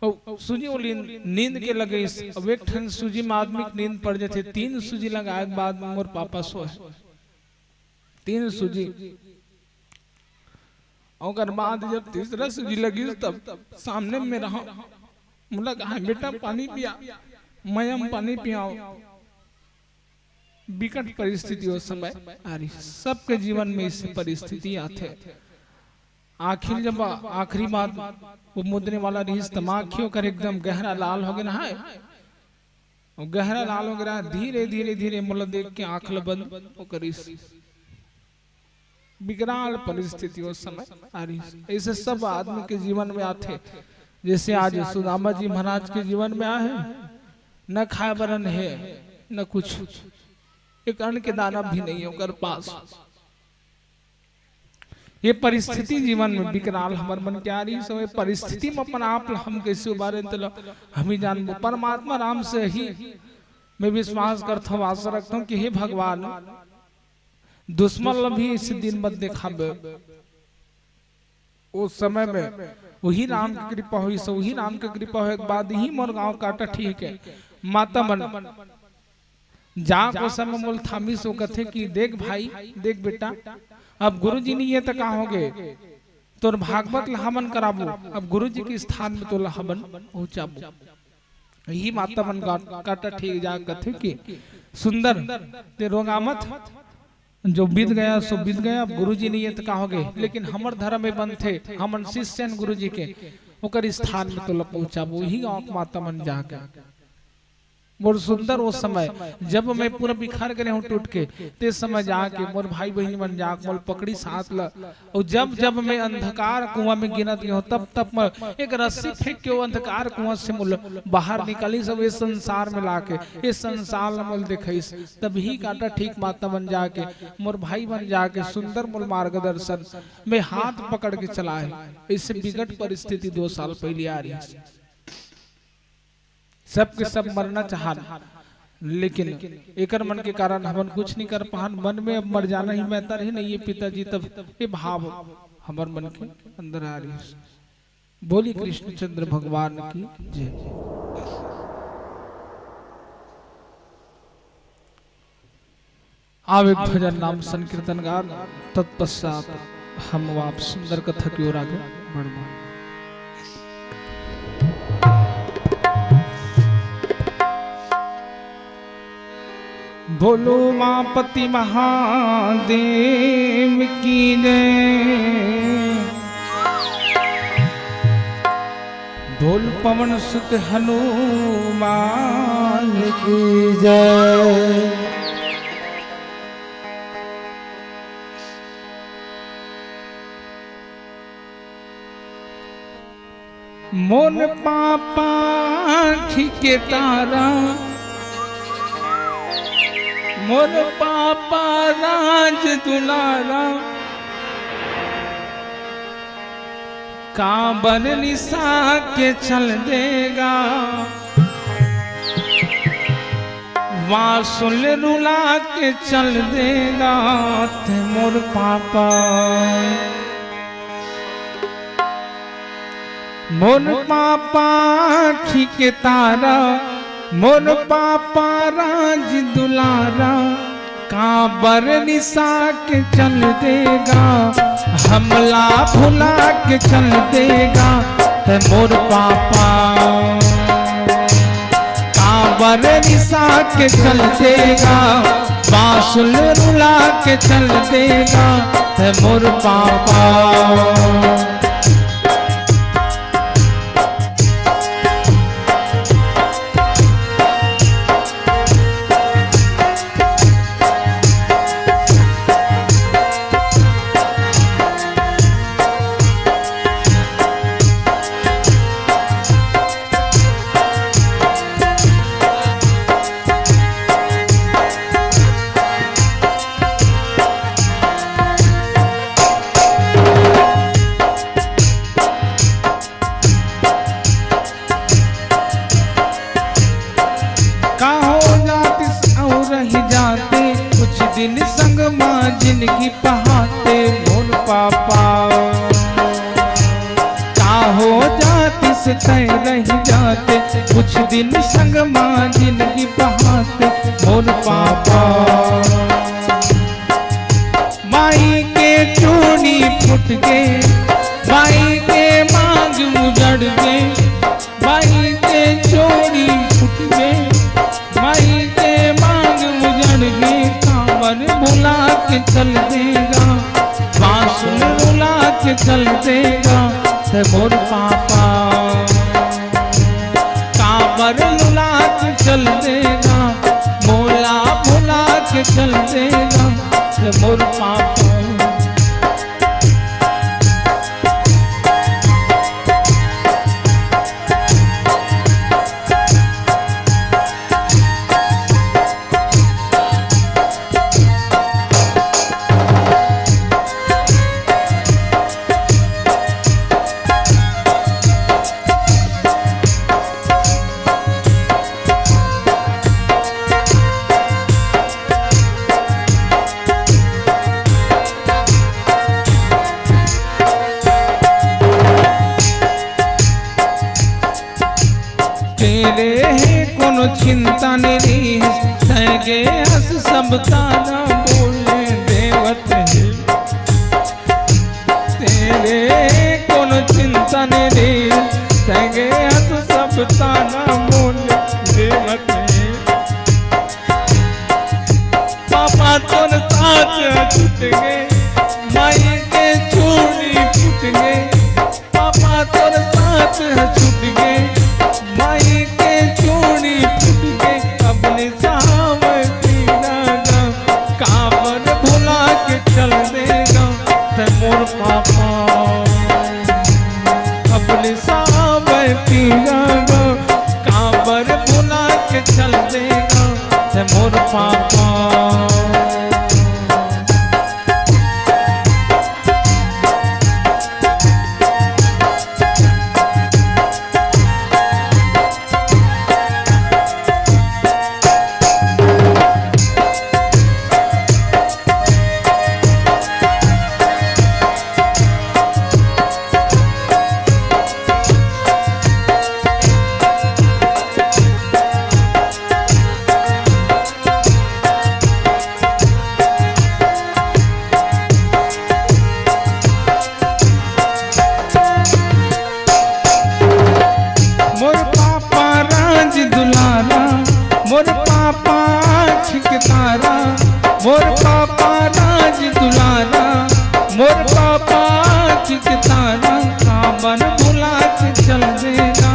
अउ सूजी ओली नींद के लगे, अब एक ठन सूजी में आदमी के नींद पड़ जाथे। तीन सूजी लगाय के बाद मोर पापा सोए, तीन सूजी। ओकर बाद जब तीसरा सूजी लगिस, तब सामने में रहा, मोला कहा, "बेटा, पानी पिया।" मैं हम पानी पियाओ। बिकट परिस्थिति उस समय आ रही। सबके जीवन में इस परिस्थिति आथे। आखिर जब आखिरी बात वो मुदने वाला रहिस, त आँखी ओकर एकदम गहरा लाल हो गे रहा है। अउ गहरा लाल हो गे रहा, धीरे, धीरे, धीरे मोला देख के आँख ल बंद वो करिस। बिकराल परिस्थिति उस समय आ रही। ऐसे सब आदमी के जीवन में आथे। जैसे आज सुदामा जी महाराज के जीवन में आए हैं, न खाए बर अन्न है, न कुछ, एक अन्न के दाना भी नहीं है ओकर पास। ये परिस्थिति जीवन में बिकराल हमर मन के आ रही, सब ये परिस्थिति में अपन आप ल हम कैसे उबारे, तेला हम ही जानबो। परमात्मा राम से ही मैं विश्वास करता हूँ, आशा रखता हूँ कि हे भगवान, दुश्मन ल भी इस दिन मत दिखाबे। उस समय में वही राम के कृपा होइस, वही राम के कृपा होए के बाद ही मोर गांव काटा ठीक है। माता मन जाके ओ समय मोल थामिस, ओ कथे कि देख भाई, देख बेटा, अब गुरुजी नहीं है त का हो गे, तोर भागवत ल हमन कराबो, अब गुरुजी के स्थान में तोला हमन पहुंचाबो। यही माता मन गा-, काटा ठीक जा कथे कि सुंदर, ते रोगा मत, जो बीत गया सो बीत गया, अब गुरुजी नहीं है त का हो गे, लेकिन हमर धर्म में बनथे, हमन शिष्य हन गुरुजी के, ओकर स्थान में तोला पहुंचाबो। यही गांव के माता मन जाके मोर सुंदर, ओ समय जब मैं पूरा बिखर गए हूँ टूट के, ते समय जाके मोर भाई बहन मन जाके मोल पकड़ी साथ ल, अउ जब जब मैं अंधकार कुआं में गिरत गए हूँ, तब तब मैं एक रस्सी फेंक के वो अंधकार कुआं से मोल बाहर निकालिस, सब इस संसार में लाके इस संसार ल मोल दिखाइस। तभी काटा ठीक माता मन जाके, मोर भाई मन जाके सुंदर मोल मार्गदर्शन में हाथ पकड़ के चलाए। इससे बिकट परिस्थिति दो साल पहले आ रही। सबके सब मरना चाहन, लेकिन एकर मन के कारण हमन कुछ नहीं कर पाहन। मन में अब मर जाना ही महत्तर हे, नहीं ये पिताजी, तब ये भाव हमर मन के अंदर आ रही। बोली कृष्णचंद्र भगवान की जय। आव एक भजन नाम संकीर्तन गान, तत्पश्चात हम आप सुंदर कथा की ओर आगे बढ़बो। बोलो उमापति महादेव की जय। बोल पवन सुत हनुमान की जय। मोर पापा आँखी के तारा, मोर पापा राज दुलारा, काबर निसा के चल देगा, वासुल रुला के चल देगा ते मोर पापा। मोर पापा आँखी के तारा, मोर पापा राज दुलारा, काबर निसा के चल देगा, हमला भुला के चल देगा ते मोर पापा। काबर निसा के चल देगा, बासुल रुला के चल देगा ते मोर पापा। का हो जातिस अउ रहि जाते, कुछ दिन संग मा जिनगी पहाते मोर पापा। का हो जातिस तैं रहि जाते, कुछ दिन संग मा जिनगी पहाते मोर पापा। माई के चूड़ी फूट गे, माई के मांग उजड़ गे, माई के चूड़ी फूट गे, माई के मांग उजड़ गे, काबर भुला के चल देगा, बांसुर रुला के चल देगा ते मोर पापा। काबर रुला के चल देगा, मोला भुला के चल देगा ते मोर पापा। तेरे हे कोनो चिंता नइ रिहिस, तैं गे हस सब ताना बोले देवत हे। तेरे हे कोनो चिंता नइ रिहिस, तैं गे हस सब ताना बोले देवत हे। पापा तोर साथ छूट गे, माई के चूड़ी फूट गे। पापा तोर साथ ह छूट गे, माई के चूड़ी फूट गे, अब निसाव पीरा गा, काबर भुला के चल देगा ते मोर पापा। अब निसाव पीरा गा, काबर भुला के चल देगा ते मोर पापा। तारा, मोर पापा राज दुलारा, मोर पापा आँखी के तारा, काबर भुला के चल देना,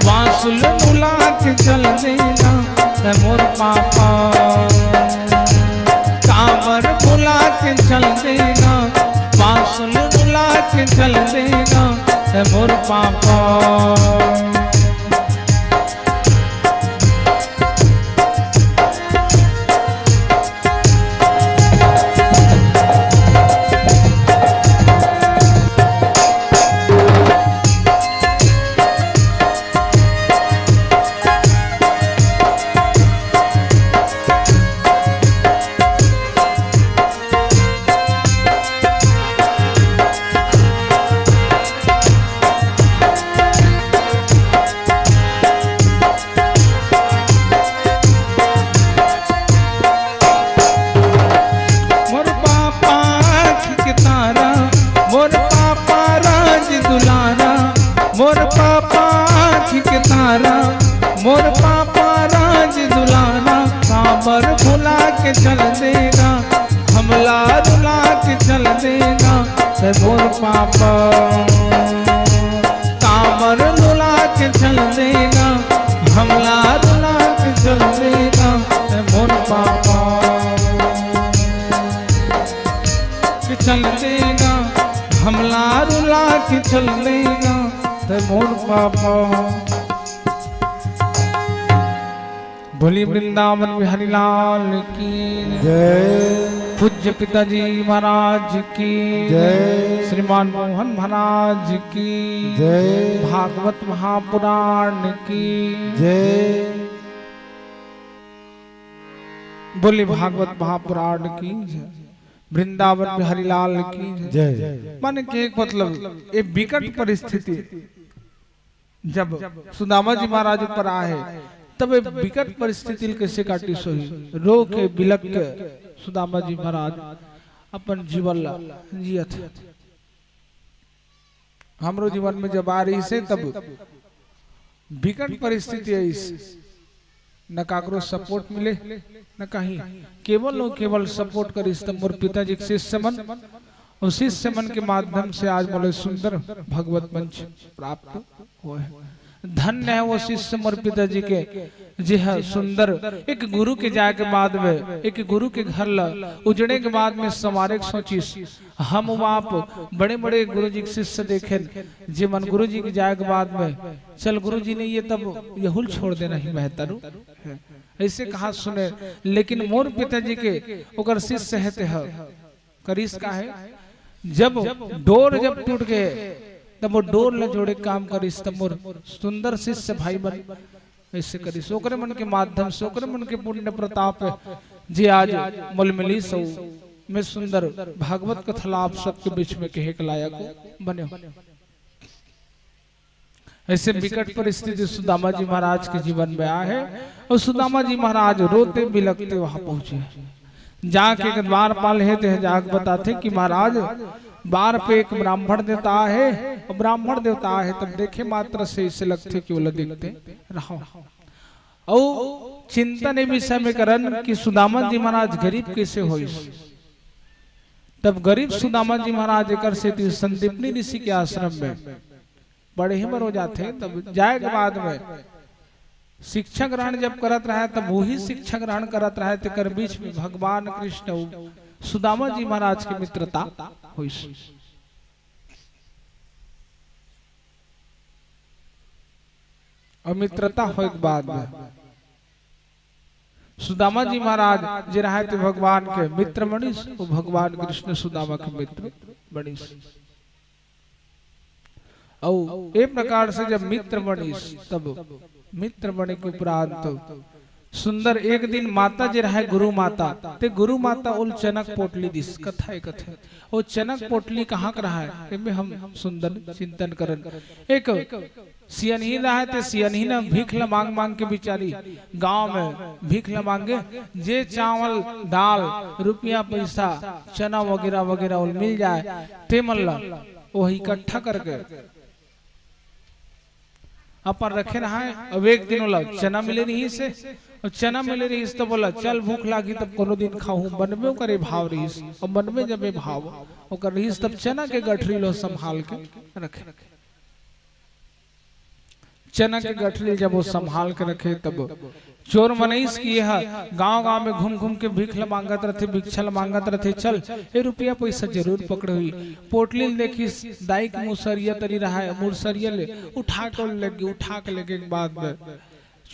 बाँसुल भुला के चल देना, तैं मोर पापा। काबर भुला के चल देना, बाँसुल भुला के चल देना, तैं मोर पापा। मोर पापा आँखी के तारा, मोर पापा राज दुलारा, मोर पापा आँखी के तारा, मोर पापा राज दुलारा, काबर भुला के चल देना, हमला रुला के चल देना, तैं मोर पापा। काबर रुला के चल देना, हमला रुला के चल देना, तैं मोर पापा। के चल देना, हमला रुला के चल देना, तैं मोर पापा। बोलिए वृंदावन बिहारी लाल की जय। पूज्य पिताजी महाराज की जय। श्रीमान मोहन महाराज की जय। भागवत महापुराण की जय। बोलिए भागवत महापुराण की जय। वृंदावन बिहारी लाल की जय। जय। माने कि एक मतलब ये विकट परिस्थिति जब सुदामा जी महाराज ऊपर आहे, तब ये विकट परिस्थिति ल कइसे काटिस होही? रो के बिलख के सुदामा जी महाराज अपन जीवन ला जियत हे। हमरो जीवन में जब आ रहिस हे, तब विकट परिस्थिति आइस, न काकरो support मिले, न कहीं, केवल अउ केवल support करिस त मोर पिताजी के शिष्य मन, अउ शिष्य मन के माध्यम से आज मोला सुंदर भगवत मंच प्राप्त होय हे। धन्य हे वो शिष्य मोर पिताजी के, जे ह सुंदर एक गुरु के जाय के बाद में, एक गुरु के घर ला उजड़े के बाद में संवारे के सोचिस। हम आप बड़े-बड़े गुरु जी के शिष्य देखेन, जे मन गुरु जी के जाय के बाद में, "चल गुरु जी नइ हे तब यहू ल छोड़ देना ही महतारू।" अइसे कहा सुने, लेकिन मोर पिताजी के ओकर शिष्य हे तेह करिस का हे, जब डोर जब टूट गे, तब वो डोर ल जोड़े के काम करिस, तब मोर सुंदर शिष्य भाई मन अइसे करिस। ओकरे मन के माध्यम से, ओकरे मन के पुण्य प्रताप हे, जे आज मोला मिलिस हे, मैं सुंदर भागवत कथा ला आप सबके बीच में कहे के लायक बने हों। अइसे विकट परिस्थिति सुदामा जी महाराज के जीवन में आय हे अउ सुदामा जी महाराज रोते बिलखते वहाँ पहुँचे। जाके एक द्वारपाल हे, तेह जाके बताथे कि महाराज, द्वार पे एक ब्राह्मण देवता आहे, अउ ब्राह्मण देवता आहे, तब देखे मात्र से अइसे लगथे कि ओला देखते रहँव। अउ चिंतन ए विषय में करन कि सुदामा जी महाराज गरीब कइसे होइस। तब गरीब सुदामा जी महाराज एकर सेती संदीपनी ऋषि के आश्रम में पढ़े बर जाथे, तब जाय के बाद में शिक्षा ग्रहण जब करत रहय, तब उही शिक्षा ग्रहण करत रहय, तेकर बीच में भगवान कृष्ण अउ सुदामा जी महाराज के मित्रता होइस। अउ मित्रता होय के बाद में सुदामा जी महाराज जे रहय ते भगवान के मित्र बनिस, अउ भगवान कृष्ण सुदामा के मित्र बनिस। अउ ए प्रकार से जब मित्र बनिस, तब मित्र बने के उपरांत सुंदर एक दिन माता जे रहय गुरु माता, ते गुरु माता ओला चनक पोटली दिस, कथा ए कथा। ओ चनक पोटली कहाँ के रहय, एमे हम सुंदर चिंतन करन। एक सियनही रहय, ते सियनही न भीख ल मांग मांग के बिचारी गांव में भीख ल मांगे, जे चावल, दाल, रुपया, पैसा, चना वगैरह वगैरह ओला मिल जाय, ते मन ल ओह इकट्ठा करके अपन रखे रहय। अब एक दिन ओला चना मिले नइ हे, अउ चना मिले रहिस त बोला, "चल, भूख लागी, तब कोनो दिन खाहूं।" मन में ओकर ए भाव रहिस, अउ मन में जब ए भाव ओकर रहिस, तब चना के गठरी लो संभाल के रखे। चना के गठरी जब वो संभाल के रखे, तब चोर मन अइस कि ये ह गांव-गांव में घूम-घूम के भीख ल मांगत रथे, भिक्षा ल मांगत रथे, चल, ए रुपया पइसा जरूर पकड़े होही। पोटली ल देखिस, दाई के मुसरिया तरी रहाय, मुसरिया ले उठा के लेगे, उठा के लेगे के बाद में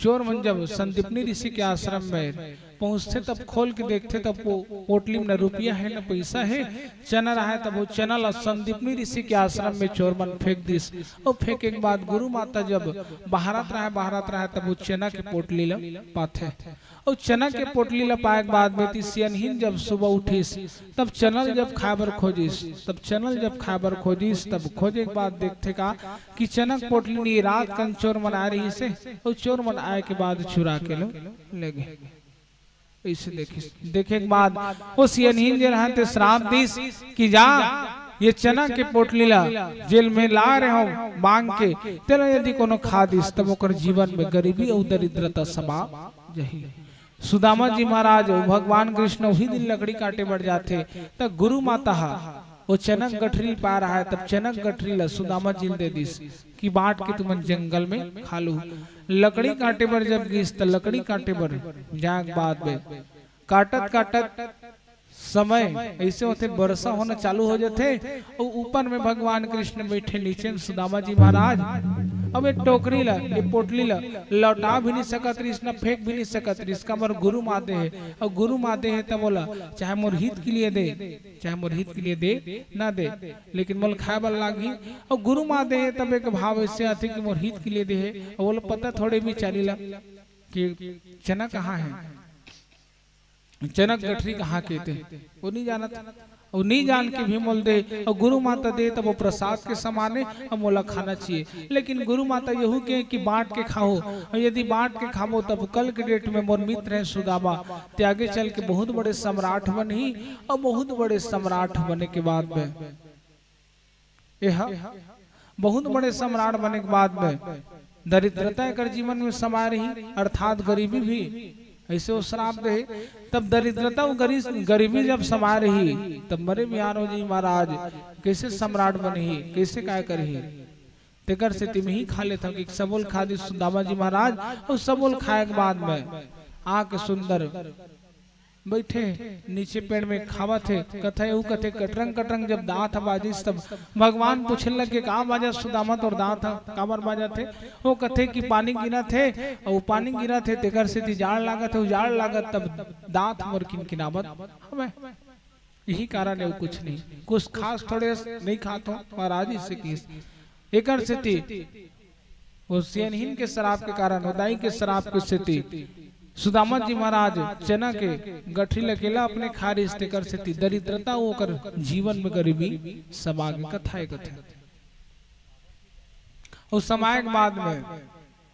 चोर मन जब संदीपनी ऋषि के आश्रम में पहुंचथे, तब खोल के देखथे, तब वो पोटली में न रुपया हे, न पइसा हे, चना रहाय, तब वो चना ला संदीपनी ऋषि के आश्रम में चोर मन फेंक दिस। अउ फेंके के बाद गुरु माता जब बहारत रहाय, बहारत रहाय, तब वो चना के पोटली ला पाथे। अउ चना के पोटली ला पाए के बाद में ती सियनहिन जब सुबह उठिस, तब चना ल जब खाए बर खोजिस, तब चना ल जब खाए बर खोजिस, तब खोजे के बाद देखथे का कि चना के पोटली नी, रात कन चोर मन आए रहिस हे, अउ चोर मन आए के बाद चुरा के लो लेगे। अइसे देखिस, देखे के बाद वो सियनहिन जे रहन ते श्राप दिस कि जा, ये चना के पोटली ला जेन में लाए रहेंव मांग के, तेला यदि कोनो खा दिस, तब ओकर जीवन में गरीबी अउ दरिद्रता समा जही। सुदामा जी महाराज अउ भगवान कृष्ण उही दिन लकड़ी काटे बर जाथे, त गुरु माता ह ओ चना के गठरी ल पाए रहाय, तब चना के गठरी ल सुदामा जी ल दे दिस कि बांट के तुमन जंगल में खा लू। लकड़ी काटे बर जब गिस, त लकड़ी काटे बर जाए के बाद में काटत काटत समय अइसे होथे, बरसा होना चालू हो जाथे, अउ ऊपर में भगवान कृष्ण बइठे, नीचे में सुदामा जी महाराज। अब ए टोकरी ला, ए पोटली ला लौटा भी नहीं सकत रहिस, न फेंक भी नहीं सकत रहिस, काबर गुरु माँ दे हे, अउ गुरु माँ दे हे त बोला, चाहे मोर हित के लिए दे, चाहे मोर हित के लिए दे, ना दे, लेकिन मोला खाए बर लागही। अउ गुरु माँ दे हे, तब एक भाव अइसे आथे कि मोर हित के लिए दे हे, अउ ओला पता थोड़े बिचारी ला कि चना कहाँ हे। चना के गठरी कहाँ के ते, वो नहीं जानत, अउ नहीं जान के भी मोल दे, अउ गुरु माता दे तब वो प्रसाद के समान हे, अउ मोला खाना चाहिए। लेकिन गुरु माता यहू के कि बांट के खाओ, अउ यदि बांट के खाबो तब कल के डेट में मोर मित्र हे सुदामा, ते आगे चल के बहुत बड़े सम्राट बनही, अउ बहुत बड़े सम्राट बने के बाद में एह बहुत बड़े सम्राट बने के बाद में दरिद्रता एकर जीवन में समाए रही, अर्थात गरीबी भी। अइसे वो श्राप दे, तब दरिद्रता अउ गरी-, गरीबी जब समाए रही, तब मरे बिहान हो जी महाराज, कइसे सम्राट बनही, कइसे काय करही? तेकर सेती मैं ही खा लेथंव कि सबो ल खा दिस सुदामा जी महाराज। अउ सबो ल खाए के बाद में आके सुंदर बइठे नीचे पेड़ में खावत हे, कथे, ऊ कथे, कटरंग कटरंग जब दांत ह बाजिस, तब भगवान पूछे लगे, "का बाजा सुदामा तोर दांत ह, काबर बाजत हे?" वो कथे कि पानी गिरत हे, अउ पानी गिरत हे, तेकर सेती जाड़ लागत हे, अउ जाड़ लागत तब दांत मोर किनकिनावत हवय। यही कारण हे, अउ कुछ नहीं, कुछ खास थोड़े नहीं खात हो महाराज, इससे किस एकर सेती ओ सियनहिन के श्राप के कारण, ओ दाई के श्राप के सेती सुदामा जी महाराज चना के गठरी ल अकेला अपने खा रिहिस, तेकर सेती दरिद्रता ओकर जीवन में गरीबी समा गे, कथा हे कथे। अउ समाए के बाद में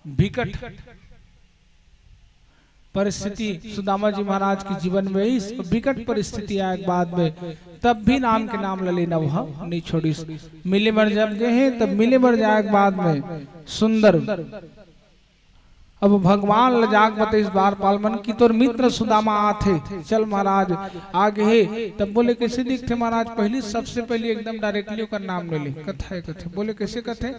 बिकट परिस्थिति सुदामा जी महाराज के जीवन में अइस, बिकट परिस्थिति आए के बाद में तब भी राम के नाम ल लेना वह नहीं छोड़िस। मिले बर जब गए हे, तब मिले बर जाए के बाद में सुंदर अब भगवान ल जाके बताइस द्वारपाल मन कि तोर मित्र सुदामा आथे, चल महाराज, आ गे हे। तब बोले, "कइसे दिखथे महाराज?" पहली, सबसे पहली एकदम directly ओकर नाम ले ले, कथा हे कथे। बोले, "कइसे कथे?"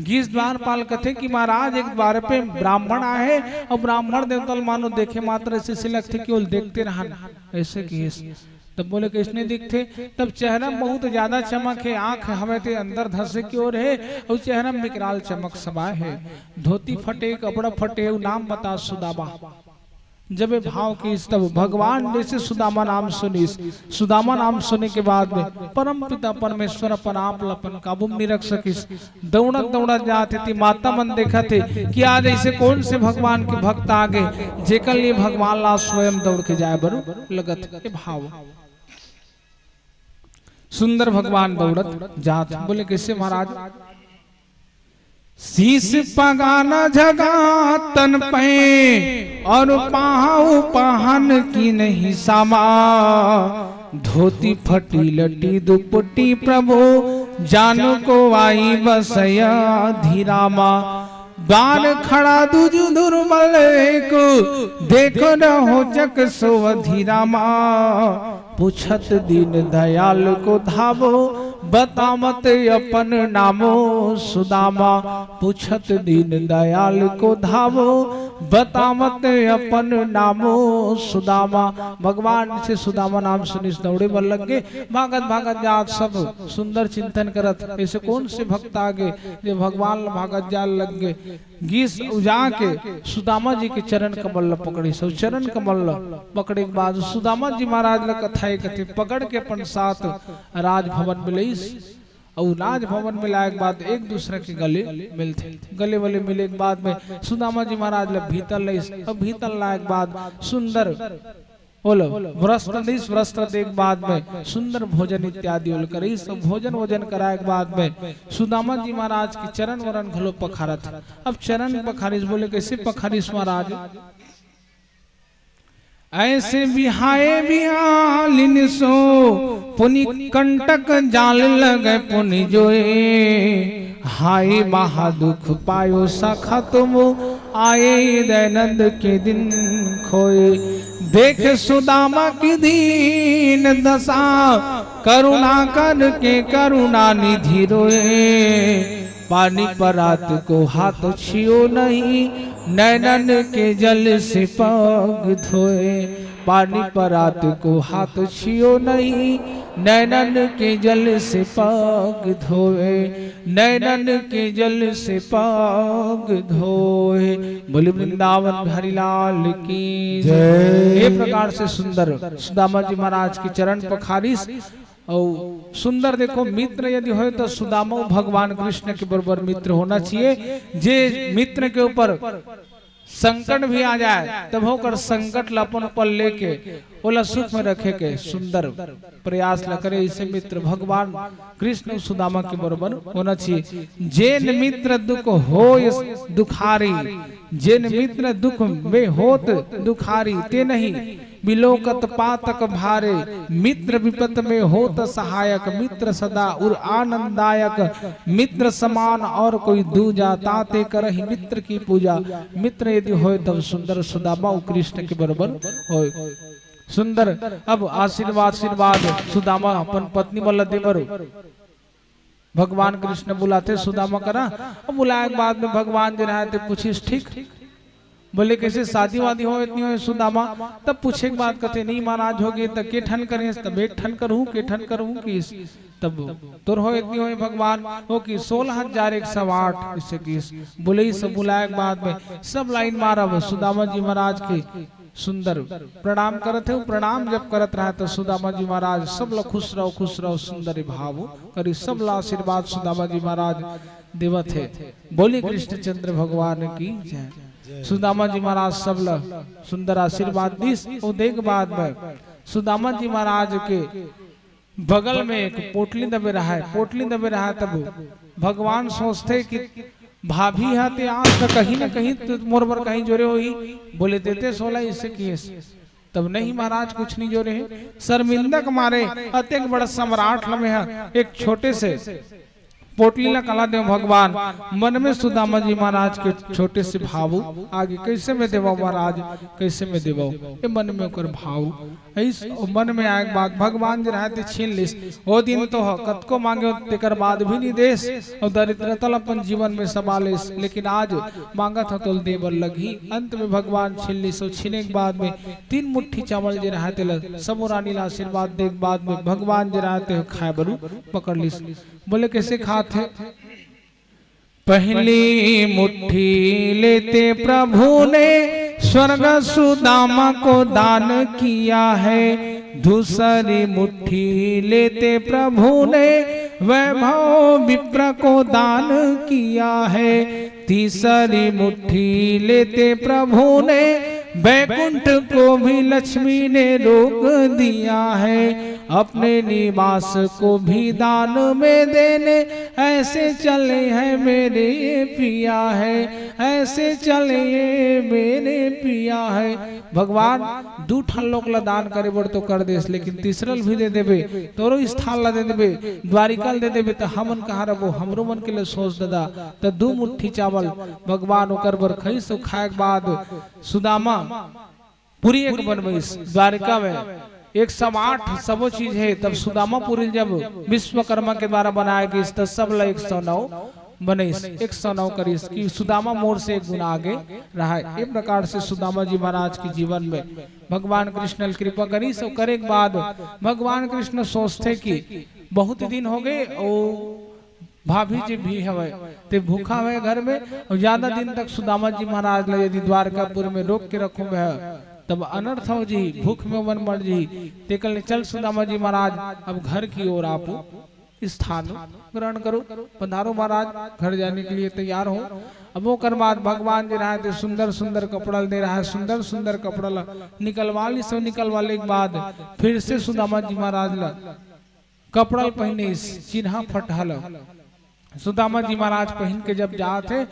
गिस द्वारपाल कथे कि महाराज, एक द्वार पे ब्राह्मण आहे अउ ब्राह्मण देवता ल मानो देखे मात्र से, से लगथे कि ओल देखते रहन, अइसे किहिस। तब बोले, "कइसने दिखथे?" तब चेहरा में बहुत ज्यादा चमक हे, आंख हवे ते अंदर धसे की ओर हे अउ चेहरा में विकराल चमक समाए हे। धोती फटे, कपड़ा फटे, अउ नाम बता सुदामा। जब ये भाव किहिस तब भगवान जइसे सुदामा नाम सुनिस, सुदामा नाम सुने के बाद में परम पिता परमेश्वर अपन आप ल अपन काबू में नहीं रख सकिस। दौड़त दौड़त जात हे ती माता मन देखत हे कि आज अइसे कौन से भगवान के भक्त आ गे, जेकर लिए भगवान ला स्वयं दौड़ के जाए बर लगत हे। भाव सुंदर भगवान दौड़त जात हे। बोले, "कइसे महाराज?" शीश पगाना झगा तन पे और पाहु पहन की नहीं समा, धोती फटी लटी दुपटी प्रभु, जानु को आई बसया धीरामा। बान खड़ा दुजु दुर्बल एको, देखो न होचक सोवधि रामा। पूछत दीन दयाल को धावो, बतावत अपन नामो सुदामा। पूछत दीन दयाल को धावो, बतावत अपन नामो सुदामा। भगवान से सुदामा नाम सुनिस दौड़े बर लग गे। भागत भागत जात सब सुंदर चिंतन करत, ऐसे कौन से भक्त आगे जे भगवान ल भागत जाय लग गे। गिस अउ जाके सुदामा जी के चरण कमल ल पकड़िस। अउ चरण कमल ल पकड़े के बाद सुदामा जी महाराज ल कथा ये कथे, पकड़ के अपन साथ राजभवन में लइस। अउ राजभवन में लाए के बाद एक दूसरा के गले मिलथे। गले वले मिले के बाद में सुदामा जी महाराज ल भीतर लइस। अउ भीतर लाए के बाद सुंदर ओला वस्त्र दिस, वस्त्र दे के बाद में सुंदर भोजन इत्यादि ओला करिस। अउ भोजन वोजन कराए के बाद में सुदामा जी महाराज के चरण वरण घलो पखारत हे। अब चरण पखारिस, बोले, कैसे पखारिस महाराज? ऐसे बिहाए बिहालिन सो पुनि कंटक जाल लगे पुनि जोए। हाय महा दुख पायो सखा तुम आए दयानंद के दिन खोए। देख सुदामा की दीन दशा करुणा करके करुणा निधि रोए। पानी परात को हाथ छियो नहीं, नैनन के जल से पग धोए। पानी परात को हाथ छियो नहीं, नैनन के जल से पग धोए। नैनन के जल से पग धोए। बोले वृंदावन बिहारी लाल की जय। ये प्रकार से सुंदर सुदामा जी महाराज के चरण पखारिस। अउ सुंदर देखो, मित्र यदि होय तो सुदामा भगवान कृष्ण के बरोबर मित्र होना चाहिए। जे मित्र के ऊपर संकट भी आ जाए, तब ओकर संकट ल अपन ऊपर लेके ओला सुख में रखे के सुंदर प्रयास ल करे, ऐसे मित्र भगवान कृष्ण सुदामा के बरोबर होना चाहिए। जेन मित्र दुख होय दुखारी, जेन मित्र दुख में होत दुखारी, ते नहीं बिलोकत पातक भारे। मित्र विपत में होत सहायक, मित्र सदा उर आनंदायक। मित्र समान और कोई दूजा, ताते करहि मित्र की पूजा। मित्र यदि होय तब सुंदर सुदामा उ कृष्ण के बरोबर होय। सुंदर अब आशीर्वाद, आशीर्वाद सुदामा अपन पत्नी मन ल दे बर भगवान कृष्ण बुलाथे सुदामा करा। अब बुलाए के बाद में भगवान जे रहय ते पूछिस, ठीक, बोले, कैसे शादी वादी होय त नहीं होय सुदामा? तब पूछे के बाद कथे, नहीं महाराज, होगे त के ठन करेस? तब एक ठन करहूँ, के ठन करहूँ किस। तब तोर होय त नहीं होय भगवान? हो कि सोलह हजार एक सौ आठ, इसे किस। बोले, इसे बुलाए के बाद में सब लाइन मारब सुदामा जी महाराज के सुंदर प्रणाम करत हे। प्रणाम जब करत रहा तो सुदामा जी महाराज सब ल खुश रहो, खुश रहो, सुंदर भाव करी, सब ल आशीर्वाद सुदामा जी महाराज देवत हे। बोली कृष्णचंद्र भगवान की जय। सुदामा जी महाराज सब ल सुंदर आशीर्वाद दिस। ओ देख बाद में सुदामा जी महाराज के बगल में एक पोटली दबे रहा है। पोटली दबे रहा है तब भगवान सोचथे कि भाभी हा ते आज त कहीं न कहीं तो मोर बर कहीं जोरे होही, बोले देते सोला इसे किए। तब नहीं महाराज कुछ नहीं जोरे हे। शर्मिंदा के मारे अतेक बड़ा सम्राट ल में हा एक छोटे से पोटली ला कला देव भगवान। मन में सुदामा जी महाराज के छोटे से भावुक आगे, कैसे में देवव महाराज, कैसे में देवव, ये मन में ओकर भाव अइस। अउ मन में आए के बाद भगवान जे रहे ते छीन लिस। ओ दिन तो ह कतको मांगे हो, तेकर बाद भी नहीं देस, अउ दरिद्रता ल अपन जीवन में समा लेस। लेकिन आज मांगत ह तो दे बर लगही। अंत में भगवान छीन लिस, अउ छीने के बाद में तीन मुट्ठी चावल जे रहे तेला सबो रानी ला आशीर्वाद दे के बाद में भगवान जे रहे ते ह खाए बर पकड़ लिस। बोले, कैसे खात हे? पहली मुट्ठी लेते प्रभु ने स्वर्ग सुदामा को दान किया है। दूसरी मुट्ठी लेते प्रभु ने वैभव विप्र को दान किया है। तीसरी मुट्ठी लेते प्रभु ने बैकुंठ को भी लक्ष्मी ने रोक दिया है, अपने निवास को भी दान में देने, ऐसे चले हैं मेरे पिया है, ऐसे चले मेरे पिया है। भगवान दू ठन लोक ला दान करे बर तो कर देस, लेकिन तीसरा ल भी दे देबे, तोरो स्थान ला दे देबे, द्वारिका ल दे देबे, त हमन कहाँ रबो? हमरो मन के ले सोच ददा। त दू मुट्ठी चावल भगवान ओकर बर खइस, अउ खाए के बाद सुदामा पुरी एक बनवइस। द्वारिका में एक सौ आठ सबो चीज हे, तब सुदामा पुरी जब विश्वकर्मा के द्वारा बनाए गिस, त सब ला एक सौ नौ बनइस, एक सौ नौ करिस कि सुदामा मोर से एक गुना आगे रहाय। ए प्रकार से सुदामा जी महाराज के जीवन में भगवान कृष्ण ल कृपा करिस, अउ करे के बाद भगवान कृष्ण सोचथे कि बहुत दिन हो गए, अउ भाभी जी भी हवय, ते भूखा हवय घर में, अउ ज्यादा दिन तक सुदामा जी महाराज ला यदि द्वारकापुर में रोक के रखूं मैं, तब अनर्थ हो जी, भूख में मन मर जी। तेकर ले चल सुदामा जी महाराज, अब घर की ओर आप स्थान ग्रहण करो, पधारो महाराज, घर जाने के लिए तैयार हो। अब ओकर बाद भगवान जी रहाय ते सुंदर सुंदर कपड़ा ल दे रहाय, सुंदर सुंदर कपड़ा ला निकलवा लिस, अउ निकलवाले के बाद फिर से सुदामा जी महाराज ला कपड़ा ल पहिनिस, चिन्हा फटहा ल सुदामा जी महाराज पहिन के जब जात हे,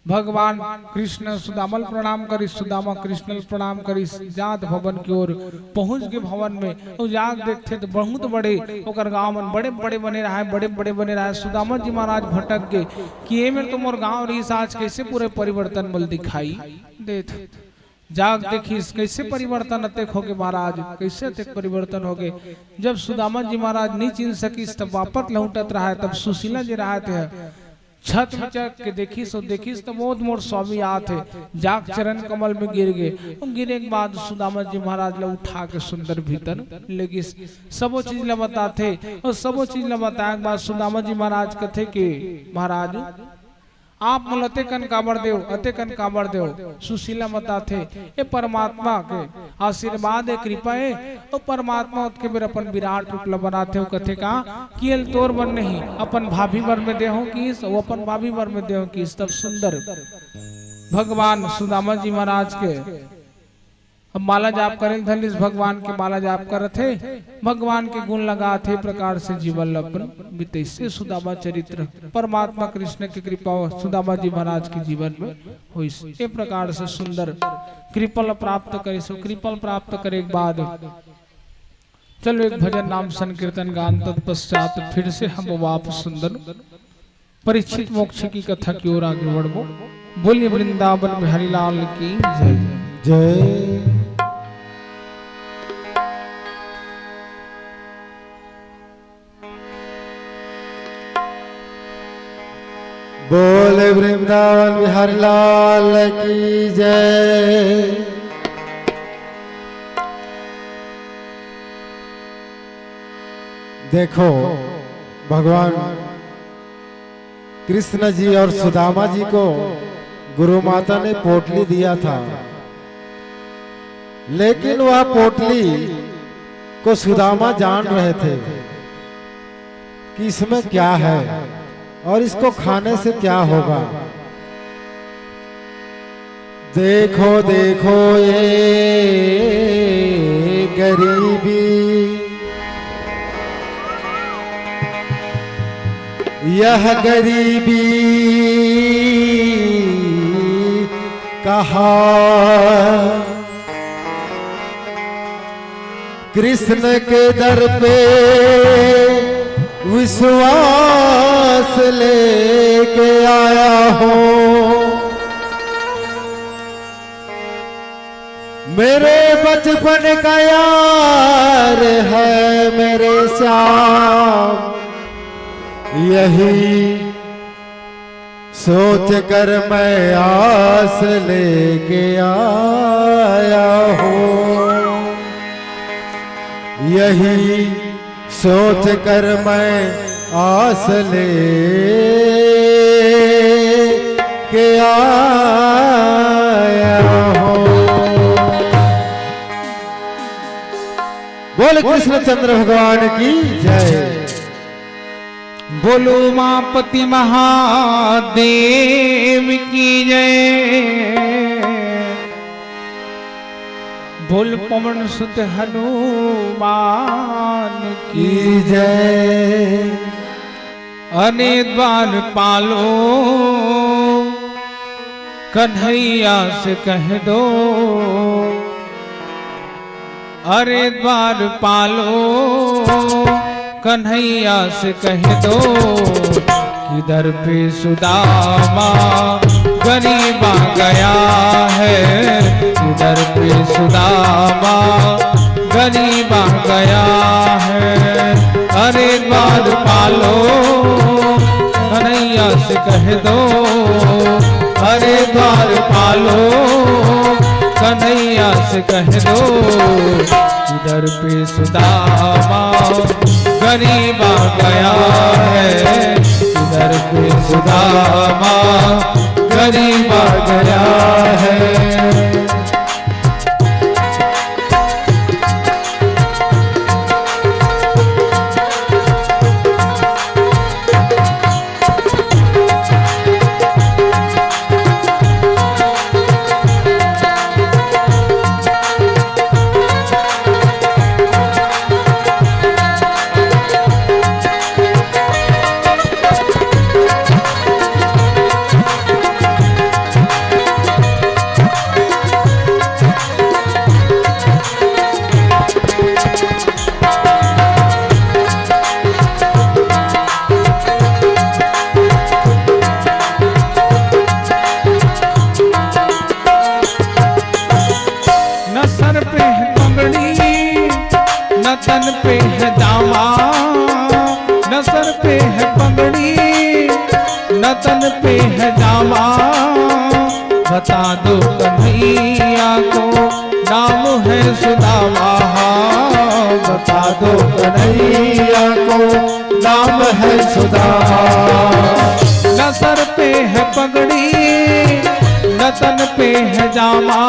भगवान कृष्ण सुदामा ल प्रणाम करिस, सुदामा कृष्ण ल प्रणाम करिस, जात भवन की ओर पहुंच गे भवन में। अउ जाके देखथे त बहुत बड़े ओकर गांव मन बड़े बड़े बने रहाय, बड़े बड़े बने रहाय। सुदामा जी महाराज भटक गे कि ए मेर तो मोर गांव रहिस, आज कैसे पूरे परिवर्तन मोला दिखाई देत। जाग देखिस, कैसे परिवर्तन अतेक होगे महाराज, कैसे अतेक परिवर्तन होगे। जब सुदामा जी महाराज नी चिन्ह सकिस, तब वापस लहुटत रहाय, तब सुशीला जी रहाय ते छत में चढ़ के देखिस, अउ देखिस, तब मोद मोर स्वामी आत हे। जाग चरण कमल में गिर गे। अउ गिरे के बाद सुदामा जी महाराज ला उठा के सुंदर भीतर ले गिस। सबो चीज ला बताथे, अउ सबो चीज ला बताए के बाद सुदामा जी महाराज कथे के, महाराज, आप मोला अतेकन काबर देव, अतेकन काबर देव? सुशीला बताथे, ए परमात्मा के आशीर्वाद ए, कृपा ए, अउ परमात्मा ओतके बेर अपन विराट रूप ल बनाथे, अउ कथे का कि एल तोर बर नहीं, अपन भाभी बर में देहूं किस, अउ अपन भाभी बर में देहूं किस। तब सुंदर भगवान सुदामा जी महाराज के अब माला जाप करे ल धर लिस, भगवान के माला जाप करत हे, भगवान के गुण लगात हे, प्रकार से जीवन ल अपन बितइस। ए सुदामा चरित्र, परमात्मा कृष्ण के कृपा सुदामा जी महाराज के जीवन में होइस। ए प्रकार से सुंदर कृपा ल प्राप्त करिस। कृपा ल प्राप्त करे के बाद चलो एक भजन नाम संकीर्तन गान, तत्पश्चात फिर से हम वापस सुंदर परीक्षित मोक्ष की कथा की ओर आगे बढ़बो। बोलिए वृंदावन बिहारी लाल की जय। जय। बोले वृंदावन बिहारी लाल की जय। देखो, भगवान कृष्ण जी और सुदामा जी को गुरु माता ने पोटली दिया था, लेकिन वह पोटली को सुदामा जान रहे थे कि इसमें क्या है और इसको खाने से क्या होगा। देखो, देखो ये गरीबी, यह गरीबी कहा कृष्ण के दर पे विश्वास लेके आया हूँ। मेरे बचपन का यार है मेरे श्याम, यही सोच कर मैं आस लेके आया हूँ, यही सोच कर मैं आस लेके आया हूँ। बोल कृष्णचंद्र भगवान की जय। बोलो उमापति महादेव की जय। बोल पवन सुत हनुमान की जय। अरे द्वारपालो कन्हैया से कह दो, अरे द्वारपालो कन्हैया से कह दो, किधर पे सुदामा गरीबा गया है, किधर पे सुदामा गरीबा गया है। अरे द्वारपालो कन्हैया से कह दो, अरे द्वारपालो कन्हैया से कह दो, किधर पे सुदामा गरीबा गया है, किधर पे सुदामा गरीबा गया है। न सर पे है पगड़ी, न तन पे है जामा, न सर पे है पगड़ी, न तन पे है जामा। बता दो कन्हैया को नाम है सुदामा, बता दो कन्हैया को नाम है सुदामा। न सर पे है पगड़ी, न तन पे है जामा,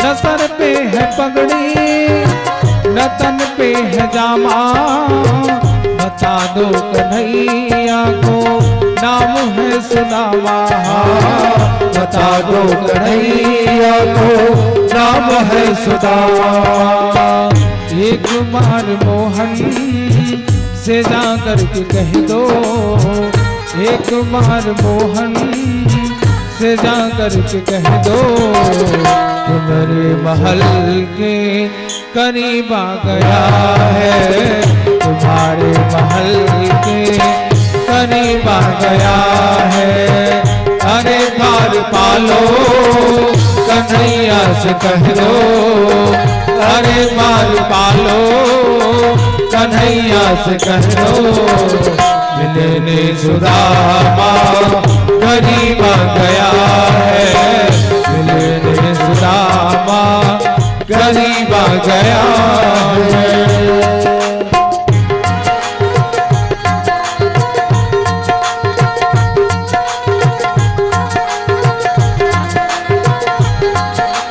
न सर पे है पगड़ी, न तन पे है जामा। बता दो कन्हैया को नाम है सुदामा, बता दो कन्हैया को नाम है सुदामा। एक बार मोहन से जा करके कह दो, एक बार मोहन से जा करके कह दो, तुम्हारे महल के करीब आ गया है, तुम्हारे महल के करीब आ गया है। अरे द्वारपालो कन्हैया से कह दो, अरे द्वारपालो कन्हैया से कह दो, मिलने सुदामा करीब आ गया है, मिलने सुदामा करीब आ गया है।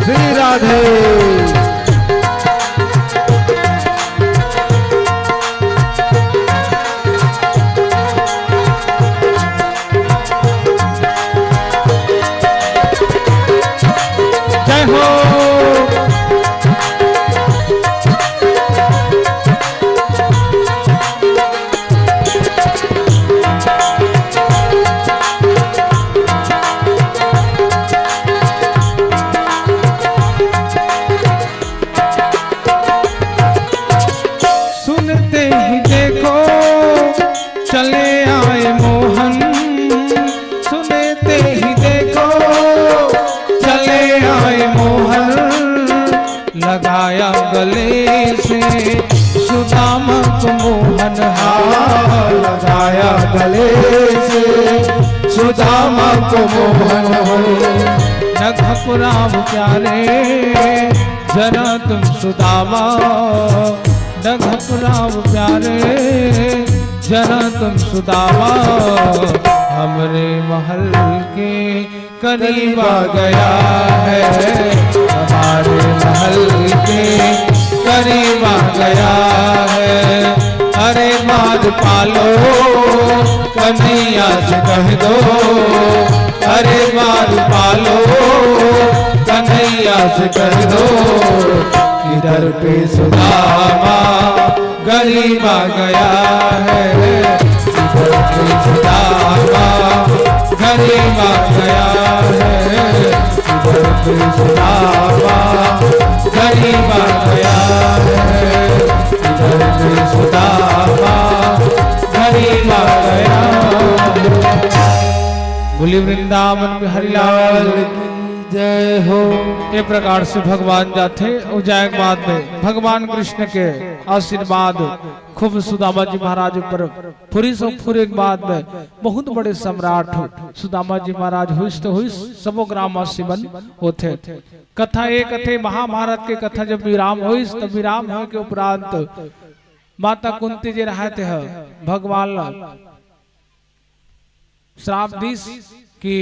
श्री राधे। जय हो। सुनते ही देखो चले आए मोहन, सुनते ही देखो चले आए मोहन, लगाया गले से सुदामा को मोहन हार, लगाया गले से सुदामा को मोहन हो। न घबराओ प्यारे जरा तुम सुदामा, न घबराओ प्यारे जरा तुम सुदामा, हमरे महल के करीब आ गया है, हमारे महल के करीब आ गया है। अरे द्वारपालो कन्हैया से कह दो, अरे द्वारपालो कन्हैया से कह दो कि दर पे सुदामा गरीबा गया है, कि दर पे सुदामा गरीबा गया है, कि दर पे सुदामा गरीबा गया है, कि दर पे सुदामा गरीबा गया है। बोलिए वृंदावन बिहारी लाल की जय हो। ये प्रकार से भगवान जाथे अउ जाए के बाद में भगवान कृष्ण के आशीर्वाद खूब सुदामा जी महाराज ऊपर फुरिस अउ फुरे के बाद में बहुत बड़े सम्राट सुदामा जी महाराज होइस तो होइस, सबो ग्रामवासी मन होथे। कथा ये कथे, महाभारत के कथा जब विराम होइस, तब विराम होए के उपरांत माता कुंती जी रहाय, तेह भगवान ला श्राप दिस कि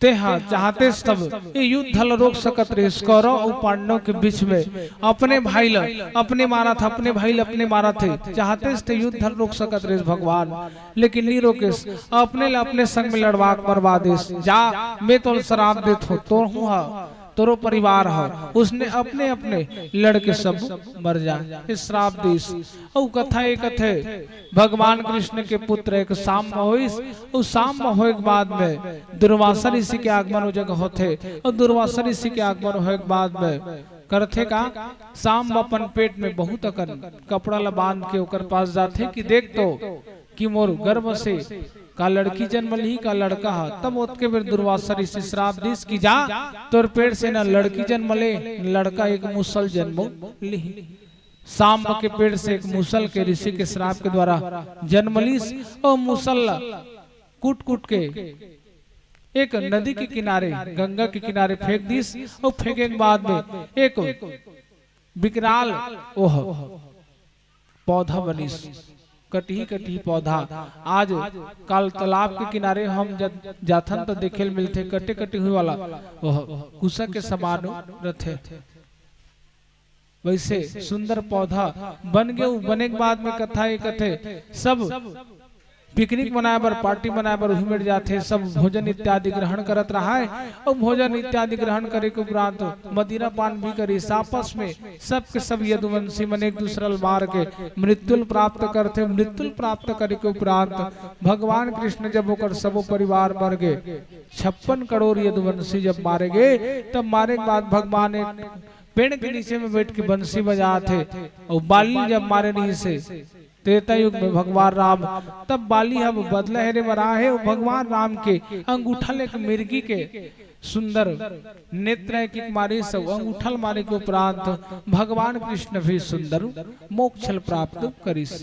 तेहा चाहतेस तब ये युद्ध ल रोक सकत रहिस, कौरव अउ पांडव के बीच में। अपने भाई ल अपने मारत हे, अपने भाई ल अपने मारत हे, चाहतेस त युद्ध ल रोक सकत रहिस भगवान, लेकिन नी रोकेस। अपने ल अपने संग में लड़वा के मरवा देस। जा, मैं तोल श्राप देत हो, तोर हूँ हा तोरो परिवार ह, उसने अपने अपने लड़के सब मर जाए, ये श्राप दिस। अउ कथा ये कथे, भगवान कृष्ण के पुत्र एक सांब होइस, अउ सांब होए के बाद में दुर्वासा ऋषि के आगमन ओ जगह होथे, अउ दुर्वासा ऋषि के आगमन होए के बाद में करथे का, सांब अपन पेट में बहुत अकन कपड़ा ला बांध के ओकर पास जाथे कि देख तो कि मोर गर्भ से का लड़की जन्म लिही का लड़का ह। तब ओतके बेर दुर्वासा ऋषि श्राप दिस कि जा, तोर पेट से न लड़की जन्म ले, न लड़का, एक मूसल जन्म लिही। सांब के पेट से एक मूसल के ऋषि के श्राप के द्वारा जन्म लिस, अउ मूसल ला कूट कूट के एक नदी के किनारे, गंगा के किनारे फेंक दिस, अउ फेंके के बाद में एक विकराल ओह पौधा बनिस, कटही कटही पौधा। आज काल तालाब के किनारे हम जब जाथन त देखे ल मिलथे, कटे कटे हुए वाला ओह कुसा के समान रथे। वैसे सुंदर पौधा बन गे। उ बने के बाद में कथा ये कथे, सब पिकनिक मनाए बर, पार्टी मनाए बर उही मेर जाथे, सब भोजन इत्यादि ग्रहण करत रहाय। अउ भोजन इत्यादि ग्रहण करे के उपरांत मदिरा पान भी करिस। आपस में सबके सब यदुवंशी मन एक दूसरा ल मार के मृत्यु ल प्राप्त करथे। मृत्यु ल प्राप्त करे के उपरांत भगवान कृष्ण जब ओकर सबो परिवार मर गे, छप्पन करोड़ यदुवंशी जब मारे गे, तब मारे के बाद भगवान एक पेड़ के नीचे में बैठ के बंसी बजात हे अउ बाली जब मारे रहिस हे त्रेता युग में भगवान राम, तब बाली ह बदला हेरे बर आए हे। अउ भगवान राम के अंगूठा ले एक मिर्गी के सुंदर नेत्र एक एक मारिस अउ अंगूठा ल मारे के उपरांत भगवान कृष्ण भी सुंदर मोक्ष ल प्राप्त करिस।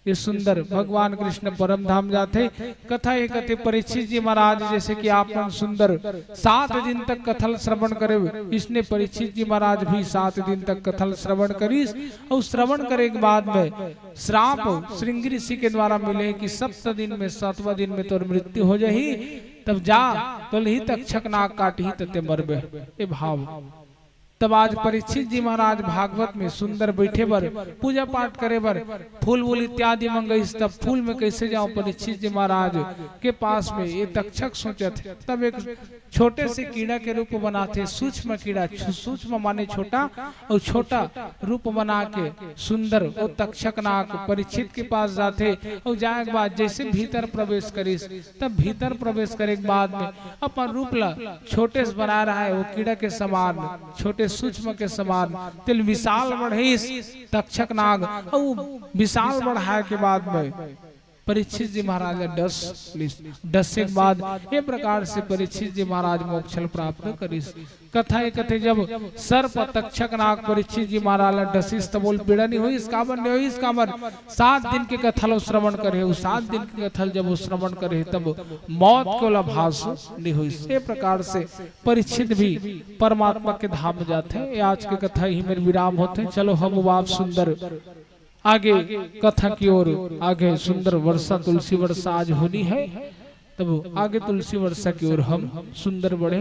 ये सुंदर भगवान कृष्ण परम धाम जाथे। कथा ये कथे परीक्षित जी महाराज, जैसे कि आप मन सुंदर सात दिन तक कथा ल श्रवण करे, इसने परीक्षित जी महाराज भी सात दिन तक कथा ल श्रवण करिस। अउ श्रवण करे के बाद में श्राप श्रृंगी ऋषि के द्वारा मिले कि सप्त दिन में, सातवां दिन में तोर मृत्यु हो जाही, तब जा, तोल ही तक्षक नाग काटही, त तें मरबे। ए भाव तब आज परीक्षित जी महाराज भागवत में सुंदर बैठे बर, पूजा पाठ करे बर, फूल वूल इत्यादि मंगइस, तब फूल में कैसे जाऊं परीक्षित जी महाराज के पास में, ये तक्षक सोचत हे। तब एक छोटे से कीड़ा के रूप बनाथे, सूक्ष्म कीड़ा, छु-, सूक्ष्म माने छोटा, अउ छोटा रूप बना के सुंदर वो तक्षक नाग परीक्षित के पास जाथे, अउ जाए के बाद जैसे भीतर प्रवेश करिस, तब भीतर प्रवेश करे के बाद में अपन रूप ला छोटे से बना रहा है, वो कीड़ा के समान, छोटे सूक्ष्म के समान, तेल विशाल बढ़िस तक्षक नाग, अउ विशाल बढ़ाए के बाद में परीक्षित जी महाराज ला डस लिस। डसे के बाद ये प्रकार से परीक्षित जी महाराज मोक्ष ल प्राप्त करिस। कथा ये कथे जब सर्प तक्षक नाग परीक्षित जी महाराज ला डसिस त बोल पीड़ा नहीं होइस, काबर नहीं होइस, काबर सात दिन के कथा लो श्रवण करे, उ सात दिन के कथा ल जब वो श्रवण करे तब मौत के ओला भास नहीं होइस। ये प्रकार से परीक्षित भी परमात्मा के धाम जाथे। ये आज के कथा ही मेर विराम होथे। चलो हम अब आप सुंदर आगे कथा की ओर, आगे सुंदर वर्षा, तुलसी वर्षा आज होनी है, तब आगे तुलसी वर्षा की ओर हम सुंदर बढ़े।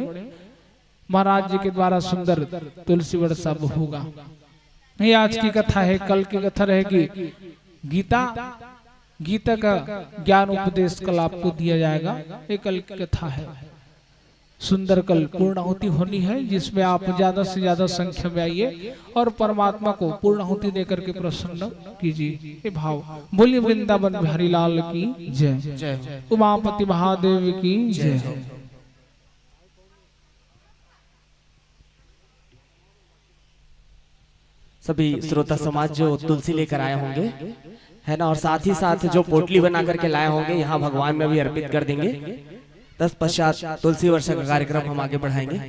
महाराज जी के द्वारा सुंदर तुलसी वर्षा होगा। ये आज की कथा है। कल की कथा रहेगी गीता, गीता का ज्ञान उपदेश कल आपको दिया जाएगा। ये कल की कथा है। सुंदर कल पूर्णाहुति होनी है, जिसमें आप ज्यादा से ज्यादा संख्या में आइए और परमात्मा को पूर्णाहुति देकर के प्रसन्न कीजिए। ये भाव। बोलिए वृंदावन बिहारी लाल की जय। जय हो। उमापति महादेव की जय हो। सभी श्रोता समाज जो तुलसी लेकर आए होंगे, है ना, और साथ ही साथ जो पोटली बना करके लाए होंगे, यहाँ भगवान में भी अर्पित कर देंगे। तत्पश्चात तुलसी वर्षा का कार्यक्रम हम आगे बढ़ाएंगे।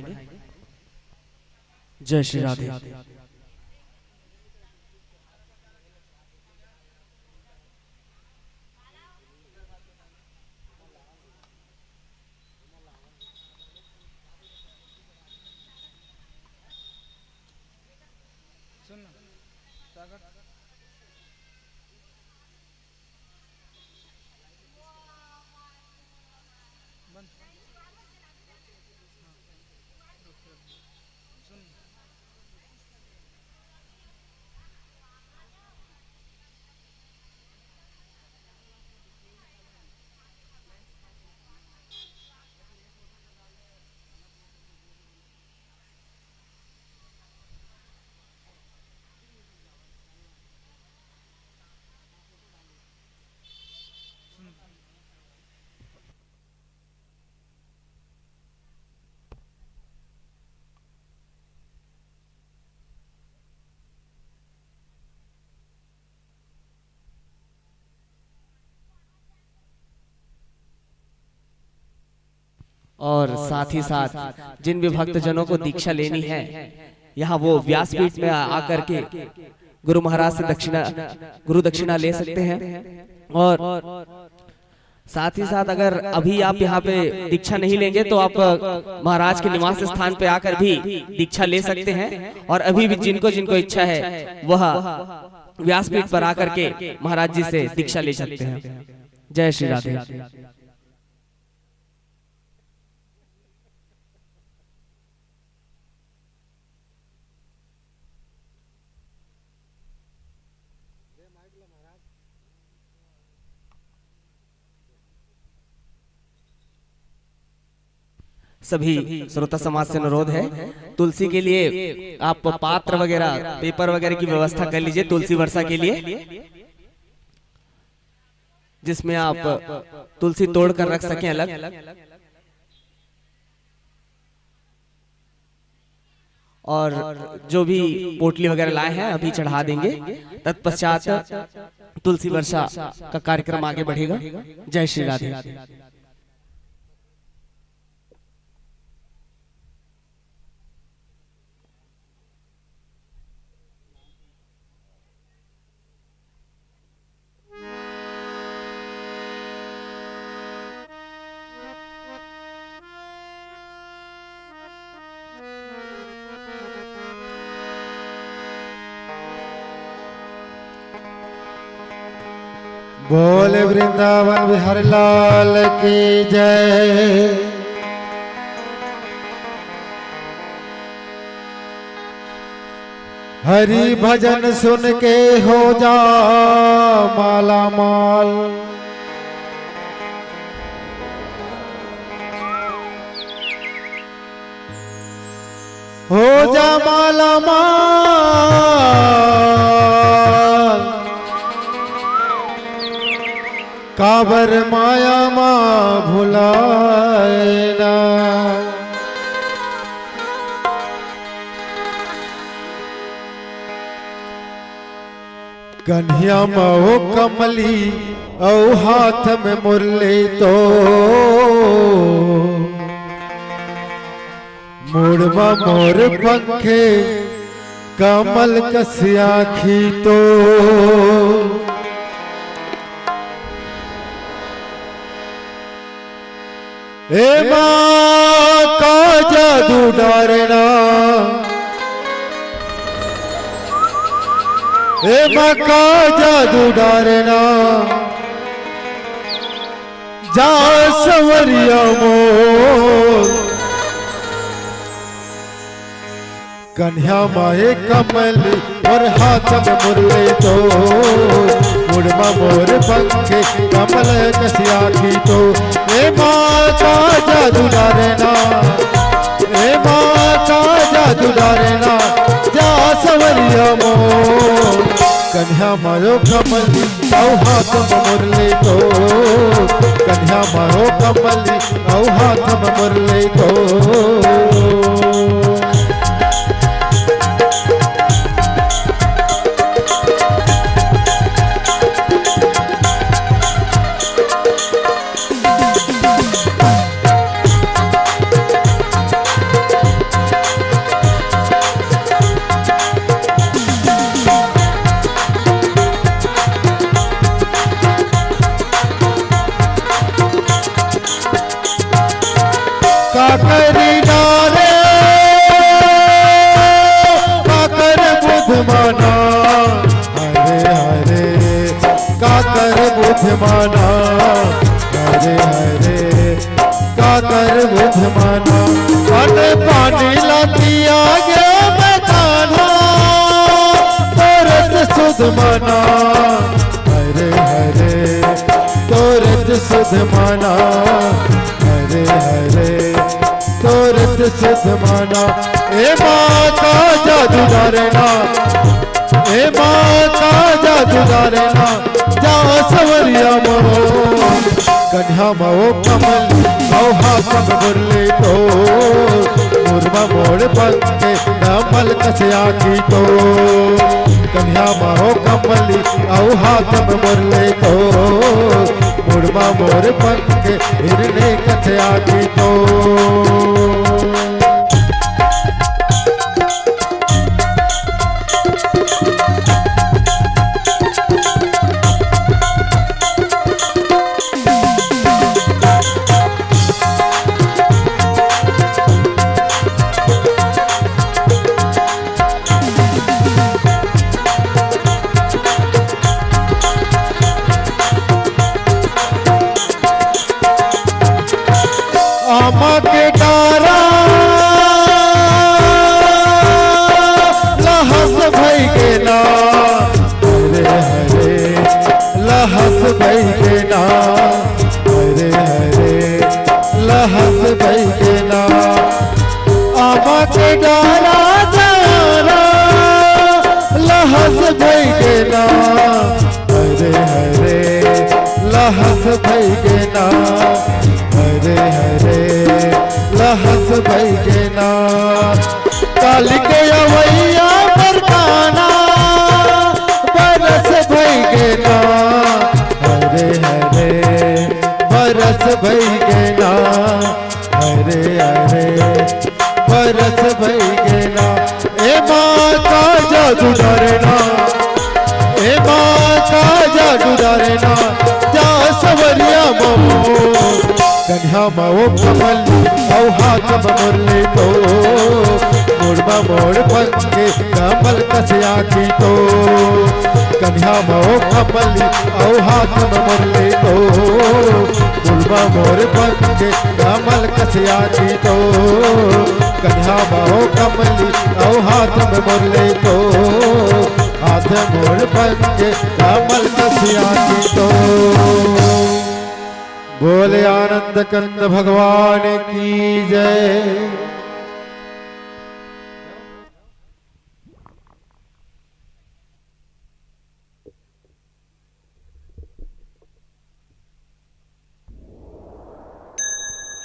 जय श्री राधे। और साथ ही साथ जिन भी भक्तजनों को दीक्षा लेनी है, यहाँ वो व्यासपीठ में आ-, आकर के गुरु महाराज से दक्षिणा, गुरु दक्षिणा ले सकते हैं। और साथ ही साथ अगर अभी आप यहाँ पे दीक्षा नहीं लेंगे तो आप महाराज के निवास स्थान पे आकर भी दीक्षा ले सकते हैं। और अभी भी जिनको जिनको इच्छा है, वह व्यासपीठ पर आकर के महाराज जी से दीक्षा ले सकते हैं। जय श्री राधे। सभी श्रोता समाज से अनुरोध है, तुलसी के लिए आप पात्र वगैरह, पेपर वगैरह की व्यवस्था कर लीजिए तुलसी वर्षा के लिए, जिसमें आप तुलसी तोड़ कर रख सकें अलग। और जो भी पोटली वगैरह लाए हैं, अभी चढ़ा देंगे। तत्पश्चात तुलसी वर्षा का कार्यक्रम आगे बढ़ेगा। जय श्री राधे। बोले वृंदावन बिहारी लाल की जय। हरि भजन सुन के हो जा माला माल। हो जा माला माल। काबर माया मा भुलाए ना। कन्हिया म ओ कमली अउ हाथ में मुरली तो, मुड़ म मोर पंखे कमल कस आँखी तो। एमा का जादू डारना, एमा का जादू डारना, जा संवरिया मोर। कन्हिया म ए कमली अउ हाथ में मुरली तो, मुड़मा मोर पंखे कमल कस आँखी तो, ए माँ का जादू डारे ना, ए माँ का जादू डारे ना, जा सवरिया मोर। कन्हा मारो कमली, अउ हाथ में मुरली तो, कन्हा मारो कमली, अउ हाथ में मुरली तो। काकर डारे, काकर बुध माना, हरे हरे। काकर बुध माना, हरे हरे। काकर बुध माना, अरे पानी लाती आगे मैं कान्हा, तोरत सुध माना, हरे हरे। तोरत सुध माना, हरे हरे। तोरत सुध माना, ए माँ का जादू डारे ना, ए माँ का जादू डारे ना, जा सवरिया मोर। कन्हा मा ओ कमल, अउ हाथ में मुरली तो, मुड़मा मोर पंखे कमल कस आँखी तो। कन्हा मा ओ कमली, अउ हाथ में मुरली तो, मुड़मा मोर पंखे हिरने कस आँखी तो। आमा के डारा लहस भई गे ना, हरे हरे, लहस भई गे ना, हरे हरे, लहस भई गे ना। आमा के डारा डारा लहस भई गे ना, हरे हरे, लहस भई गे ना, हरे हरे, लहस भई गे ना। काली के अवइया बरसाना, बरस भई गे ना, हरे हरे, बरस भई गे ना, हरे हरे, बरस भई गे ना। ए माँ का जादू डारे ना, ए माँ का जादू डारे ना, जा सवरिया मोर। कन्हा मा ओ कमली, अउ हाथ में मुरली तो, मुड़मा मोर पंखे कमल कस आँखी तो। कन्हा मा ओ कमली, अउ हाथ में मुरली तो, मुड़मा मोर पंखे कमल कस आँखी तो। कन्हा मा ओ कमली, अउ हाथ में मुरली तो, हाथ मोर पंखे कमल कस आँखी तो। बोले आनंद कंद भगवान की जय।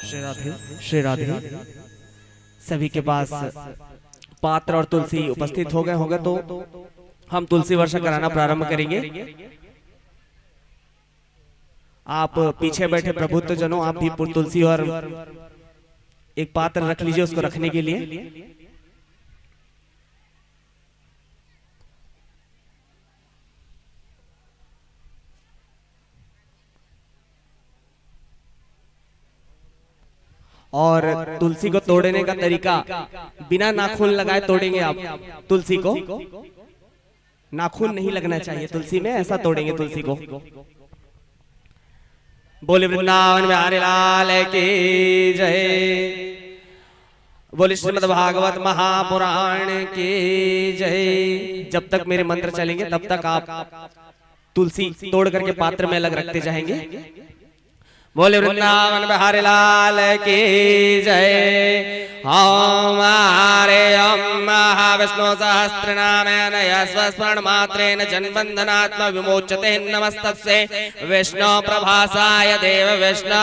श्री राधे, श्री राधे। सभी के पास पात्र और तुलसी उपस्थित हो गए होंगे, तो हम तुलसी वर्षा कराना प्रारंभ करेंगे। आप पीछे बैठे प्रभुत्व जनों, आप भी पु-, तुलसी और एक पात्र रख लीजिए उसको रखने के लिए। और तुलसी को तोड़ने का तरीका, बिना नाखून लगाए तोड़ेंगे आप तुलसी को। नाखून नहीं लगना चाहिए तुलसी में, ऐसा तोड़ेंगे तुलसी को। बोले वृंदावन बिहारी लाल की जय। बोले श्रीमद् भागवत महापुराण की जय। जब तक मेरे मंत्र चलेंगे, तब तक आप तुलसी तोड़ करके पात्र में अलग रखते जाएंगे। बोले वृंदावन बिहारी लाल की जय। ओम हरे ओम महाविष्णु सहस्रनामेन यस्व स्मरण मात्रेण जन्मबंधनात् विमोचते नमस्तस्यै विष्णु प्रभासाय देव विष्णु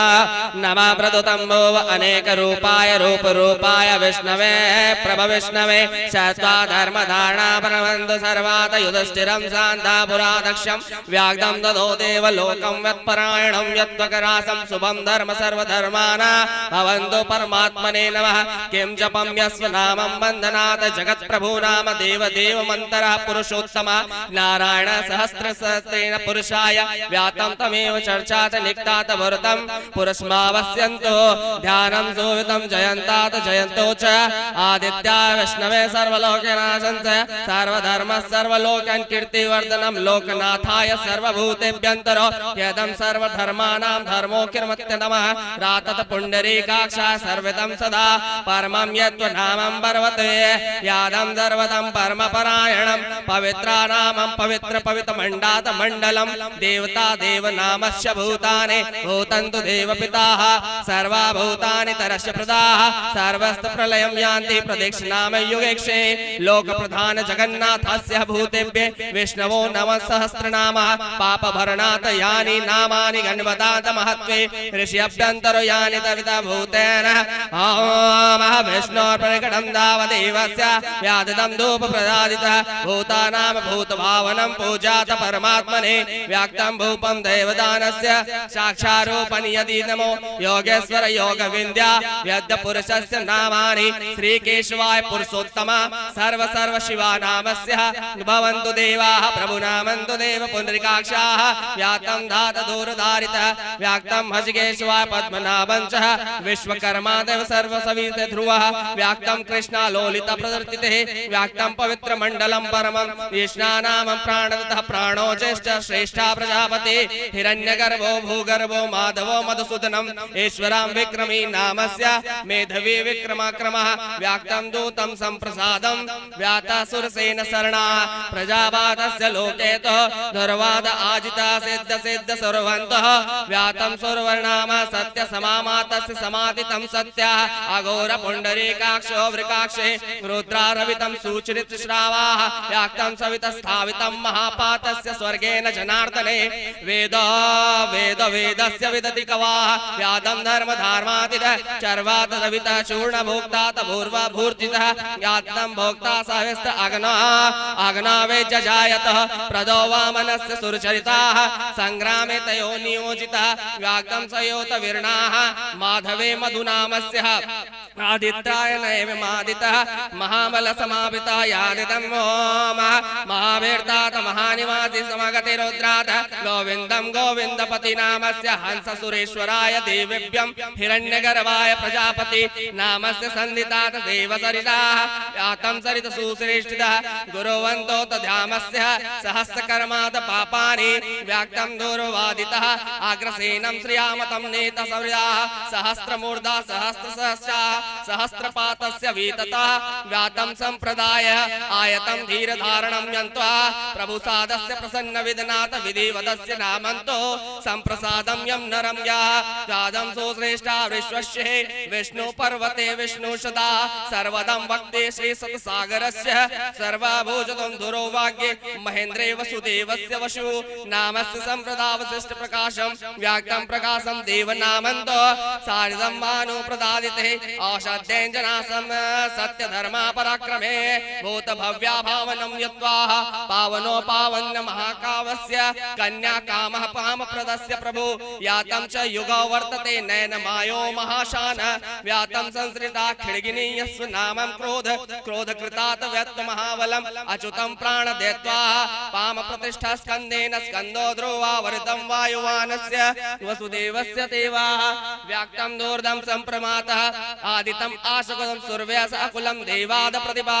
नमः प्रद्युतं भुव अनेक रूपाय रूप रूपाय विष्णवे प्रभ विष्णवे सत्वा धर्म धारणा परमंतु सर्वात युधिष्ठिरं शांता पुरा दक्षं व्याघ्रं ददो देवलोकं यत्परायणं यत्त्वकरासं शुभं धर्म सर्वधर्माणां भवन्तु परमात्मने नमः। किं जपं यस्व नामं वन्दनात् जगत्प्रभूनां देवदेव मन्त्रः पुरुषोत्तमः नारायणसहस्रसहस्रेण पुरुषाय व्यात्तं तमेव चर्चात् निक्तात् व्रतं पुरस्मावस्यन्तु ध्यानं शोभितं जयन्तात् जयन्तो च आदित्या विष्णवे सर्वलोकनाशं च सर्वधर्मः सर्वलोकं कीर्तिवर्धनं लोकनाथाय सर्वभूतेभ्यन्तरो यदं सर्वधर्माणां धर्मो किर्मत्य नमः। रातत पुण्डरीकाक्षः सर्वितं सदा परमं यत्त्वनामं पर्वते यादं सर्वतं परमपरायणं पवित्रानामं पवित्र पवित्रमण्डात मण्डलं देवता देवनामस्य भूतानि भूतन्तु देवपिताः सर्वभूतानि तरस्य प्रदाः सर्वस्तु प्रलयं यान्ति प्रदक्षिणामयुगेक्षे लोकप्रधान जगन्नाथस्य भूतेभ्य विष्णवो नमः सहस्रनामः पापभरणात् यानि नामानि गण्वतात् महत्त्वे ऋषि अभ्यन्तरो यानि तविता भूतेन ओम विष्णोर्प्रकटं तावदेवस्य व्याधितं धूप प्रदादितः भूतानां भूतभावनं पूजात परमात्मने व्याक्तं भूपं देवदानस्य साक्षारूपं यदि नमो योगेश्वर योगविन्द्या यद्य पुरुषस्य नामानि श्रीकेशवाय पुरुषोत्तम सर्व सर्व शिवानामस्य भवन्तु देवाः प्रभुनामन्तु देव पुण्डरीकाक्षाः व्यात्तं धात दूरधारितः व्याक्तं हृषिकेशवाय पद्मनाभं च विश्वकर्मा देव सर्वसविते ध्रुवः व्याक्तं कृष्णा लोलित प्रदर्शिते व्याक्तं पवित्र मण्डलं परमं कृष्णानामं प्राणदतः प्राणो ज्येष्ठ श्रेष्ठा प्रजापति हिरण्यगर्भो भूगर्भो माधवो मधुसूदनं ईश्वरां विक्रमी नामस्य मेधवी विक्रमाक्रमः व्याक्तं दूतं सम्प्रसादं व्याता सुरसेन शरणा प्रजावादस्य लोकेतु दुर्वाद आजिता सिद्ध सिद्ध सुरवन्तः व्यातं सुरवरनाम सत्य समामातस्य समादितं सत्य अघोर पुण्डरीकाक्षो वृकाक्षे रुद्रारवितं सुचरित श्रावाः व्याक्तं सवितः स्थावितं महापातस्य स्वर्गेण जनार्दने वेद वेद वेदस्य विदति कवाः व्यादं धर्म धार्मातिद चर्वात सवितः चूर्ण भोक्तात भूर्वा भूर्जितः यात्नं भोक्ता सविस्त अग्न अग्नावेज्य जायतः प्रदो वामनस्य सुरचरिताः संग्रामे तयो नियोजितः व्याक्तं सयोत विरणाः माधवे मधुनामस्य आदित्यायनमेवादितः महाबलसमावृतः यादिदं वो महा महावीर्तात महानिवासी समगति रुद्रात गोविन्दं गोविन्दपति नामस्य हंससुरेश्वराय देवेभ्यं हिरण्यगर्भाय प्रजापति नामस्य सन्दितात देवसरिताः व्यातं सरितसुश्रेष्ठितः गुरुवन्तोत ध्यामस्य सहस्रकर्मात पापानि व्याक्तं दूरवादितः अग्रसेनं श्रियामतं नेत सविदाः सहस्रमूर्धा सहस्रसहस्राः सहस्रपातस्य वीततः व्यातं सम्प्रदाय आयतं धीरधारणं यन्त्वा प्रभुसादस्य प्रसन्नविधनाथ विधिवदस्य नामन्तो सम्प्रसादं यं नरं यः चादं सुश्रेष्ठा विश्वस्य विष्णु पर्वते विष्णु सदा सर्वदं वक्ते श्रीसतसागरस्य सर्वभूजतं धुरो वाग्ये महेन्द्रे वसुदेवस्य वसु नामस्य सम्प्रदावशिष्ट प्रकाशं व्याक्तं प्रकाशं देवनामन्तो सारिदं मानो प्रदादिते औषध्येन जनासं सत्य धर्म पराक्रमे भूत भव्या भावनं यत्त्वाः पावनो पावन्य महाकावस्य कन्या कामः पाम प्रदस्य प्रभु यातं च युगो वर्तते नैन मायो महाशान व्यातं संसृता खिड़गिनी यस्व नामं क्रोध क्रोध कृतात व्यत्त महाबलं अच्युतं प्राण देत्वा पाम प्रतिष्ठा स्कन्देन स्कन्दो ध्रुवा वरितं वायुवानस्य वसुदेवस्य देवाः व्याक्तं दूर्धं सम्प्रमातः आदितं आशुकं सुर्व्यस अकुलं देवाद प्रतिभा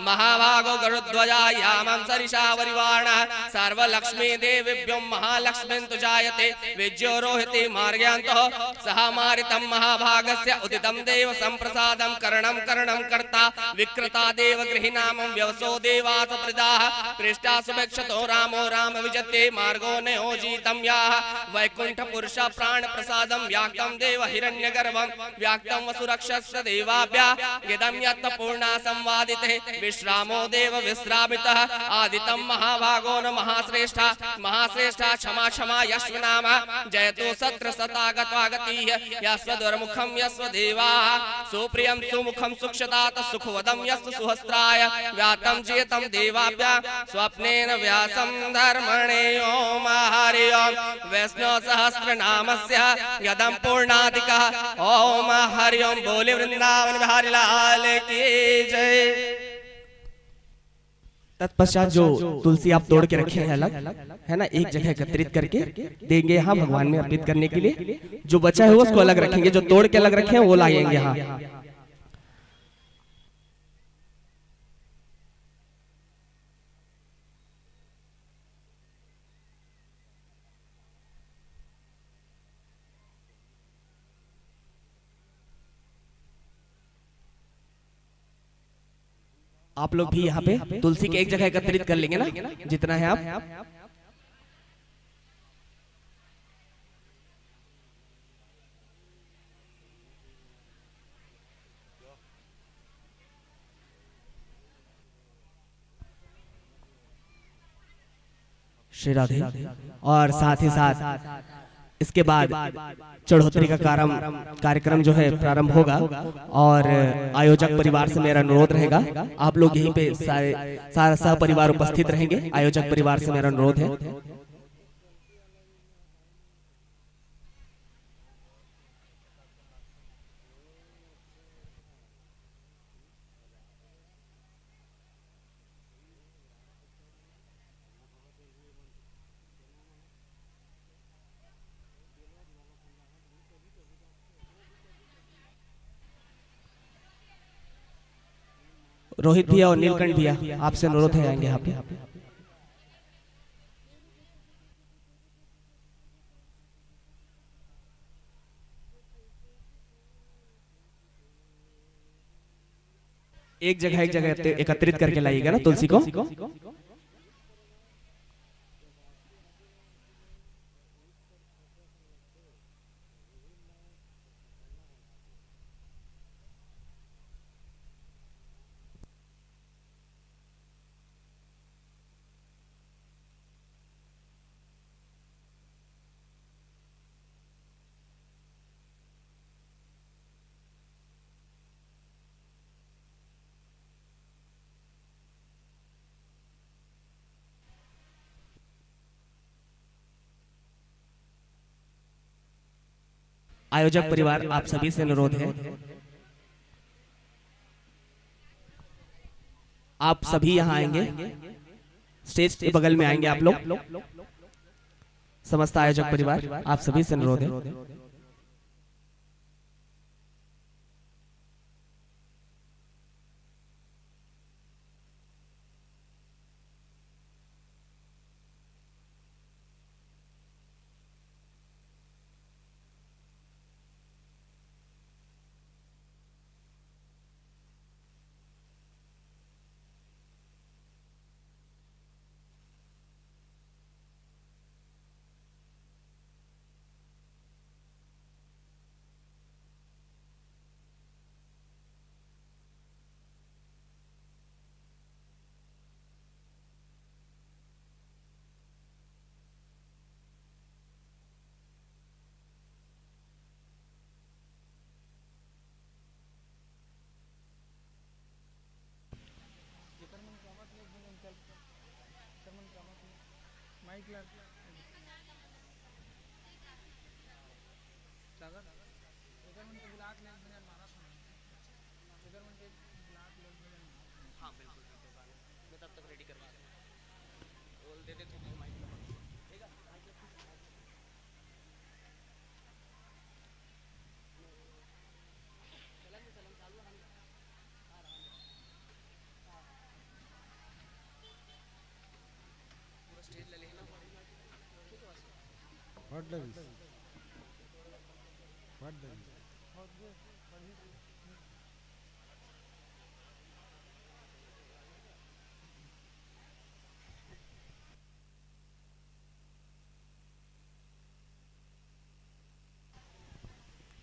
महाभागो गरुध्वजा यामं सरिषा वरिवाणः सर्वलक्ष्मी देवीभ्यो महालक्ष्मी तु जायते। विज्यो रोहिती मार्गयन्तः सह मारितं महाभागस्य उदितं देव संप्रसादं करणं करणं कर्ता विक्रता देव गृही नाम व्यवसो देवास प्रजाः। पृष्टा सुभिक्षतो रामो राम विजते मार्गो नयोजीतं याः। वैकुण्ठ पुरुष प्राण प्रसादं व्याक्तं देव हिरण्यगर्भं व्याक्तं वसुरक्षस्स देवाभ्या। इदं यत्त पूर्णा संवादिते विश्रामो देव विश्रामितः। आदितं महाभागो न महाश्रेष्ठा महाश्रेष्ठा क्षमा क्षमा यस्व नाम जयतु सत्र सतागत्वागतीः। यस्व दुर्मुखं यस्व देवाः सुप्रियं सुमुखं सुक्षतात सुखवदं यस्व सुहस्त्राय व्यातं जियतं देवाभ्या। स्वप्नेन व्यासं धर्मणे ओम हरि ओम विष्णु सहस्रनामस्य गदं पूर्णाधिकः। ओम हरि ओम। बोले वृंदावन बिहारी लाल की जय। तत्पश्चात जो तुलसी आप तोड़ के रखे हैं अलग, है ना, एक जगह एकत्रित करके देंगे यहाँ भगवान में अर्पित करने के लिए। जो बचा है उसको अलग रखेंगे, जो तोड़ के अलग रखे हैं वो लाएंगे यहाँ। आप लोग भी यहाँ पे तुलसी के एक जगह एकत्रित कर लेंगे ना, जितना है आप। श्री राधे। और साथ ही साथ इसके बाद चढ़ोतरी का कारम-, कार्यक्रम जो है प्रारंभ होगा और आयोजक परिवार से मेरा अनुरोध रहेगा, आप लोग यहीं पे सारे, सारा सह परिवार उपस्थित रहेंगे। आयोजक परिवार से मेरा अनुरोध है। रोहित भैया और नीलकंठ भैया, आपसे अनुरोध है, आएंगे यहाँ पे। एक जगह, एक जगह एकत्रित करके लाइएगा ना तुलसी को। आयोजक परिवार, आप सभी से अनुरोध है, आप सभी यहाँ आएंगे, स्टेज के बगल में आएंगे आप लोग। समस्त आयोजक परिवार, आप सभी से अनुरोध है।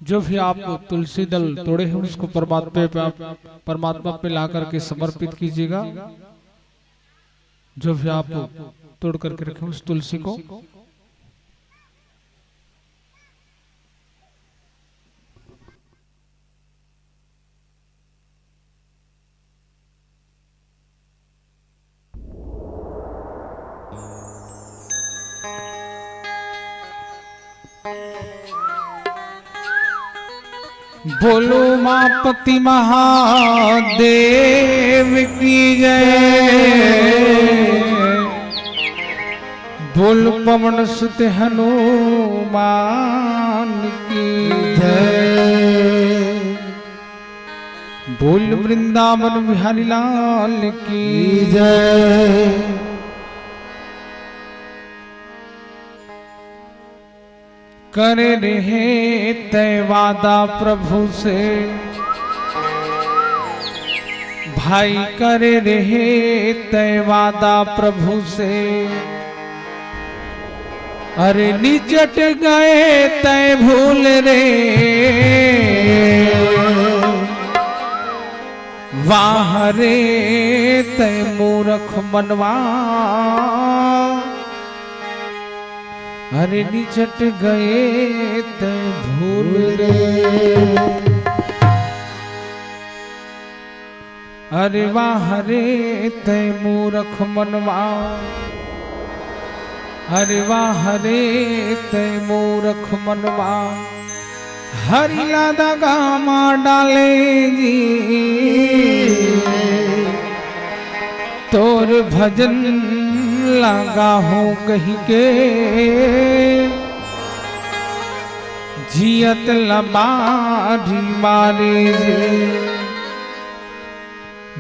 जो भी आप तुलसी दल तोड़े हैं, उसको परमात्मा पे, परमात्मा पे ला करके समर्पित कीजिएगा। जो भी आप तोड़ करके रखे हैं उस तुलसी को। बोलो उमापति महादेव की जय। बोल पवन सुत हनुमान की जय। बोल वृंदावन बिहारी लाल की जय। करे रहे तय वादा प्रभु से, भाई करे रहे तय वादा प्रभु से। अरे निचट गए तय भूल रे, वाह रे तय मूरख मनवा। अरे निचट गए तय भूल रे, अरे वाह रे तय मूरख मनवा। अरे वाह रे तय मूरख मनवा। हरि ला दगा मा डाले जी, तोर भजन ला गाहूं कहि के, जियत ला मारी मारे जी।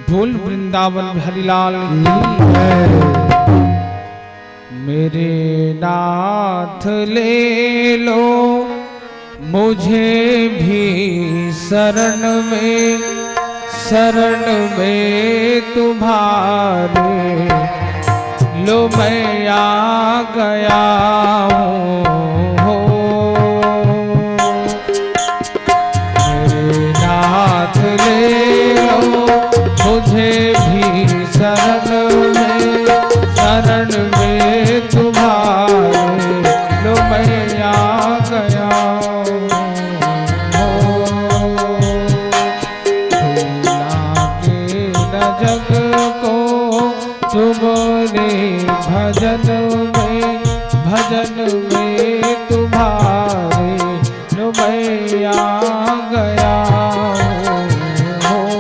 बोल वृंदावन बिहारी लाल की जय। मेरे नाथ ले लो मुझे भी शरण में, शरण में तुम्हारे, लो मैं आ गया हूँ हो। मेरे नाथ ले लो मुझे भी शरण में, शरण में तुम्हारे, लो मैं आ गया हूँ। भूला के न जग को तुमने भजन में, भजन में तुम्हारे, लो मैं आ गया हूँ।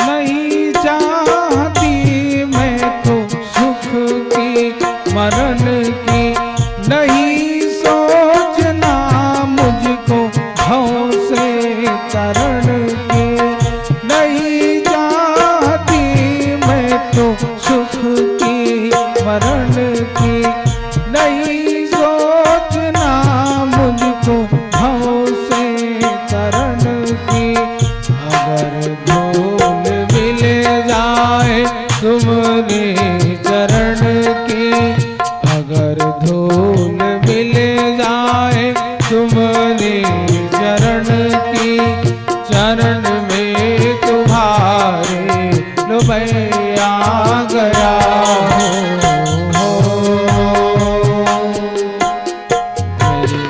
नहीं चाहती मैं तो सुख की, मरण की, नहीं सोचना मुझको भव से तरण की। नहीं चाहती मैं तो सुख की, मरण की, नहीं सोचना मुझको भव से तरण की। अगर धूल मिल जाए तुमने चरण की, अगर धूल मिल जाए तुमने चरण की, चरण में तुम्हारे, लो मैं आ गया हूँ। मेरी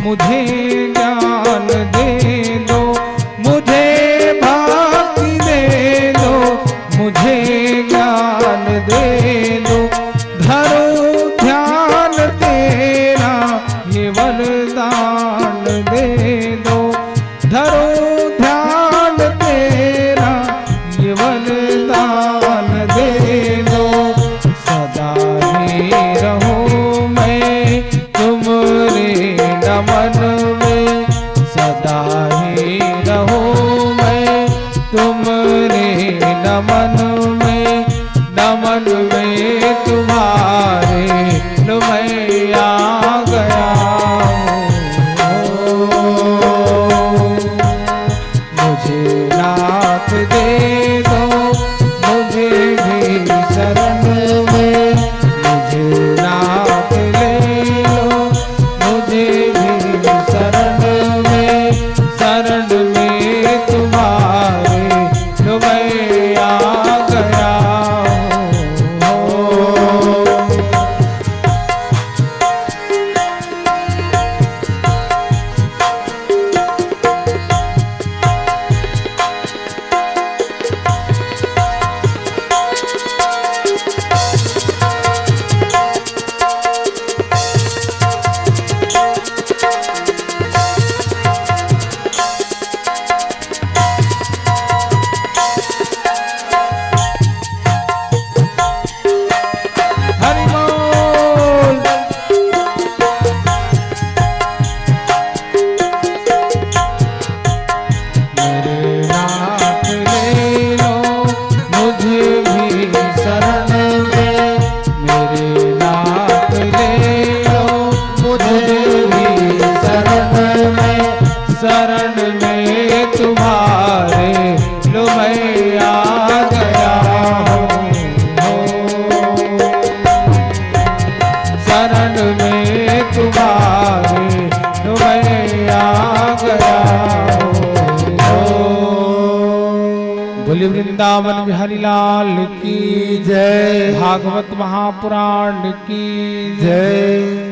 मुझे ज्ञान दे दो, मुझे भक्ति दे दो, मुझे ज्ञान दे दो। धरूं ध्यान तेरा ये वरदान दे दो, धरूं ध्यान तेरा ये वरदान दे दो। सदा ही रहूं मैं तुम्हरे नमन में, सदा ही रहूं मैं तुम्हरे नमन में, नमन में तुम्हारे लो मैं आ गया हूँ। मुझे नाथ दे दो, मुझे भी शरण में, मुझे नाथ ले लो, मुझे भी शरण में, शरण में तुम्हारे लो मैं आ गया हूँ। हरि बोल। मेरे नाथ ले लो मुझे भी शरण में, मेरे नाथ ले लो मुझे भी शरण में, शरण में तुम्हारे लो मैं आ गया हूँ। शरण में तुम्हारे लो मैं आ गया हूँ। बोलिए वृंदावन बिहारी लाल की जय। भागवत महापुराण की जय।